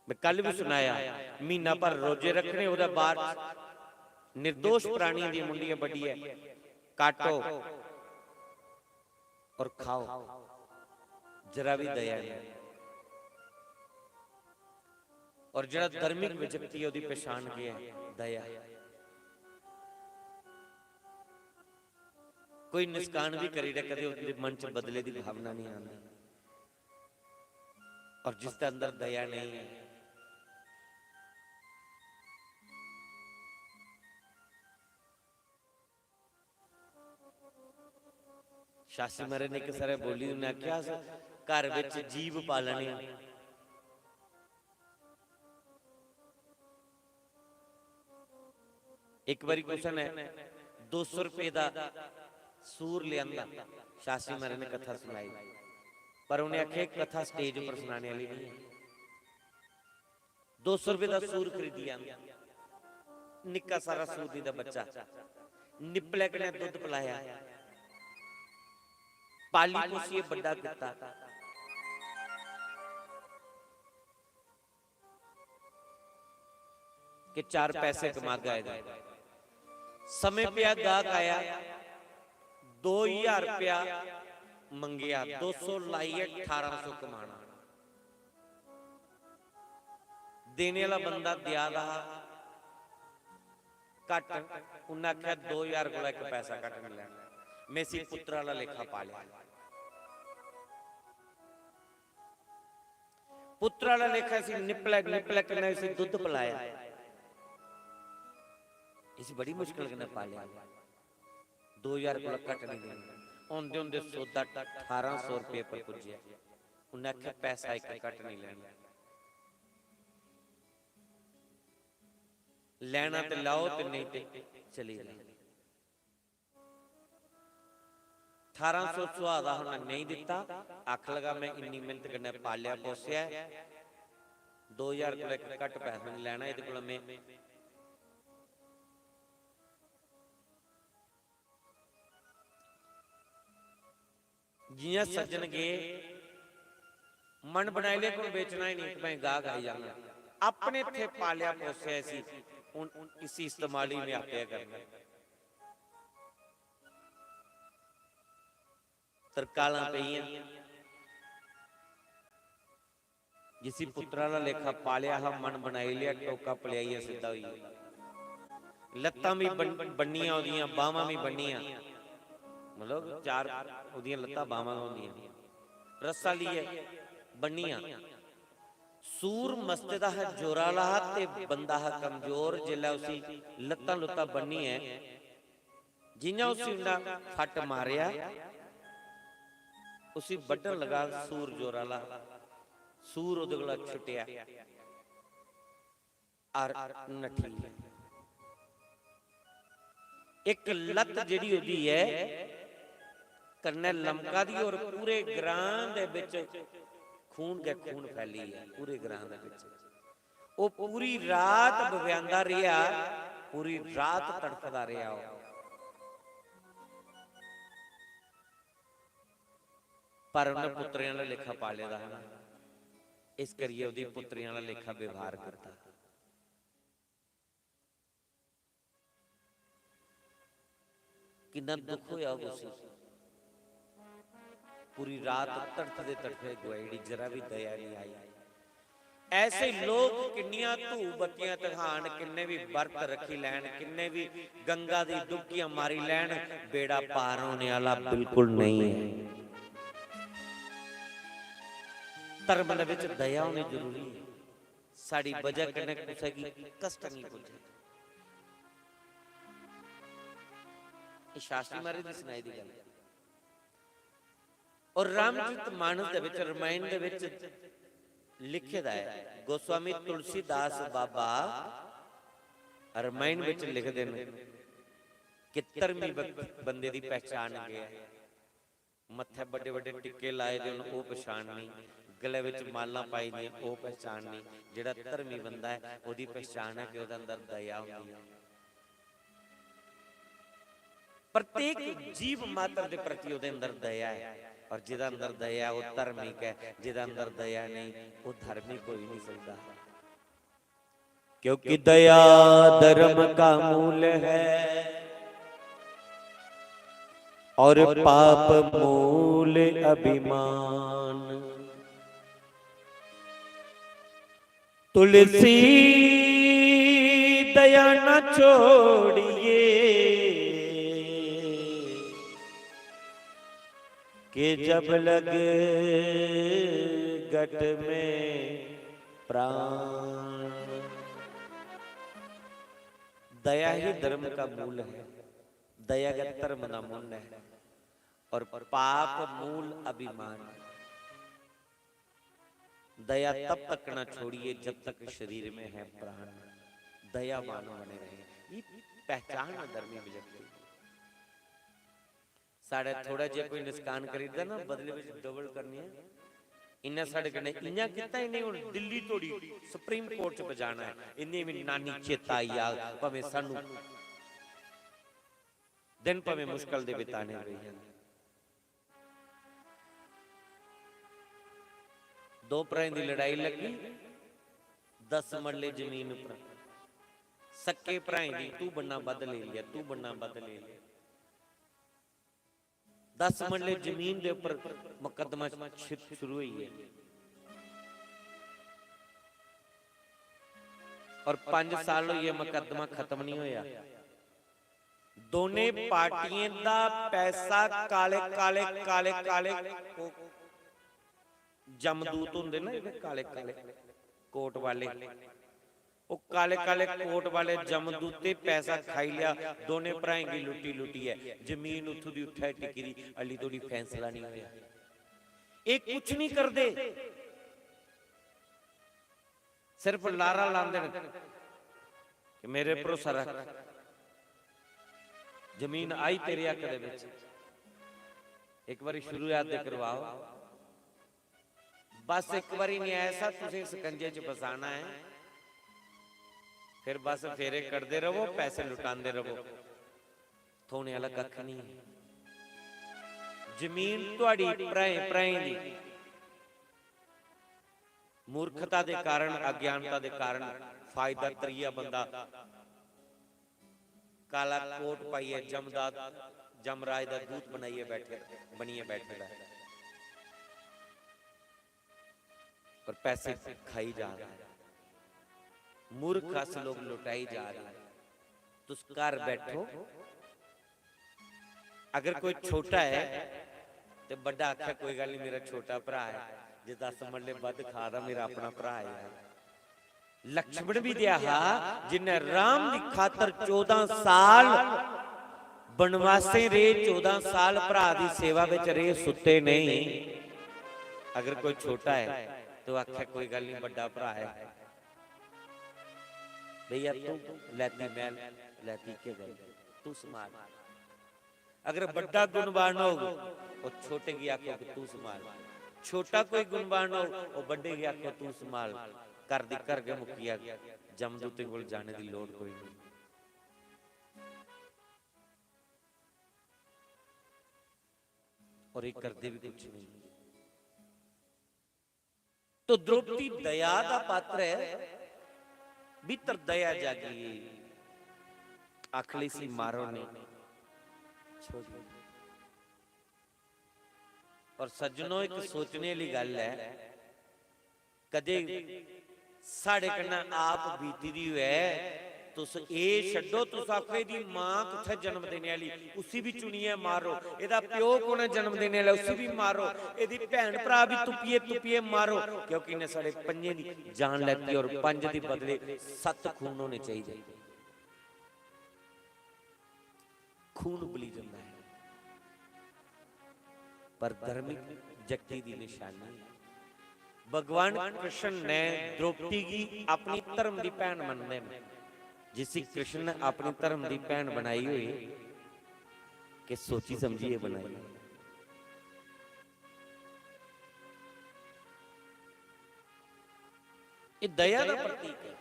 मैं कल भी सुनाया, महीना भर रोजे रखने, ओह्दे बाद निर्दोष प्राणी दी मुंडियां बड्डियै काटो और खाओ, जरा भी दया नहीं। और जेह्ड़ा धार्मिक व्यक्ति ऐ, ओह्दी पछाण केह् ऐ? दया। कोई नुकसान भी करी ओड़े, कदें ओह्दे मन च बदले दी भावना नहीं आंदी। और जिसदे अंदर दया नहीं है, शास्त्री महाराज ने इक सारे बोली, उन्हें आखेआ, "अस घर बिच जीव पालने आं।" इक बारी कुसै ने दो सौ रपेऽ दा सूर लेआंदा, शास्त्री महाराज ने कथा सनाई, पर उ'नें आखेआ, "एह् कथा stage उप्पर सनाने आह्ली नहीं है।" दो सौ रपेऽ दा सूर खरीदी आंदा, निक्का सारा सूरनी दा बच्चा, निप्पलै कन्नै दुद्ध पलाया, पाली पोसियै बड्डा कीता कि चार पैसे कमागा एह्दा। समें पेआ, गाह्क आया, दो ज्हार रपेआ मंगेआ, दो सौ लाइयै ठारां सौ कमाना। देने आह्ला बंदा देआ दा हा घट्ट, उन्नै आखेआ, "दो ज्हार कोला इक पैसा घट्ट निं लैना, में इसी पुत्तरा आह्ला लेखा पालेआ।" पुत्तरा आह्ला लेखा इसी निप्पलै, निप्पलै कन्नै इसी दुद्ध पलाया, इसी बड़ी मुश्कल कन्नै पालेआ। दो ज्हार कोला घट्ट निं देना। होंदे होंदे सौदा ठारां सौ रपेऽ पर पुज्जेआ। उन्नै आखेआ, "पैसा इक घट्ट निं लैना, लैना ते लैओ ते नेईं ते चली जाओ।" ठारां सौ सुआऽ दा उन्नै नेईं दित्ता। आखन लगा, "में इन्नी मेह्नत कन्नै पालेआ पोसेआ ऐ, दो ज्हार कोला इक घट्ट पैसा निं लैना, एह्दे कोला में।" जि'यां सज्जन गे, मन बनाई लेआ, "कु'न बेचना ही निं, भाएं गाह्क आई जाङन।" अपने इत्थै पालेआ पोसेआ इसी, हून इसी इस्तेमाल ही में आपे गै करना। तरकालां पेइयां। जिसी पुत्तरा आह्ला लेखा पालेआ हा, मन बनाई लेआ, टोका पलेआइयै सिद्धा होई गेआ। लत्तां बी बन-, बन्नियां ओह्दियां, बाह्मां बी बन्नियां, मतलब, चार ओह्दियां लत्तां, बाह्मां गै होंदियां, रस्सा लेइयै बन्नियां। सूर मस्ते दा हा, जोरा आह्ला हा ते बंदा हा कमजोर। जिसलै उसी लत्तां-लुत्तां बन्नियै जि'यां उसी उन्नै फट्ट मारेआ, उसी बड्ढन लगा सूर जोर आह्ला, सूर ओह्दे कोला छुट्टेआ, अर नट्ठी गेआ। इक लत्त जेह्ड़ी ओह्दी ऐ, कन्नै लमका दी, और पूरे ग्रां दे बिच खून गै खून फैली गेआ, पूरे ग्रां दे बिच। ओह् पूरी रात बव्यांदा रेहा, पूरी रात तड़फदा रेहा ओह्। पर उन्नै पुत्तरें आह्ला लेखा पाले दा हा ना, इस करियै ओह्दी पुत्तरें आह्ला लेखा व्यवहार कीता। किन्ना दुख होया होग उसी। पूरी रात तड़फदे तड़फदे गुआई ओड़ी, जरा भी दया नहीं आई। ऐसे लोग किन्नियां धूप बत्तियां धखान, किन्ने भी बरत रखी लैन, किन्ने भी गंगा दी डुबकियां मारी लैन, बेड़ा पार होने आह्ला बिल्कुल नहीं है। धर्म दे बिच दया होनी जरूरी है। साढ़ी बजह कन्नै कुसै गी कष्ट नहीं पुज्जे। एह् शास्त्री महाराज दी सनाई दी गल्ल। और रामचरित मानस दे विच, रामायण दे विच लिखे दा है, गोस्वामी तुलसीदास बाबा रामायण विच लिखदे न कि धर्मी बक-, बंदे दी पहचान केह् है। मत्थे बड्डे बड्डे टिक्के लाए दे होन, ओह् पछान नहीं। गले विच मालां पाई दियां, ओह् पहचान नहीं। जेह्ड़ा धर्मी बंदा है, ओह्दी पहचान है कि ओह्दे अंदर दया होंदी है। प्रत्येक जीव मात्र दे प्रति ओह्दे अंदर दया है, और जेह्दा अंदर दया है, ओह् धार्मिक है, जेह्दा अंदर दया नहीं, ओह् धार्मिक होई नहीं सकदा। क्योंकि दया धर्म का मूल है और पाप मूल अभिमान। तुलसी दया न छोड़िए, कि जब लग गट में प्राण। दया ही धर्म का मूल है, दया का धर्म का मूल है, और पाप मूल अभिमान। दया तब तक ना छोड़िए जब तक शरीर में है प्राण। दयावान बने रहे, ये पहचान है धर्मी व्यक्ति। साढ़े थोड़ा जिहा कोई नुकसान करी दिंदा ना, बदले विच डबल करनी है। इन्ना साढ़े कन्नै इ'यां कीता, इ'नें हुन दिल्ली तोड़ी सुप्रीम कोर्ट च पजाना है। इ'नें बी नानी चेता आई जाग, भामें सानू दिन भामें मुश्किल दे बिताने पेई जान। दो भ्राएं दी लड़ाई लग्गी, दस मरले जमीन उप्पर। सक्के भ्राएं दी, तू बन्ना बद्ध लेई लेआ, तू बन्ना बद्ध लेई लेआ। दस मरले जमीन दे उप्पर मुकदमा श-, शुरू होई गेआ। और पंज साल होई गे, मुकदमा खत्म नहीं होया। दोनें पार्टियें दा पैसा काले, काले, काले, काले, ओह् जमदूत होंदे ना, जेह्ड़े काले, काले कोट वाले, ओह् काले, काले कोट वाले जमदूते पैसा खाई लेआ, दोनें भ्राएं गी लुट्टी, लुट्टियै जमीन उत्थूं दी उत्थै टिकी दी, हल्ली धोड़ी फैसला नहीं होया। एह् कुछ नहीं करदे। सिर्फ लारा लांदे न कि मेरे भरोसा रख, जमीन आई तेरे हक दे विच। एक बारी शुरुआत दे करवाओ, बस एक बारी न्याय साहब तुसें सकंजे च फसाना है, फिर बस फेरे कटदे रवो, पैसे लुटांदे रवो, थोने आह्ला कक्ख नहीं है। जमीन तुहाड़ी भ्राएं, भ्राएं दी। मूर्खता दे कारण, अज्ञानता दे कारण फायदा त्रीया बंदा काला कोट पाइयै जमदाद, जमराज दा दूत बनाइयै बैठे, बनियै बैठे दा ऐ। और पैसे खाई जा रहा है। मूर्ख अस लोग लुटाई जा रहे हैं। तुस घर बैठो, अगर कोई छोटा है ते बड्डा आखे, "कोई गल्ल नहीं, मेरा छोटा भरा है, जे दस मरले बद्ध खा दा, मेरा अपना भरा है।" लक्ष्मण भी दिया हा, जिन्हें राम दी खातर चौदह साल बनवासें रेह, चौदह साल भरा दी सेवा विच रेह, सुत्ते नहीं। अगर कोई छोटा है तो आखे, "कोई गल्ल नहीं, बड्डा भरा है।" भैया, तू लैती, मैं लैती, के गल्ल, तू संभाल। अगर बड्डा गुणवान होग, ओह् छोटे गी आखो कि तू संभाल। छोटा कोई गुणवान होग, ओह् बड्डे गी आखो, "तू संभाल।" घर दी घर गै मुक्की जाग, जमदूतें कोल जाने दी लोड़ कोई नहीं। और एह् करदे भी कुछ नहीं। तो द्रौपदी दया दा पात्र है, भीतर दया जागी, आखली सी मारो नहीं, छोड़ो। और सज्जनो, एक सोचने आह्ली गल्ल ऐ, कदे साढ़े कन्नै आप बीती दी होऐ, तुस एह् छड्डो, तुस आखो एह्दी मां कुत्थै जन्म देने आह्ली, उसी बी चुनियै मारो। एह्दा प्यो कु'न ऐ जन्म देने आह्ला, उसी बी मारो। एह्दी भैन भ्राऽ बी तुप्पियै, तुप्पियै मारो, क्योंकि इन्नै साढ़े पंजें दी जान लैती और पंज दे बदले सत्त खून होने चाहिदे। खून उबली जंदा ऐ, पर धार्मिक जगती दी निशानी ऐ। भगवान कृष्ण ने द्रौपदी गी अपनी धर्म दी भैन मनदे न, जिसी कृष्ण ने अपनी धर्म दी भैन बनाई होई, कि सोची समझियै बनाई। एह् दया दा प्रतीक ऐ।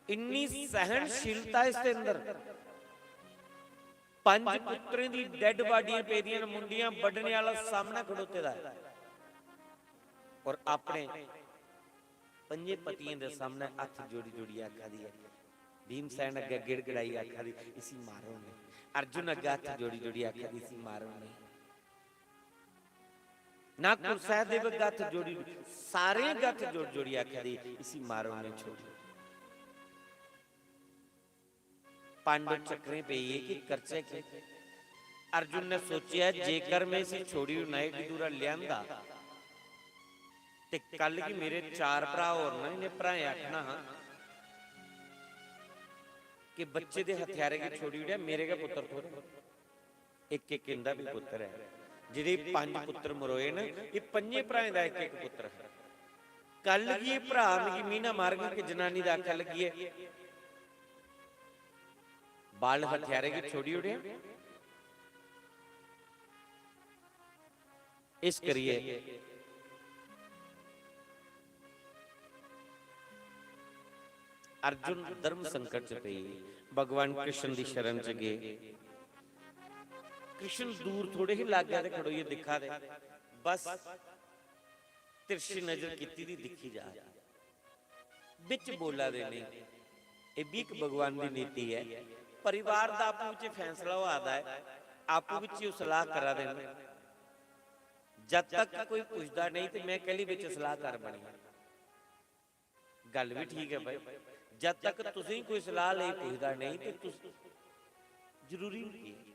इन्नी सहनशीलता इसदे अंदर। पंज पुत्तरें दी डेड बाडियां पेदियां न, मुंडियां बड्ढने आह्ला सामनै खड़ोते दा ऐ और अपने पंजे पतियें दे सामनै हत्थ जोड़ी जोड़ी आखा दी ऐ, भीमसेन अग्गै गिड़गिड़ाई आखा दी, "इसी मारो नेईं।" अर्जुन अग्गै हत्थ जोड़ी जोड़ी आखा दी, "इसी मारो नेईं।" नकुल सहदेव अग्गै हत्थ जोड़ी, सारें अग्गै हत्थ जोड़ी जोड़ी आखा दी, "इसी मारो नेईं, छोड़ो।" पांडव चक्करें पेई गे कि करचै केह्। अर्जुन ने सोचेआ, जेकर में इसी छोड़ी ओड़ना, एड्डी दूरा लेआंदा, ते कल गी मेरे चार भ्राऽ होर न, इ'नें भ्राएं आखना हा कि बच्चे दे हथियारे गी छोड़ी ओड़ेआ, मेरे गै पुत्तर थोह्ड़े। इक इक इं'दा बी पुत्तर ऐ। जेह्ड़े पंज पुत्तर मरोए न, एह् पंजें भ्राएं दा इक इक पुत्तर हा। कल गी एह् भ्राऽ मिगी मीह्ना मारङन कि जनानी दा आखै लग्गी ऐ, बाल हथियारे गी छोड़ी ओड़ेआ। इस करियै अर्जुन धर्म संकट च पेई, भगवान कृष्ण दी शरण च गे। कृष्ण दूर थोड़े ही लाग्गै ते खड़ोइयै दिक्खा दे, बस तिरछी नजर कीती दी दिक्खी जा दे, बिच बोला दे नेईं। एह् बी इक भगवान दी नीति ऐ। परिवार दा आपूं बिच्चें फैसला होआ दा ऐ, आपूं बिच्चें ओह् सलाह करा दे न। जद तक कोई पुछदा नेईं ते में कैह्ली बिच सलाहकार बनी? गल्ल बी ठीक ऐ भाई, जद तक तुसेंगी कोई सलाह लेई पुछदा नेईं ते तुस जरूरी बी केह्?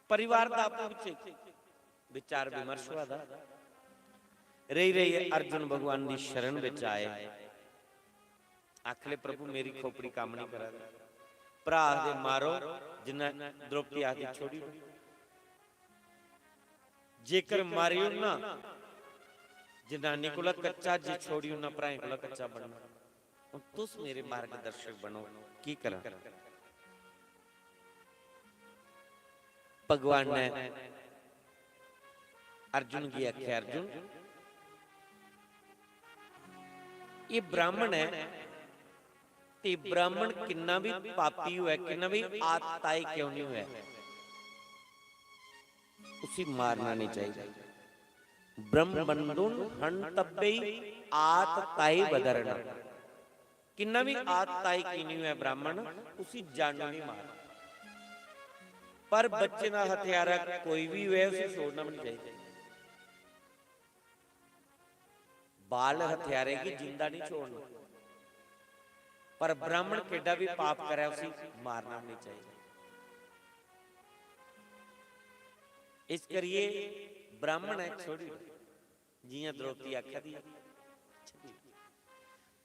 परिवार दा आपूं बिच्चें विचार विमर्श होआ दा। रेही रेही अर्जुन भगवान दी शरण बिच आए। आखले, "प्रभु, मेरी खोपड़ी कम्म नहीं करा दी।" भ्रा आखदे, "मारो।" जिन्ना द्रौपदी आखदी, "छोड़ी ओड़ो।" जेकर मारी ओड़ना जनानी कोला कच्चा, जे छोड़ी ओड़ना भ्राएं कोला कच्चा बनना। हुन तुस मेरे मार्गदर्शक बनो, की करां? भगवान ने अर्जुन गी आखेआ, "अर्जुन, एह् ब्राह्मण ऐ, ते ब्राह्मण किन्ना बी पापी होऐ, किन्ना बी आतताई क्यों नहीं होऐ, उसी मारना नहीं चाहिए। ब्रह्मबंधुन हंतव्यैव आततायैर्वधर्मैः।" किन्ना भी आतताई की नहीं होऐ ब्राह्मण, उसी जानू नहीं मार। पर बच्चे दा हत्यारा कोई भी होऐ, उसी छोड़ना भी नहीं चाहिए। बाल हत्यारे गी जिंदा नहीं छोड़ना, पर ब्राह्मण केडा भी पाप करे, उसी मारना भी नहीं चाहिए। इस करिए ब्राह्मण है, छोड़ी ओड़ो। जियां द्रौपदी आखा दी ऐ,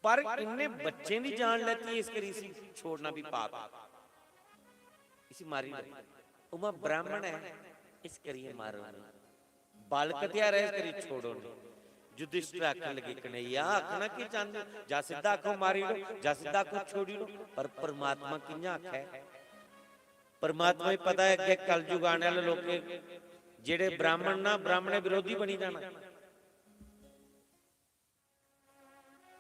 पर इन्ने बच्चें दी जान लैती, इस करी इसी छोड़ना भी पाप ऐ। इसी मारी लो। उमा ब्राह्मण ऐ, इस करियै मारो नेईं। बालक हत्यारा ऐ, इस करी छोड़ो नेईं। युधिष्ठिर आखन लगे, "कन्हैया, आखना की चाहंदे हो? जा सिद्धा आखो मारी ओड़ो, जा सिद्धा आखो छोड़ी ओड़ो।" पर परमात्मा कि'यां आखै? परमात्मा गी पता ऐ अग्गें कलयुग आने आह्ले लोकें, जेह्ड़े ब्राह्मण ना, ब्राह्मणे विरोधी बनी जाना।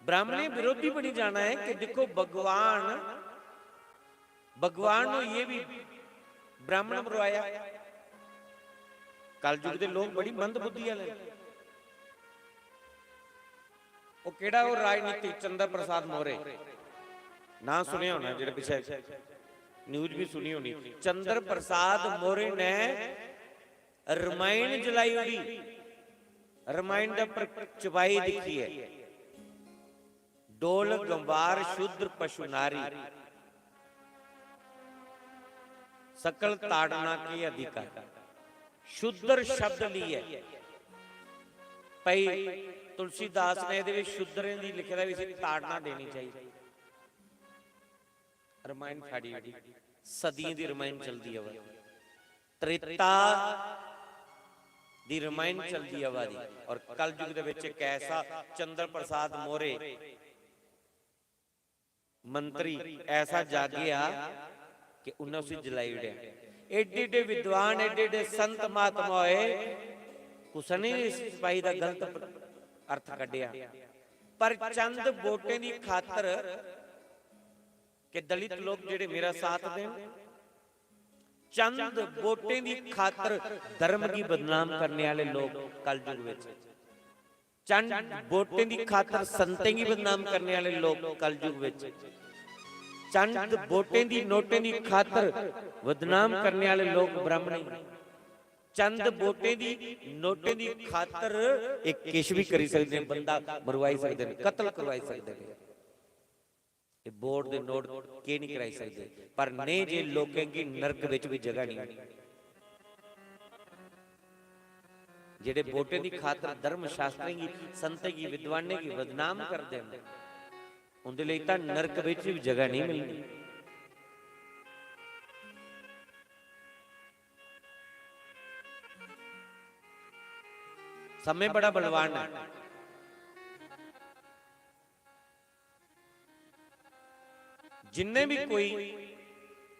ब्राह्मणे विरोधी बनी जाना ऐ कि दिक्खो, भगवान, भगवान होइयै बी ब्राह्मण मरोआया। कलयुग दे लोक बड़ी मंदबुद्धि आह्ले न। ओह् केह्ड़ा ओह् राजनीतिक चंद्र प्रसाद मौर्य, नांऽ सुनेआ होना, जेह्ड़े पिच्छे न्यूज बी सुनी होनी। चंद्र प्रसाद मौर्य ने रमायण जलाई ओड़ी, रमायण दे उप्पर चपाई दिक्खी ऐ। डोल गंवार शूद्र पशु नारी, सकल ताड़ना के अधिकारी। शूद्र शब्द लेइयै भाई तुलसीदास ने एह्दे विच शूद्रें दी लिखे दा बी इसी ताड़ना देनी चाहिदी। रमायण फाड़ी ओड़ी, सदियें दी रमायण चलदी आवा दी, त्रेता दी रमायण चलदी आवा दी। और कलयुग दे विच एक ऐसा चंद्र प्रसाद मौर्य मंत्री ऐसा जागेआ कि उन्नै उसी जलाई ओड़ेआ। एड्डे एड्डे विद्वान, एड्डे एड्डे संत महात्मा होए, कुसै ने इस सपाई दा गलत अर्थ कड्ढेआ, पर चंद वोटें दी खातर कि दलित लोक जेह्ड़े मेरा साथ देन, चंद वोटें दी खातर धर्म गी बदनाम करने आह्ले लोक कलयुग विच, चंद वोटें दी खातर संतें गी बदनाम करने आह्ले लोक कलयुग विच, चंद वोटें दी नोटें दी खातर बदनाम करने आह्ले लोक ब्राह्मणें गी, चंद वोटें दी नोटें दी खातर एह् किश भी करी सकदे न, बंदा मरवाई सकदे न, कत्ल करवाई सकदे न। एह् वोट दे नोट केह् निं कराई सकदे, पर नेह् जे लोकें गी नरक बिच बी जगह निं। जेह्ड़े वोटें दी खातर धर्म शास्त्रें गी, संतें गी, विद्वानें गी बदनाम करदे न, उं'दे लेई तां नरक बिच बी जगह निं मिलनी। समें बड़ा बलवान ऐ। जिन्ने भी कोई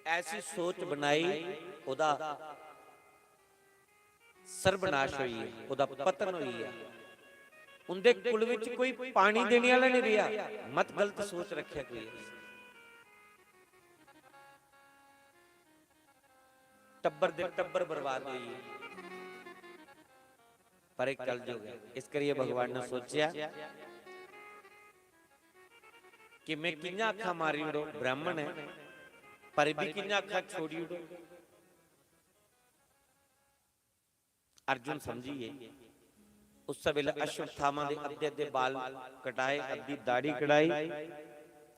ऐसी सोच बनाई, ओह्दा सर्वनाश होई गेआ, ओह्दा पतन होई गेआ। उंदे कुल विच कोई पानी देने आह्ला नहीं रेहा। मत गलत सोच रखेआ कोई। टब्बर दे टब्बर बर्बाद होई गे। पर एह् कलयुग ऐ। इस करियै भगवान ने सोचेआ कि मैं कि'यां आक्खां मारी ओड़ो, ब्राह्मण ऐ, पर भी कि'यां आक्खां छोड़ी ओड़ो। अर्जुन समझी गे। उस बेले अश्वत्थामा दे अद्धे अद्धे बाल कटाए, अद्धी दाढ़ी कटाई।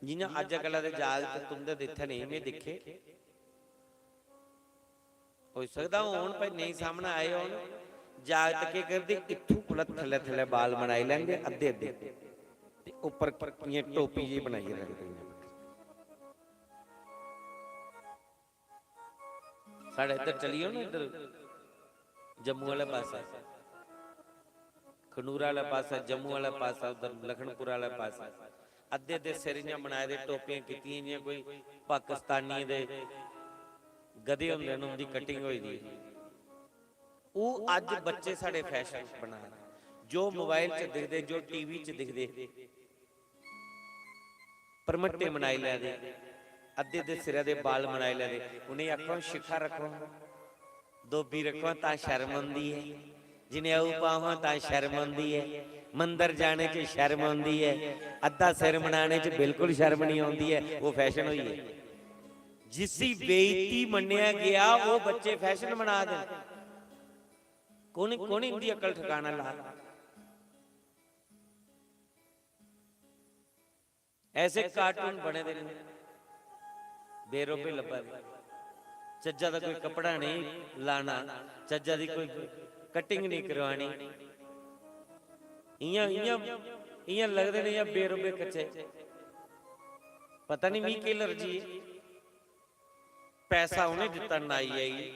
जि'यां अज्जकल दे जागत तुं'दे ते इत्थै नेईं में दिक्खे। होई सकदा हून भाई नेईं सामनै आए होन। जागत केह् करदे, इत्थूं कोला थल्लै थल्लै बाल बनाई लैंदे अद्धे अद्धे, ते उप्पर इ'यां टोपी जेही बनाइयै रखदे। साढ़े इद्धर चली जाओ ना, इद्धर जम्मू आह्ले पासै, खनूरा आह्ले पासै, जम्मू आह्ले पासै, उद्धर लखनपुर आह्ले पासै, अद्धे अद्धे सिर इ'यां बनाए दे, टोपियां कीतियां, जि'यां कोई पाकिस्तानियें दे गधे होंदे न, उं'दी cutting होई दी। ओह् अज्ज बच्चे साढ़े fashion बना दे, जो mobile च दिखदे, जो TV च दिखदे, परमट्टे बनाई लै दे, अद्धे अद्धे सिरै दे बाल बनाई लै दे। उ'नेंगी आखो, शिखा रक्खो, धोबी रक्खो, तां शर्म औंदी ऐ। जनेऊ पाओ, तां शर्म औंदी ऐ। मंदर जाने च शर्म औंदी ऐ। अद्धा सिर बनाने च बिल्कुल शर्म निं औंदी ऐ। ओह् fashion होई गेआ। जिसी बेइज्जती मन्नेआ गेआ, ओह् बच्चे fashion बना दे। कु'न, कु'न इं'दी अकल ठकाना ला दा? ऐसे cartoon बने दे न, बेरोबे लब्भा दे। चज्जा दा कोई कपड़ा नेईं लाना, चज्जा दी कोई cutting नेईं करवानी। इ'यां, इ'यां, इ'यां लगदे न इ'यां बेरोबे कच्चे। पता निं मी केह् allergy ऐ। पैसा उ'नें दित्ता नाइयै गी,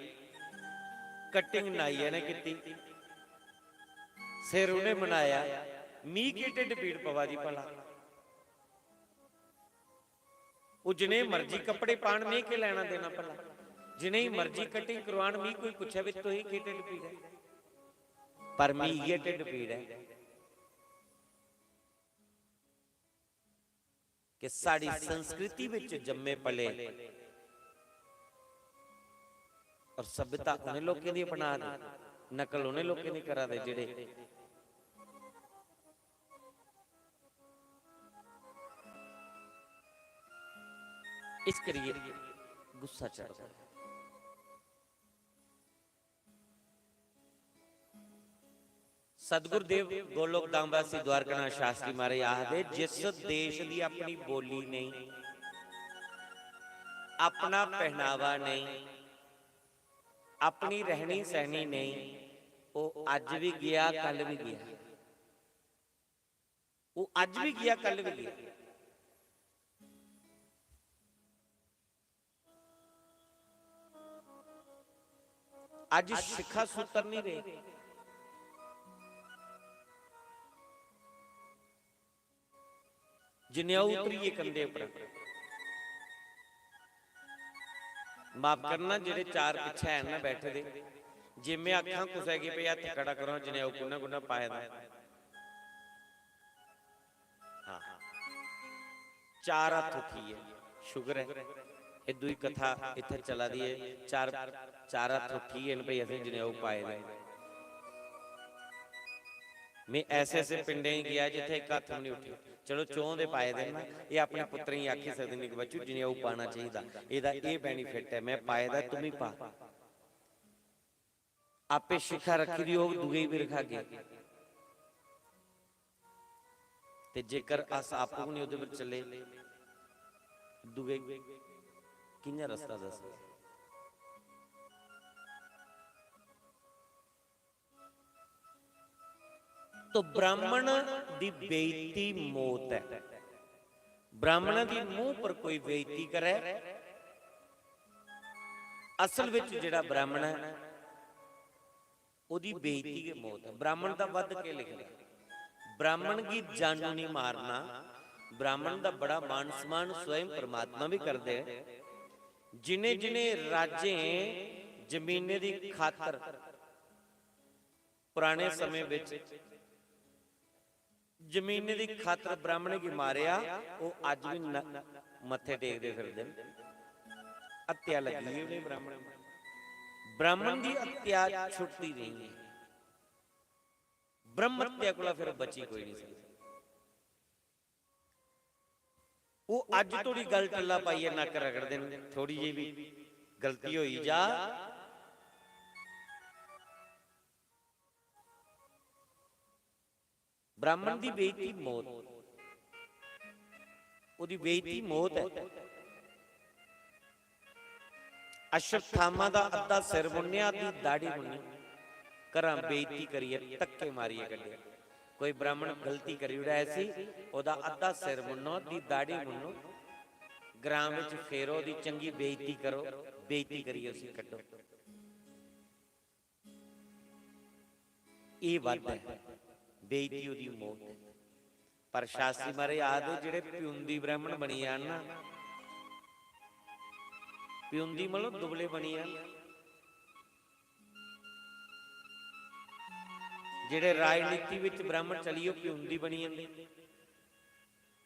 cutting नाइयै ने कीती, सिर उ'नें बनाया, मी केह् ढिड्ड पीड़ पवा दी भला? ओह् जनेह् मर्जी कपड़े पान, में केह् लैना देना भला? जनेही मर्जी cutting करवान, मी कोई पुच्छै, "बे, तुसें केह् ढिड्ड पीड़ ऐ?" पर मी इ'यै ढिड्ड पीड़ ऐ। कि साढ़ी संस्कृति बिच जम्मे पले और सभ्यता उ'नें लोकें दी अपना दे, नकल उ'नें लोकें दी करा दे जेह्ड़े। इस करियै गुस्सा चढ़दा। सतगुरुदेव गोलोक धाम वासी द्वारकानाथ शास्त्री महाराज आखदे, जिस देश दी अपनी बोली नेईं, अपना पहनावा नेईं, अपनी रहनी सहनी नेईं, ओह् अज्ज बी गेआ, कल बी गेआ। ओह् अज्ज बी गेआ, कल बी गेआ। अज्ज शिखा सूत्र नहीं रहे। जनेऊ उतरियै कंधे उप्पर। माफ करना, जेह्ड़े चार पिच्छे हैन ना बैठे दे, जे में आखां कुसै गी, "भई हत्थ खड़ा करो, जनेऊ कु'न्नै कु'न्नै पाए दा?" हां। चार हत्थ उठियै, शुक्र ऐ, एह् दूई कथा इत्थै चला दी ऐ। चार, चार हत्थ उठियै न, भई असें जनेऊ पाए दे। में ऐसे ऐसे पिंडें च गेआ जित्थै इक हत्थ बी निं उठेआ। चलो, चौं दे पाए दे न, एह् अपने पुत्तरें गी आखी सकदे न कि बच्चू, जनेऊ पाना चाहिदा, एह्दा एह् benefit ऐ, में पाए दा, तुम बी पा। आपे शिखा रक्खी दी होग, दूए गी बी रखागे। ते जेकर अस आपूं गै निं ओह्दे पर चले, दूए गी कि'यां रस्ता दसगे? तो ब्राह्मण दी बेइज्जती मौत ऐ। ब्राह्मण दी मूंह पर कोई बेइज्जती करे, असल विच जेह्ड़ा ब्राह्मण ऐ, ओह्दी बेइज्जती गै मौत ऐ। ब्राह्मण दा वध केह् लिखदा? ब्राह्मण गी जानू निं मारना। ब्राह्मण दा बड़ा मान सम्मान स्वयं परमात्मा बी करदे। जिनें जिनें राजें जमीनें दी खातर पुराने समें विच जमीनें दी खातर ब्राह्मणें गी मारेआ, ओह् अज्ज बी न-, मत्थे टेकदे फिरदे न। हत्या लग्गी दी उ'नें ब्राह्मणें गी। ब्राह्मण दी हत्या छुटदी नेईं ऐ। ब्रह्म हत्या कोला फिर बची कोई निं सकदा। ओह् अज्ज धोड़ी गल टल्ला पाइयै नक्क रगड़दे न, थोड़ी जेही बी गलती होई जा, ब्राह्मण दी बेइज्जती मौत, ओह्दी बेइज्जती मौत ऐ। अश्वत्थामा दा अद्धा सिर मुन्नेआ, अद्धी दाढ़ी मुन्नी, घरा बेइज्जती करियै धक्के मारियै कड्ढेआ। कोई ब्राह्मण गलती करी ओड़ै ऐसी, ओह्दा अद्धा सिर मुन्नो, अद्धी दाढ़ी मुन्नो, ग्रां बिच फेरो, ओह्दी चंगी बेइज्जती करो, बेइज्जती करियै उसी कड्ढो। एह् वध ऐ, बेइज्जती ओह्दी मौत ऐ। पर शास्त्री महाराज आखदे, जेह्ड़े प्युंदी ब्राह्मण बनी जान ना, प्युंदी मतलब दुबले बनी जान, जेह्ड़े राजनीति बिच ब्राह्मण चली, ओह् प्युंदी बनी जंदे।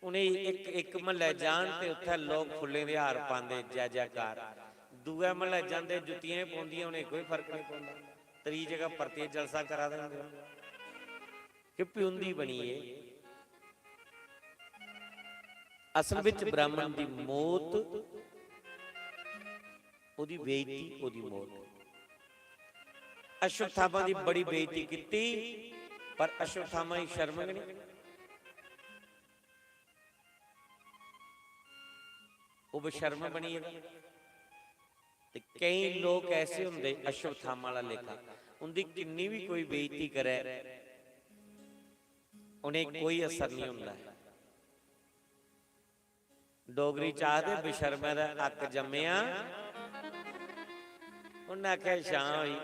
उ'नें इक, इक म्हल्लै जान ते उत्थै लोक फुल्लें दे हार पांदे, जै जैकार। दूए म्हल्लै जंदे, जुत्तियां गै पौंदियां, उ'नें कोई फर्क निं पौंदा। त्री जगह परतियै जलसा करा दे होंदे। कि प्युंदी बनी गे। असल बिच ब्राह्मण दी मौत, ओह्दी बेइज्जती, ओह्दी मौत। अश्वत्थामा दी बड़ी बेइज्जती कीती, पर अश्वत्थामा गी शर्म गै निं। ओह् बेशर्म बनी गेदा। ते केईं लोक ऐसे होंदे अश्वत्थामा आह्ला लेखा, उं'दी किन्नी बी कोई बेइज्जती करै, उ'नें कोई असर निं होंदा ऐ। डोगरी च आखदे, "बेशर्मै दा हक्क जम्मेआ।" उ'न्नै आखेआ, "छां होई,"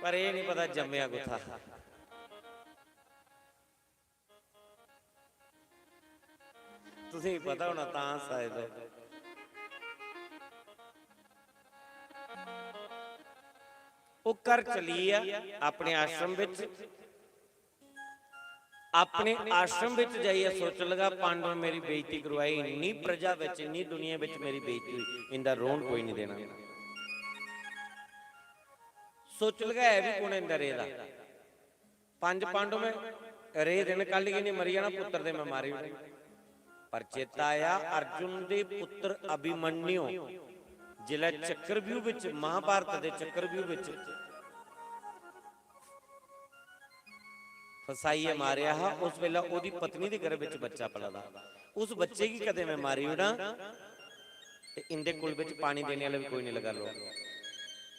पर एह् निं पता जम्मेआ कुत्थै। तुसेंगी पता होना, तां हस्सा दे तुस। ओह् घर चली गेआ अपने आश्रम बिच। अपने आश्रम बिच जाइयै सोचन लगा, "पांडव मेरी बेइज्जती करवाई, इन्नी प्रजा बिच, इन्नी दुनिया बिच मेरी बेइज्जती होई, इंदा रौह्न कोई निं देना।" सोचन लगा, "है बी कु'न इंदा रेह्दा?" पंज पांडव में रेह् दे न, कल गी इ'नें मरी जाना, पुत्तर ते में मारी ओड़े। पर चेता आया, अर्जुन दे पुत्तर अभिमन्यु जिसलै चक्रव्यूह बिच, महाभारत दे चक्रव्यूह बिच फसाइयै मारेआ हा, उस बेल्लै ओह्दी पत्नी दे गर्भ बिच बच्चा पला दा। उस बच्चे गी कदें में मारी ओड़ां ते इंदे कुल बिच पानी देने आह्ला बी कोई निं लगा लोग।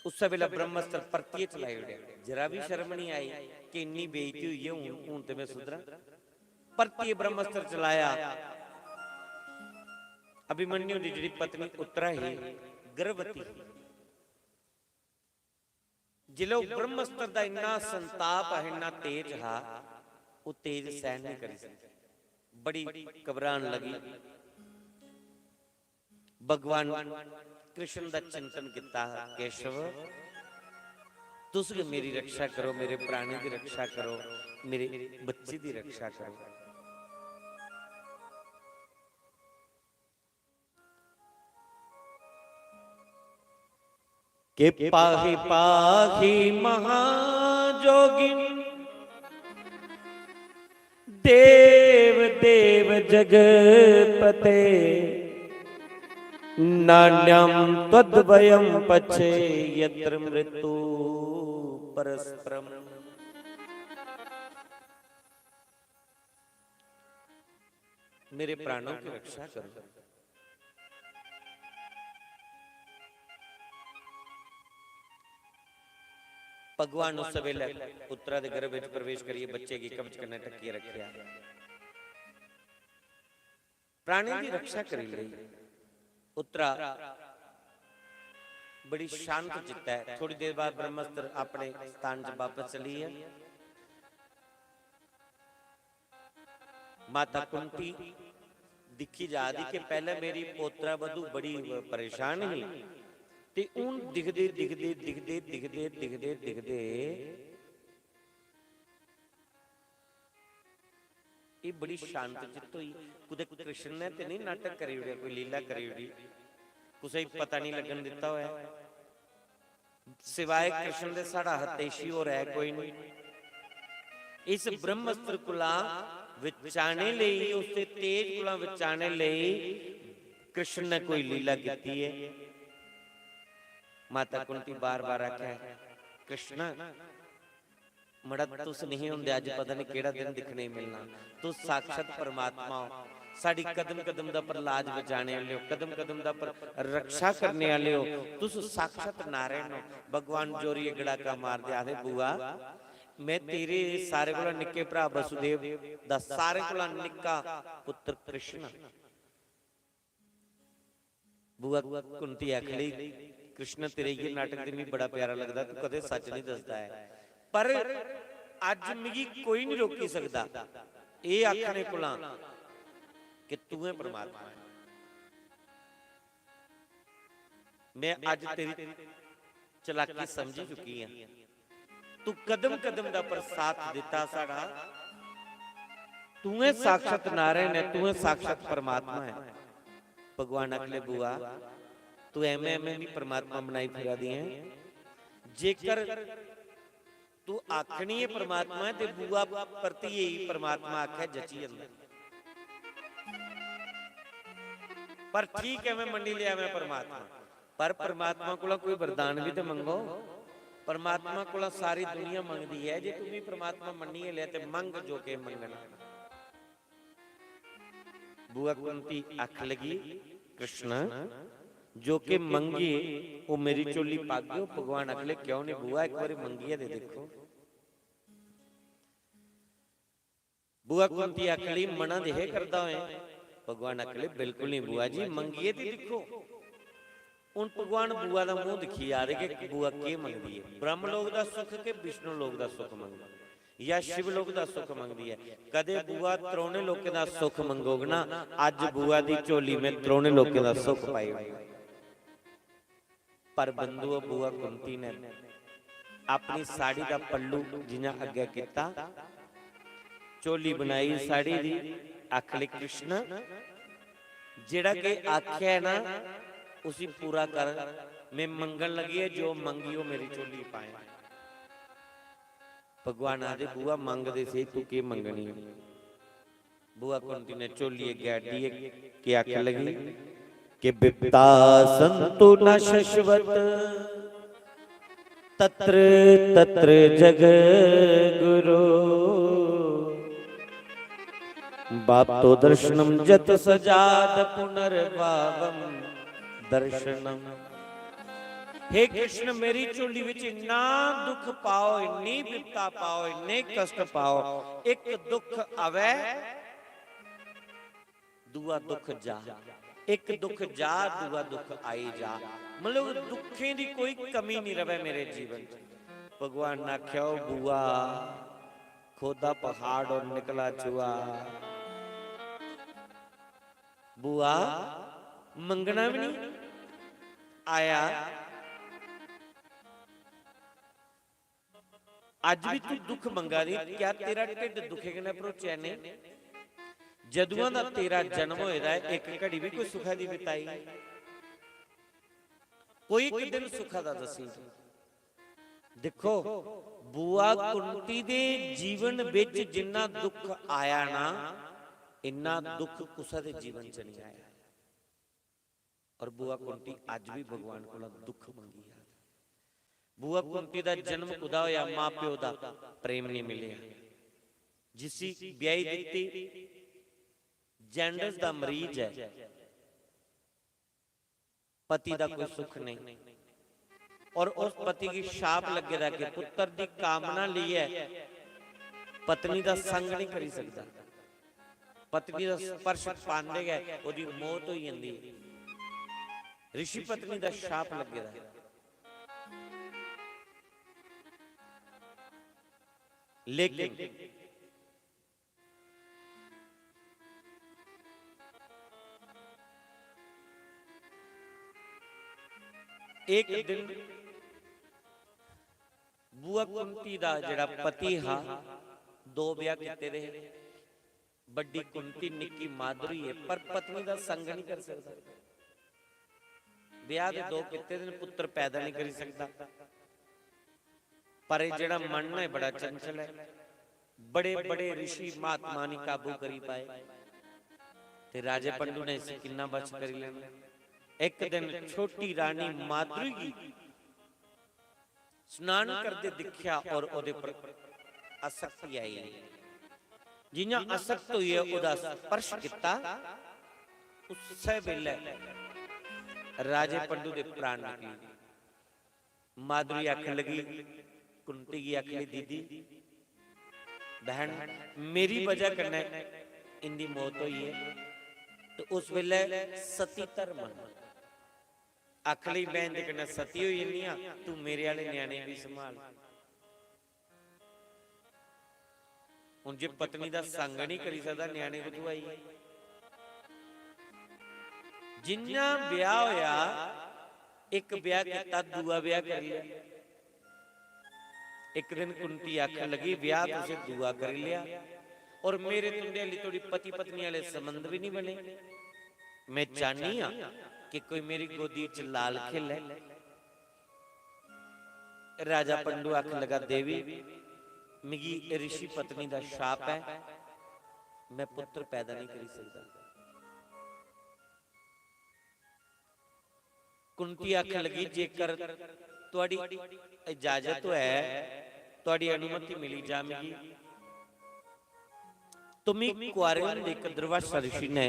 उस्सै बेल्लै ब्रह्मास्त्र परतियै चलाई ओड़ेआ। जरा बी शर्म निं आई कि इन्नी बेइज्जती होई ऐ, हून, हून ते में सुधरां। परतियै ब्रह्मास्त्र चलाया। अभिमन्यु दी जेह्ड़ी पत्नी उत्तरा ही, गर्भवती ही। जिसलै ओह् ब्रह्मास्त्र दा इन्ना संताप हा, इन्ना तेज हा, ओह् तेज सैह्न निं करी सकी, बड़ी घबरान लगी। भगवान कृष्ण दा चिंतन कीता, "केशव, तुस गै मेरी रक्षा करो, मेरे प्राणें दी रक्षा करो, मेरे बच्चे दी रक्षा करो।" के पाहि पाहि महाजोगिन देव देव जगपते। नान्यं त्वद्भयं पच्छे यत्र मृत्यु परस्परम। मेरे प्राणों की रक्षा करो। भगवान उस बेले उत्तरा दे गर्भ विच प्रवेश करियै बच्चे गी कवच कन्नै ढक्कियै रखेआ। प्राणी दी रक्षा करी लेई। उत्तरा बड़ी शांत चित्त ऐ। थोड़ी देर बाद ब्रह्मास्त्र अपने स्थान च वापस चली गेआ। माता कुंती दिक्खी जा दी कि पैह्लें मेरी पोतरा वधू बड़ी परेशान ही ते हून दिखदे, दिखदे, दिखदे, दिखदे, दिखदे, दिखदे एह् बड़ी शांत चित्त होई। कुतै कृष्ण ने ते निं नाटक करी ओड़ेआ, कोई लीला करी ओड़ी, कुसै गी पता निं लग्गन दित्ता होऐ। सिवाए कृष्ण दे साढ़ा हतेशी होर ऐ कोई निं। इस ब्रह्मास्त्र कोला बचाने लेई, उसदे तेज कोला बचाने लेई कृष्ण ने कोई लीला कीती ऐ। माता कुंती बार-बार आखै, "कृष्ण, मड़ा, तुस निं होंदे, अज्ज पता निं केह्ड़ा दिन दिक्खने गी मिलना। तुस साक्षात परमात्मा ओ, साढ़ी कदम कदम दा पर लाज बचाने आह्ले ओ, कदम कदम दा पर रक्षा करने आह्ले ओ। तुस साक्षात नारायण ओ।" भगवान जोरियै गड़ाका मारदे आखदे, "बुआ, में तेरे सारे कोला निक्के भ्राऽ वसुदेव दा सारे कोला निक्का पुत्तर कृष्ण आं।" बुआ कुंती आखन लगी, "कृष्ण, तेरे इ'यै नाटक ते मिगी बड़ा प्यारा लगदा, तू कदें सच निं दसदा ऐ। पर अज्ज मिगी कोई निं रोकी सकदा एह् आखने कोला कि तूं ऐ परमात्मा ऐ। में अज्ज तेरी चलाकी समझी चुकी आं।" तू कदम कदम दा पर साथ दित्ता साढ़ा। तू ऐ साक्षात नारायण ऐ, तू ऐ साक्षात परमात्मा ऐ। भगवान आखले, "बुआ, तू ऐमें ऐमें मी परमात्मा बनाई फिरा दी ऐ। जेकर तू आखनी ऐ परमात्मा ऐ ते बुआ परतियै ही परमात्मा आखै जची जंदा। पर ठीक ऐ, में मन्नी लेआ में परमात्मा।" पर परमात्मा कोला कोई वरदान भी ते मंगो। परमात्मा कोला सारी दुनिया मंगदी ऐ, जे तू भी परमात्मा मन्नियै लेआ ते मंग जो के मंगना। बुआ कुंती आख लगी, "कृष्ण, जो के मंगिए, ओह् मेरी झोली पागे।" भगवान आखले, "क्यों नहीं बुआ, एक बारी मंगिए ते देखो।" बुआ कुंती आखली, "मना दे हे करदा होए।" भगवान आखले, "बिल्कुल नहीं बुआ जी, मंगिए ते दिक्खो।" हुन भगवान बुआ दा मूंह दिक्खी जा दे कि बुआ केह् मंगदी ऐ, ब्रह्म लोक दा सुख के विष्णु लोक दा सुख मंगदी ऐ, या शिव लोक दा सुख मंगदी ऐ। कदे बुआ त्रौने लोकें दा सुख मंगोग ना, अज्ज बुआ दी झोली में त्रौने लोकें दा सुख पाई ओड़ना। पर बंधुओ, बुआ कुंती ने अपनी साड़ी दा पल्लू जियां अग्गै कीता, झोली बनाई साड़ी दी, आखले, "कृष्ण, जेड़ा के आख्या है ना, उसी पूरा कर। में मंगन लगी है, जो मंगी, वो मेरी झोली पाए।" भगवान आखदे, "बुआ, मंग ते सेही, तू केह् मंगनी?" बुआ कुंती ने झोली अग्गै अड्डियै केह् आखन लगी कि "विपदा संतु न शश्वत, तत्र तत्र जग गुरु।" बातो दर्शनम जत सजाद पुनर्भावम दर्शनम। हे कृष्ण, मेरी झोली विच इन्ना दुख पाओ, इन्नी विपता पाओ, इन्ने कष्ट पाओ, एक दुख आवे, दूआ दुख जा, एक दुख जा, दूआ दुख आई जा। मतलब, दुखें दी कोई कमी नहीं रवे मेरे जीवन च। भगवान ने आख्या, "ओ बुआ, खोदा पहाड़ और निकला चूहा।" बुआ, मंगना भी नहीं आया। अज भी तू दुख मंगा दी, क्या तेरा ढिड दुखे कन्नै भरोचेआ नेईं? जदुआं दा तेरा जन्म होए दा ऐ, इक घड़ी भी कोई सुखै दी बिताई? कोई इक दिन सुखा दा दस्सी। देखो, बुआ कुंती दे जीवन विच जिन्ना दुख आया ना, इन्ना दुख कुसै दे जीवन च नहीं आया। और बुआ कुंती अज भी भगवान कोला दुख मंगी आ। बुआ कुंती दा जन्म कुदा होया? मां प्यो दा प्रेम नहीं मिलेआ। जिसी ब्याही दित्ती, जैंडस दा मरीज ऐ, पति दा कोई सुख नहीं, और उस पति गी शाप लग्गे दा कि पुत्र दी कामना लेइयै पत्नी दा संग नहीं करी सकदा। पत्नी दा स्पर्श पांदे गै ओदी मौत होई जंदी है। ऋषि पत्नी दा शाप लग्गे दा। लेकिन एक दिन बुआ कुंती दा जेड़ा पति हा, दो ब्याह कीते दे हे। बड्डी कुंती, निक्की माधुरी है, पर पत्नी दा संग नहीं कर सकदा। ब्याह दे दो कीते दे न, पुत्र पैदा नहीं करी सकदा। पर ये जेड़ा मन है, बड़ा चंचल है। बड़े बड़े ऋषि महात्मा नहीं काबू करी पाए, ते राजे पंडू ने इसी किन्ना बस करी लेना। एक दिन छोटी रानी माधुरी गी स्नान करदे दिखया और ओदे पर आसक्ति आई। जियां आसक्त होइयै ओदा स्पर्श किता, उस्सै बेलै राजे पंडू दे प्राण निकली। माधुरी आखन लगी, कुंती गी आखन लगी, "दीदी, बहन, मेरी वजह कन्नै इंदी मौत होई है।" ते उस बेलै सती धर्म आखन लगी, "मैं इंदे कन्नै सती होई जन्नी आं, तू मेरे आह्ले ञ्याणे गी संभाल।" हुन जे पत्नी दा संग नहीं करी सकदा, ञ्याणे कुत्थूं आई? जिन्ना ब्याह होया, इक ब्याह कीता, दूआ ब्याह करी लेआ। इक दिन कुंती आखन लगी, "ब्याह तुसें दूआ करी लेआ और मेरे तुंदे हाली तोड़ी पति पत्नी आह्ले संबंध भी नहीं बने। मैं चाहनी आं कि कोई मेरी गोदी च लाल खेलै।" राजा पंडू आखन लगा, "देवी, मिगी ऋषि पत्नी दा शाप है, मैं पुत्र पैदा नहीं करी सकदा।" कुंती आखन लगी, "जेकर तुहाड़ी इजाजत होऐ, तुहाड़ी अनुमति मिली जा मिगी, तो मी कुआरे होंदे इक दुर्वासा ऋषि ने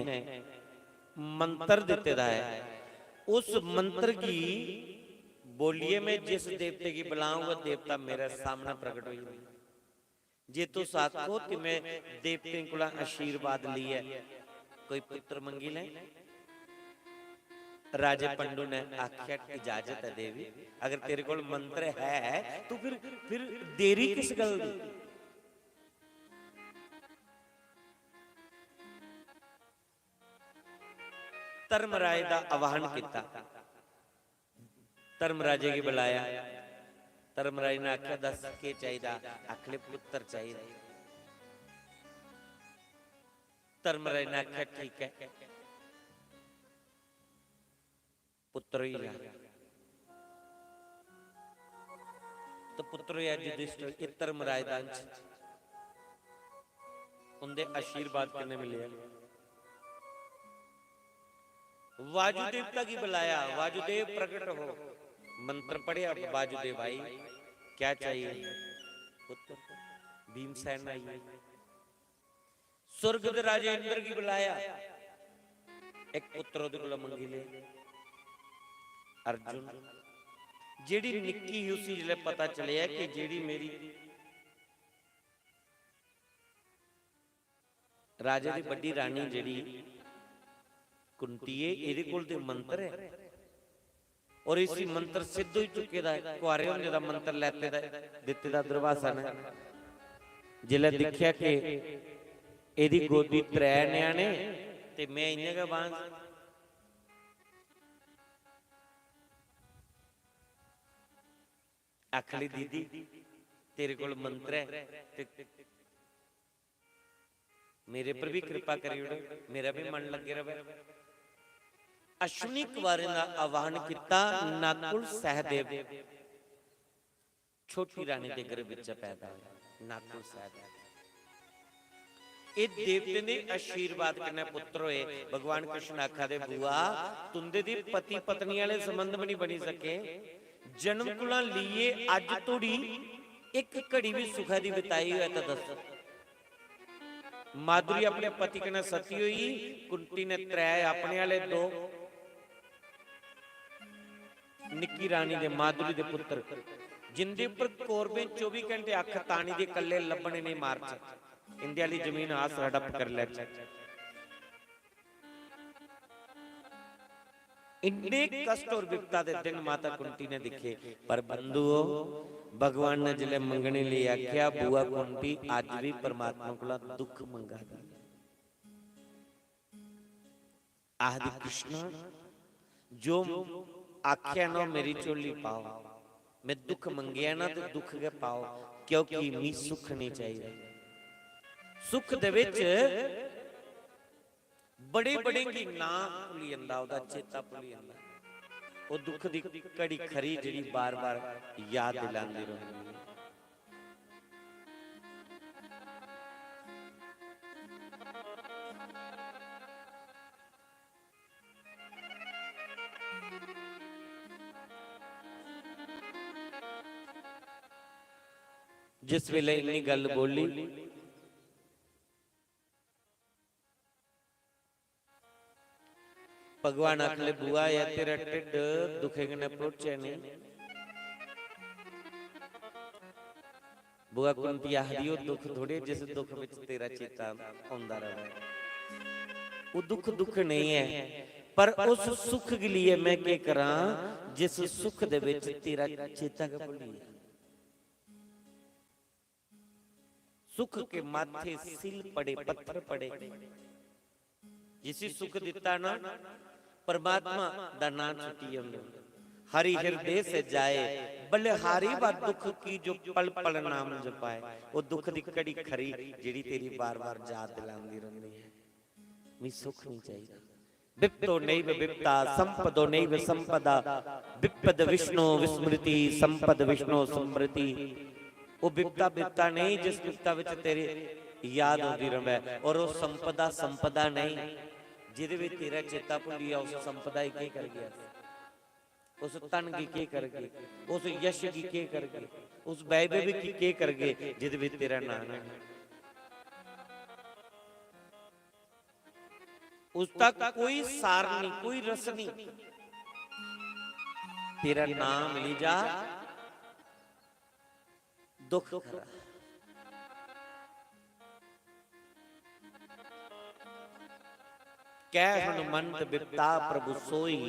मंत्र दित्ते दा ऐ, उस मंत्र गी बोलियै मैं जिस देवते गी बुलांग, वह देवता मेरे सामने प्रकट होई जाए। जे तुस आखो ते मैं देवतें कोला आशीर्वाद लेइयै कोई पुत्र मंगी लैं।" राजे पंडू ने आख्या, "इजाजत है देवी, अगर तेरे कोल मंत्र है तो फिर, फिर देरी किस गल दी?" धर्मराज दा आह्वान किता। धर्मराजे गी बुलाया। धर्मराज ने आख्या, "दस, केह् चाहिदा?" आखले, "पुत्र चाहिदा।" धर्मराज ने आख्या, "ठीक है, पुत्र होई जा।" तो पुत्र होया युधिष्ठिर, एह् धर्मराज दा अंश। उंदे आशीर्वाद कन्नै मिलेआ। वाजु देवता गी बुलाया, "वाजुदेव प्रकट हो।" मंत्र पढ़ेआ, "वाजुदेव आई, क्या चाहिए?" पुत्र भीमसेन आई। स्वर्ग दे राजे इंद्र गी बुलाया, इक पुत्र ओह्दे कोला मंगी ले। अर्जुन, जेह्ड़ी निक्की ही, उसी जिसलै पता चलेआ कि जेह्ड़ी मेरी राजे दी बड्डी रानी जेह्ड़ी कुंती ऐ, एह्दे कोल ते मंत्र ऐ, और इसी मंत्र सिद्ध होई चुके दा ऐ, कुआरे होने दा मंत्र लैते दा ऐ, दित्ते दा दुर्वासा ने। जिसलै दिक्खेआ कि एह्दी गोदी त्रै ञ्याणे ते में इ'यां गै बांझ। आखली, "दीदी, तेरे कोल मंत्र ऐ ते मेरे पर भी कृपा करी ओड़, मेरा भी मन लग्गे रवै।" अश्विनी कुमारें दा आह्वान किता। नकुल सहदेव छोटी रानी दे गर्भ विच पैदा होए। नकुल सहदेव, एह् देवतें दे आशीर्वाद कन्नै पुत्र होए। भगवान कृष्ण आखा दे, "बुआ, तुंदे दे पति पत्नी आह्ले संबंध भी नहीं बनी सके, जन्म कोला लेइयै अज्ज धोड़ी इक घड़ी बी सुखै दी बिताई होऐ तां दस्सो।" माधुरी अपने पति कन्नै सती होई, कुंती ने त्रै, अपने आह्ले दो, निक्की रानी दे, माधुरी दे पुत्र, जिंदे उप्पर कौरवें चौबी घैंटे अक्ख तानी दे, कल्ले लब्भने नेईं मार्च, इंदे आह्ली जमीन अस हड़प करी लैचै। इन्ने कष्ट और विपता दे दिन माता कुंती ने दिक्खे, पर बंधुओ, भगवान ने जिसलै मंगने लेई आखेआ, बुआ कुंती अज्ज बी परमात्मा कोला दुख मंगा दी। आखदी, "कृष्णा, जो आखेआ ना, मेरी झोली पाओ, में दुख मंगेआ ना, ते दुख गै पाओ, क्योंकि मी सुख नेईं चाहिदा।" सुख दे विच बड़े बड़े गी नां भुल्ली जंदा, ओह्दा चेता भुल्ली जंदा। ओह् दुख दी घड़ी खरी जेह्ड़ी बार-बार याद दिलांदी रौंह्दी ऐ। जिस वेले इन्नी गल्ल बोली, भगवान आखन लगे, "बुआ, ऐ तेरा ढिड्ड दुखे कन्नै भरोचे नेईं।" बुआ कुंती आखदी, "ओह् दुख थोड़े जिस दुख बिच तेरा चेता औंदा र'वै। ओह् दुख दुख नेईं ऐ, पर उस सुख गी लेइयै में केह् करां जिस सुख दे बिच तेरा चेता गै भुल्ली गेआ।" सुख के माथे सील पड़े, पत्थर पड़े। जिसी सुख दिता ना, परमात्मा दा नां छुट्टी जंदा। हरि हिरदे से जाए बलिहारी, वा दुख की जो पल पल नाम जपाए। ओह् दुख दी घड़ी खरी जेह्ड़ी तेरी बार बार याद दिलांदी रौंह्दी ऐ, "मी सुख निं चाहिदा।" वित्तो नैव वित्ता, संपदो नैव संपदा, विपद विष्णो विस्मृति, संपद विष्णो स्मृति। ओह् विपता विपता नेईं जिस विपता विच तेरी याद औंदी र'वै, और ओह् संपदा संपदा नेईं जिदे विच तेरा चेता भुल्ली जा, उस संपदा गी केह् करगे अस? उस धन गी केह् करगे? उस यश गी केह् करगे? उस वैभव गी केह् करगे जिदे विच तेरा नाम नेईं? उसदा कोई सार नहीं, कोई रस नहीं। तेरा नाम मिली जा, दुख खरा। कह हनुमंत बिपता प्रभु सोई,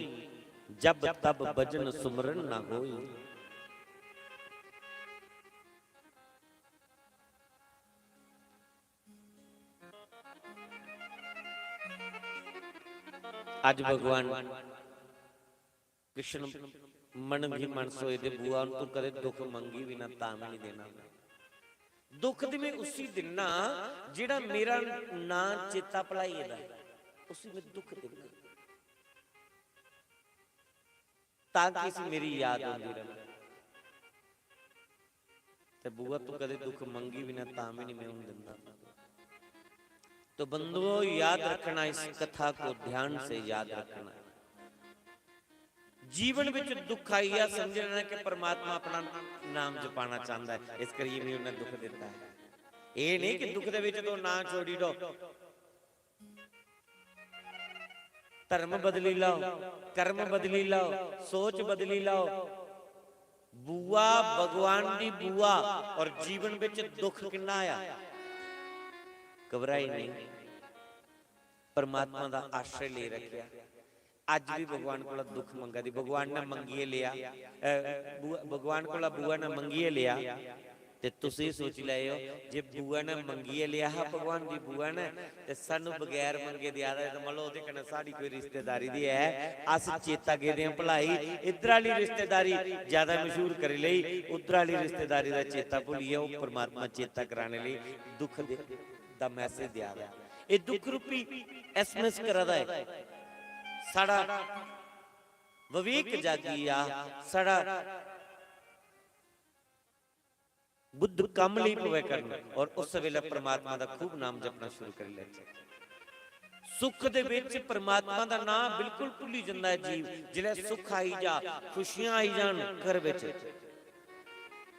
जब तब भजन सुमरन न होई। अज भगवान कृष्ण मन ही मन सोए दे, "बुआ, तू कदे दुख मंगी भी ना, तां भी नहीं देना। दुख ते मैं उसी दिन्ना, जेड़ा मेरा नां चेता भुलाई गेदा, उसी मैं दुख दिन्ना।" ताकि इसी मेरी याद आंदी रहे। ते बुआ, तू कदे दुख मंगी भी ना, तां भी नहीं मैं हूं दिंदा। तो बंधुओं, याद रखना, इस कथा को ध्यान से याद रखना। जीवन विच दुख आई गया, समझ लेना कि परमात्मा अपना नाम जपाना चाहता है, इस करिए मैं उन्हें दुख देता है। ये नहीं कि दुख दे विच तो नाम छोड़ी दो, धर्म बदली लैओ, कर्म बदली लैओ, सोच बदली लैओ। बुआ, भगवान दी बुआ, और जीवन बिच दुख किन्ना आया? घबराई नहीं, परमात्मा दा आश्रय ले रखेआ। अज्ज भी भगवान कोला दुख मंगा दी, भगवान ने मंगियै लेआ, अ, बुआ, भगवान कोला बुआ ने मंगियै लेआ। ते तुस एह् सोची लैओ, जे बुआ ने मंगियै लेआ हा भगवान दी बुआ ने, ते सानू बगैर मंगे देआ दा ऐ, ते मतलब ओह्दे कन्नै साढ़ी कोई रिश्तेदारी दी ऐ? अस चेता गेदे आं भलाई, इद्धर आह्ली रिश्तेदारी ज्यादा मशहूर करी लेई, उद्धर आह्ली रिश्तेदारी दा चेता भुल्लियै ओह् परमात्मा चेता कराने लेई दुख दे, दा मैसेज देआ दा ऐ। एह् दुख रूपी एसएमएस करा दा ऐ। साढ़ा विवेक जागी आ, साढ़ा बुद्ध कम्म लेई पवै करन, और उस वेले परमात्मा दा खूब नाम जपना शुरू करी लैचे। सुख दे विच परमात्मा दा नाम बिल्कुल भुल्ली जंदा ऐ जीव। जिसलै सुख आई जा, खुशियां आई जान घर विच,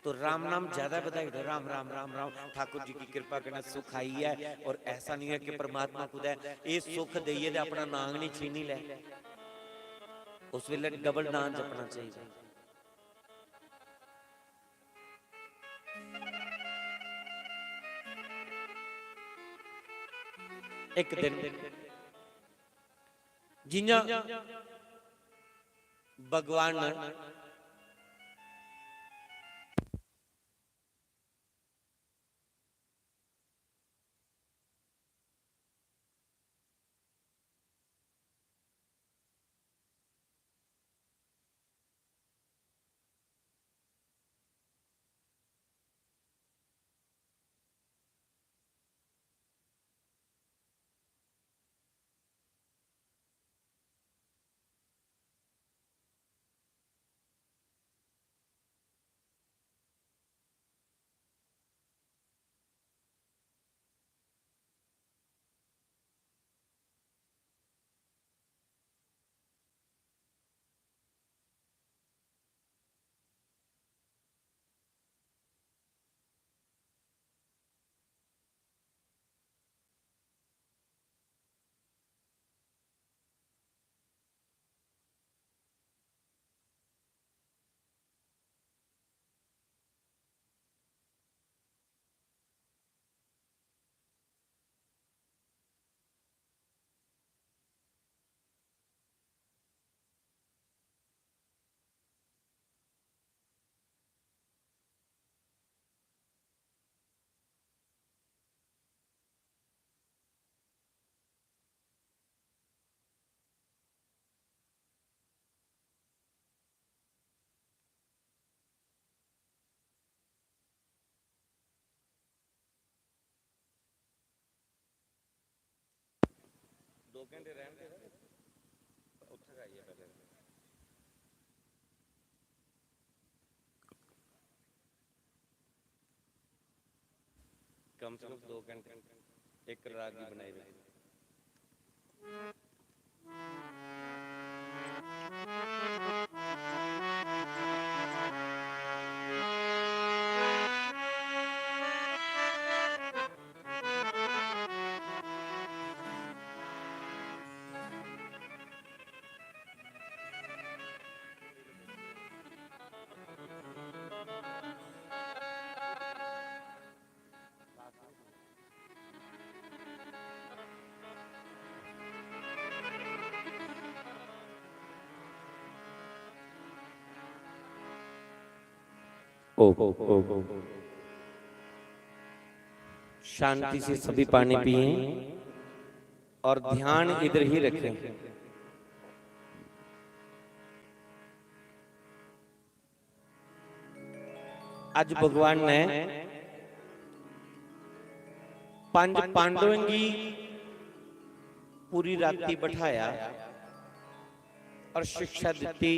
तो राम नाम ज्यादा बधाई दो, राम, राम, राम, राम। ठाकुर जी की कृपा कन्नै सुख आई है, और ऐसा नहीं है कि परमात्मा कुतै एह् सुख देइयै ते अपना नाम नहीं छीनी लै। उस वेले डबल नाम जपना चाहिए। एक दिन जियां भगवान दो घंटे रैह्न दे, उत्थै गै आई जा पैह्लें। कम से कम दो घंटे इक राग गी बनाई रक्खो। ओ, ओ, ओ। शांति से सभी पानी पिए और ध्यान इधर ही रखें। अज भगवान ने पंज पांडवें गी पूरी राती बठाया और शिक्षा दित्ती।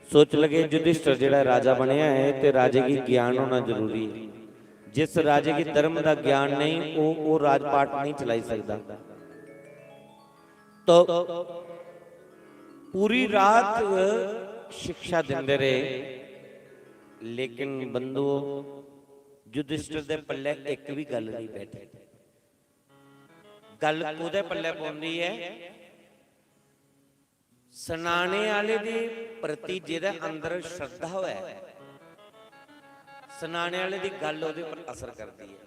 सोच लगे, युधिष्ठिर जेड़ा राजा बनया है ते राजे गी ज्ञान होना जरूरी है। जिस राजे गी धर्म दा ज्ञान नहीं, वो, वो राजपाट नहीं चलाई सकदा। तो पूरी रात शिक्षा दिंदे रहे, लेकिन बंधुओ, युधिष्ठिर दे पल्ले इक भी गल्ल नहीं बैठी। गल्ल कोह्दे पल्ले पौंदी ऐ? सनाने आह्ले दे प्रति जेह्दे अंदर श्रद्धा होऐ, सनाने आह्ले दी गल्ल ओह्दे पर असर करदी ऐ।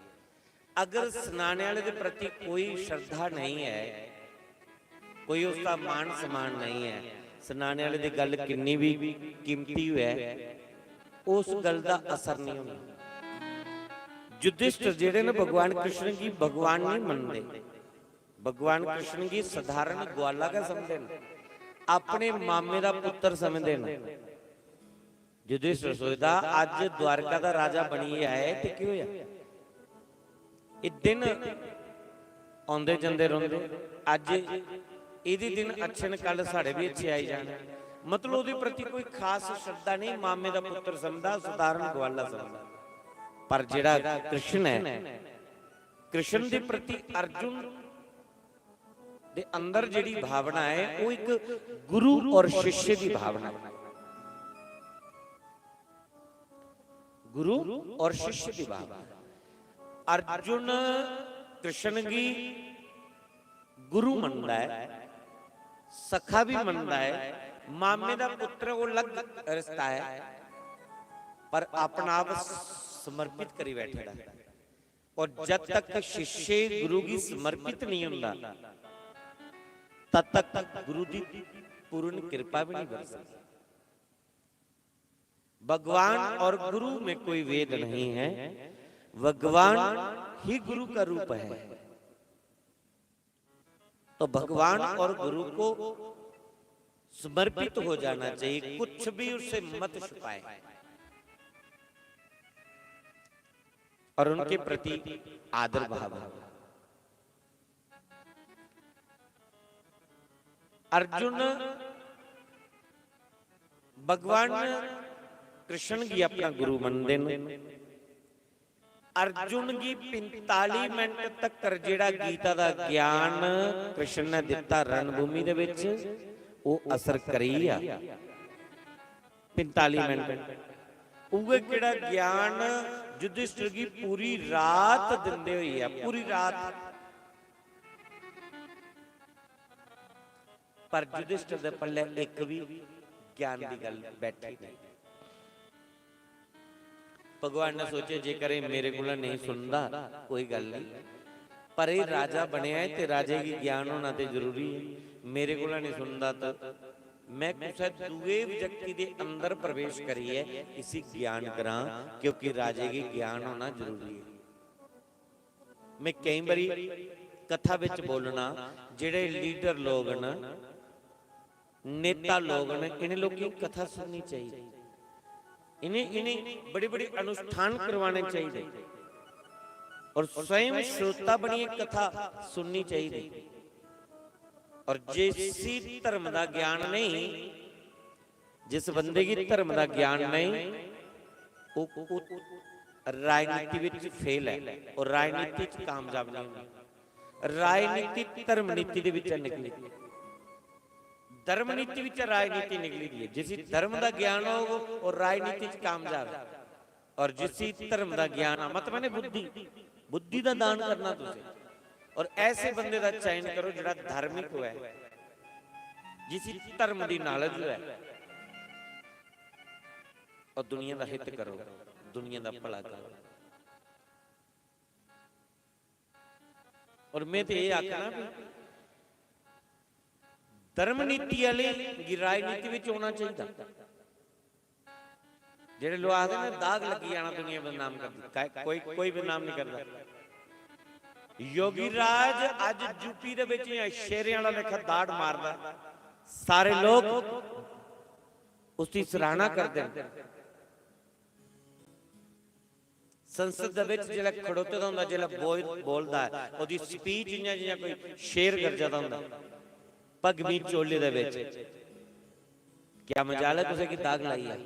अगर सनाने आह्ले दे प्रति कोई श्रद्धा नेईं ऐ, कोई उसदा मान सम्मान नेईं ऐ, सनाने आह्ले दी गल्ल किन्नी बी कीमती होऐ, उस गल्ल दा असर नेईं होना। युधिष्ठिर जेह्ड़े न, भगवान कृष्ण गी भगवान नेईं मनदे, भगवान कृष्ण गी सधारण ग्वाला गै समझदे न, अपने मामे दा पुत्तर समझदे न। युधिष्ठिर सोचदा, अज्ज द्वारका दा राजा बनियै आए ते केह् होआ? एह् दिन औंदे जंदे रौंह्दे, अज्ज एह्दे दिन अच्छे न, कल साढ़े बी अच्छे आई जाने। मतलब ओह्दे प्रति कोई खास श्रद्धा नेईं, मामे दा पुत्तर समझदा, सधारण ग्वाला समझदा। पर जेह्ड़ा कृष्ण ऐ, कृष्ण दे प्रति अर्जुन दे अंदर जेह्ड़ी भावना ऐ, ओह् इक गुरु और शिष्य दी भावना ऐ। गुरु और शिष्य दी भावना। अर्जुन कृष्ण गी गुरु मनदा ऐ, सखा भी मनदा ऐ, मामे दा पुत्र ओह् अलग रिश्ता ऐ, पर अपना आप समर्पित करी बैठे दा ऐ। और जद तक शिष्य गुरु गी समर्पित नहीं होंदा, तद तक गुरु दी पूर्ण कृपा भी नहीं बन सकती। भगवान और गुरु में कोई भेद नहीं है, भगवान ही गुरु का रूप है। तो भगवान और गुरु को समर्पित हो जाना चाहिए, कुछ भी उससे मत छुपाए और उनके प्रति आदर भाव हो। अर्जुन भगवान कृष्ण गी अपना गुरु मनदे न। अर्जुन गी पैंताली मिनट तक्कर जेह्ड़ा गीता दा ज्ञान कृष्ण ने दित्ता रणभूमि दे बिच, ओह् असर करी गेआ। पैंताली मिनट। उ'ऐ केह्ड़ा ज्ञान युधिष्ठिर गी पूरी रात दिंदे होई ऐ, पूरी रात। पर युधिष्ठिर दे पल्ले इक बी ज्ञान दी गल्ल बैठी नहीं। भगवान ने सोचेआ, जेकर एह् मेरे कोला नेईं सुनदा, कोई गल्ल नहीं, पर एह् राजा बनेआ ऐ ते राजे गी ज्ञान होना ते जरूरी ऐ। मेरे कोला नेईं सुनदा, ते मैं कुसै दूए व्यक्ति दे अंदर प्रवेश करियै इसी ज्ञान करां, क्योंकि राजे गी ज्ञान होना जरूरी ऐ। मैं केईं बारी कथा बिच बोलना, जेह्ड़े लीडर लोग न, नेता लोग न, इ'नें लोकें गी कथा सुननी चाहिदी। इ'नें, इ'नें बड़े-बड़े अनुष्ठान करवाने चाहिदे और स्वयं श्रोता बनियै कथा सुननी चाहिदी। और जिसी धर्म दा ज्ञान नहीं, जिस बंदे गी धर्म दा ज्ञान नहीं, ओह्, ओह् राजनीति विच फेल है और राजनीति च कामयाब नहीं होना। राजनीति धर्म नीति दे विच निकली, धर्म नीति विच राजनीति निकली दी है। जिसी धर्म दा ज्ञान होग, ओह् राजनीति च कामयाब है। और जिसी धर्म दा ज्ञान आ, मतलब ने बुद्धि, बुद्धि दा दान करना तुसें, और ऐसे बंदे दा चयन करो जेह्ड़ा धार्मिक होऐ, जिसी धर्म दी knowledge होऐ, और दुनिया दा हित करो, दुनिया दा भला करो। और मैं ते एह् आखना भी धर्म नीति आह्ले गी राजनीति विच होना चाहिदा। जेह्ड़े लोग आखदे ना, दाग लग्गी जाना, दुनिया बदनाम करदी, का-, कोई, कोई बदनाम नहीं करदा। योगी राज अज यूपी दे विच इ'यां शेरें आह्ला लेखा दाड़ मारदा, सारे लोग उसदी सराहना करदे न। संसद दे विच जिसलै खड़ोते दा होंदा, जिसलै बोल-, बोलदा ऐ, ओह्दी speech इ'यां जि'यां कोई शेर गरजा दा होंदा, भगमी चोले दे विच। क्या मजाल ऐ कुसै गी दाग लाइयै?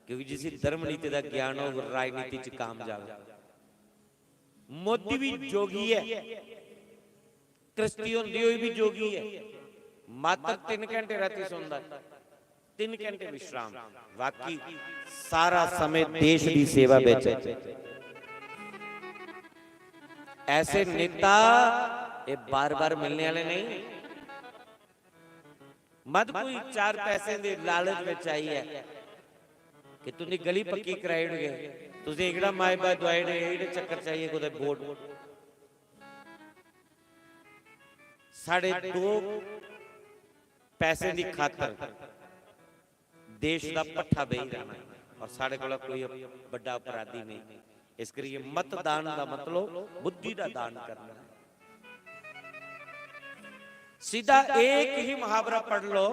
क्योंकि जिसी धर्म नीति दा ज्ञान होग, राजनीति च कामयाब ऐ। मोदी भी योगी ऐ, गृहस्थी होंदी होई भी योगी ऐ, मात्र तिन्न घैंटे राती सौंदा ऐ, तिन्न घैंटे विश्राम, बाकी सारा समें देश दी सेवा बिच ऐ। ऐसे नेता एह् बार-बार मिलने आह्ले नहीं। मत कोई चार पैसे दे लालच बिच आइयै कि तुंदी गली पक्की कराई ओड़गे, तुसें एह्कड़ा माए बा दुआई ओड़े, एह्कड़े चक्कर च आइयै कुतै वोट। साढ़े दो पैसे दी खातर देश दा पट्ठा बेही जाना ऐ और साढ़े कोला कोई बड्डा अपराधी नेईं। इस करियै मतदान दा मतलब बुद्धि दा दान करना ऐ। सीधा एक ही मुहावरा पढ़ लो,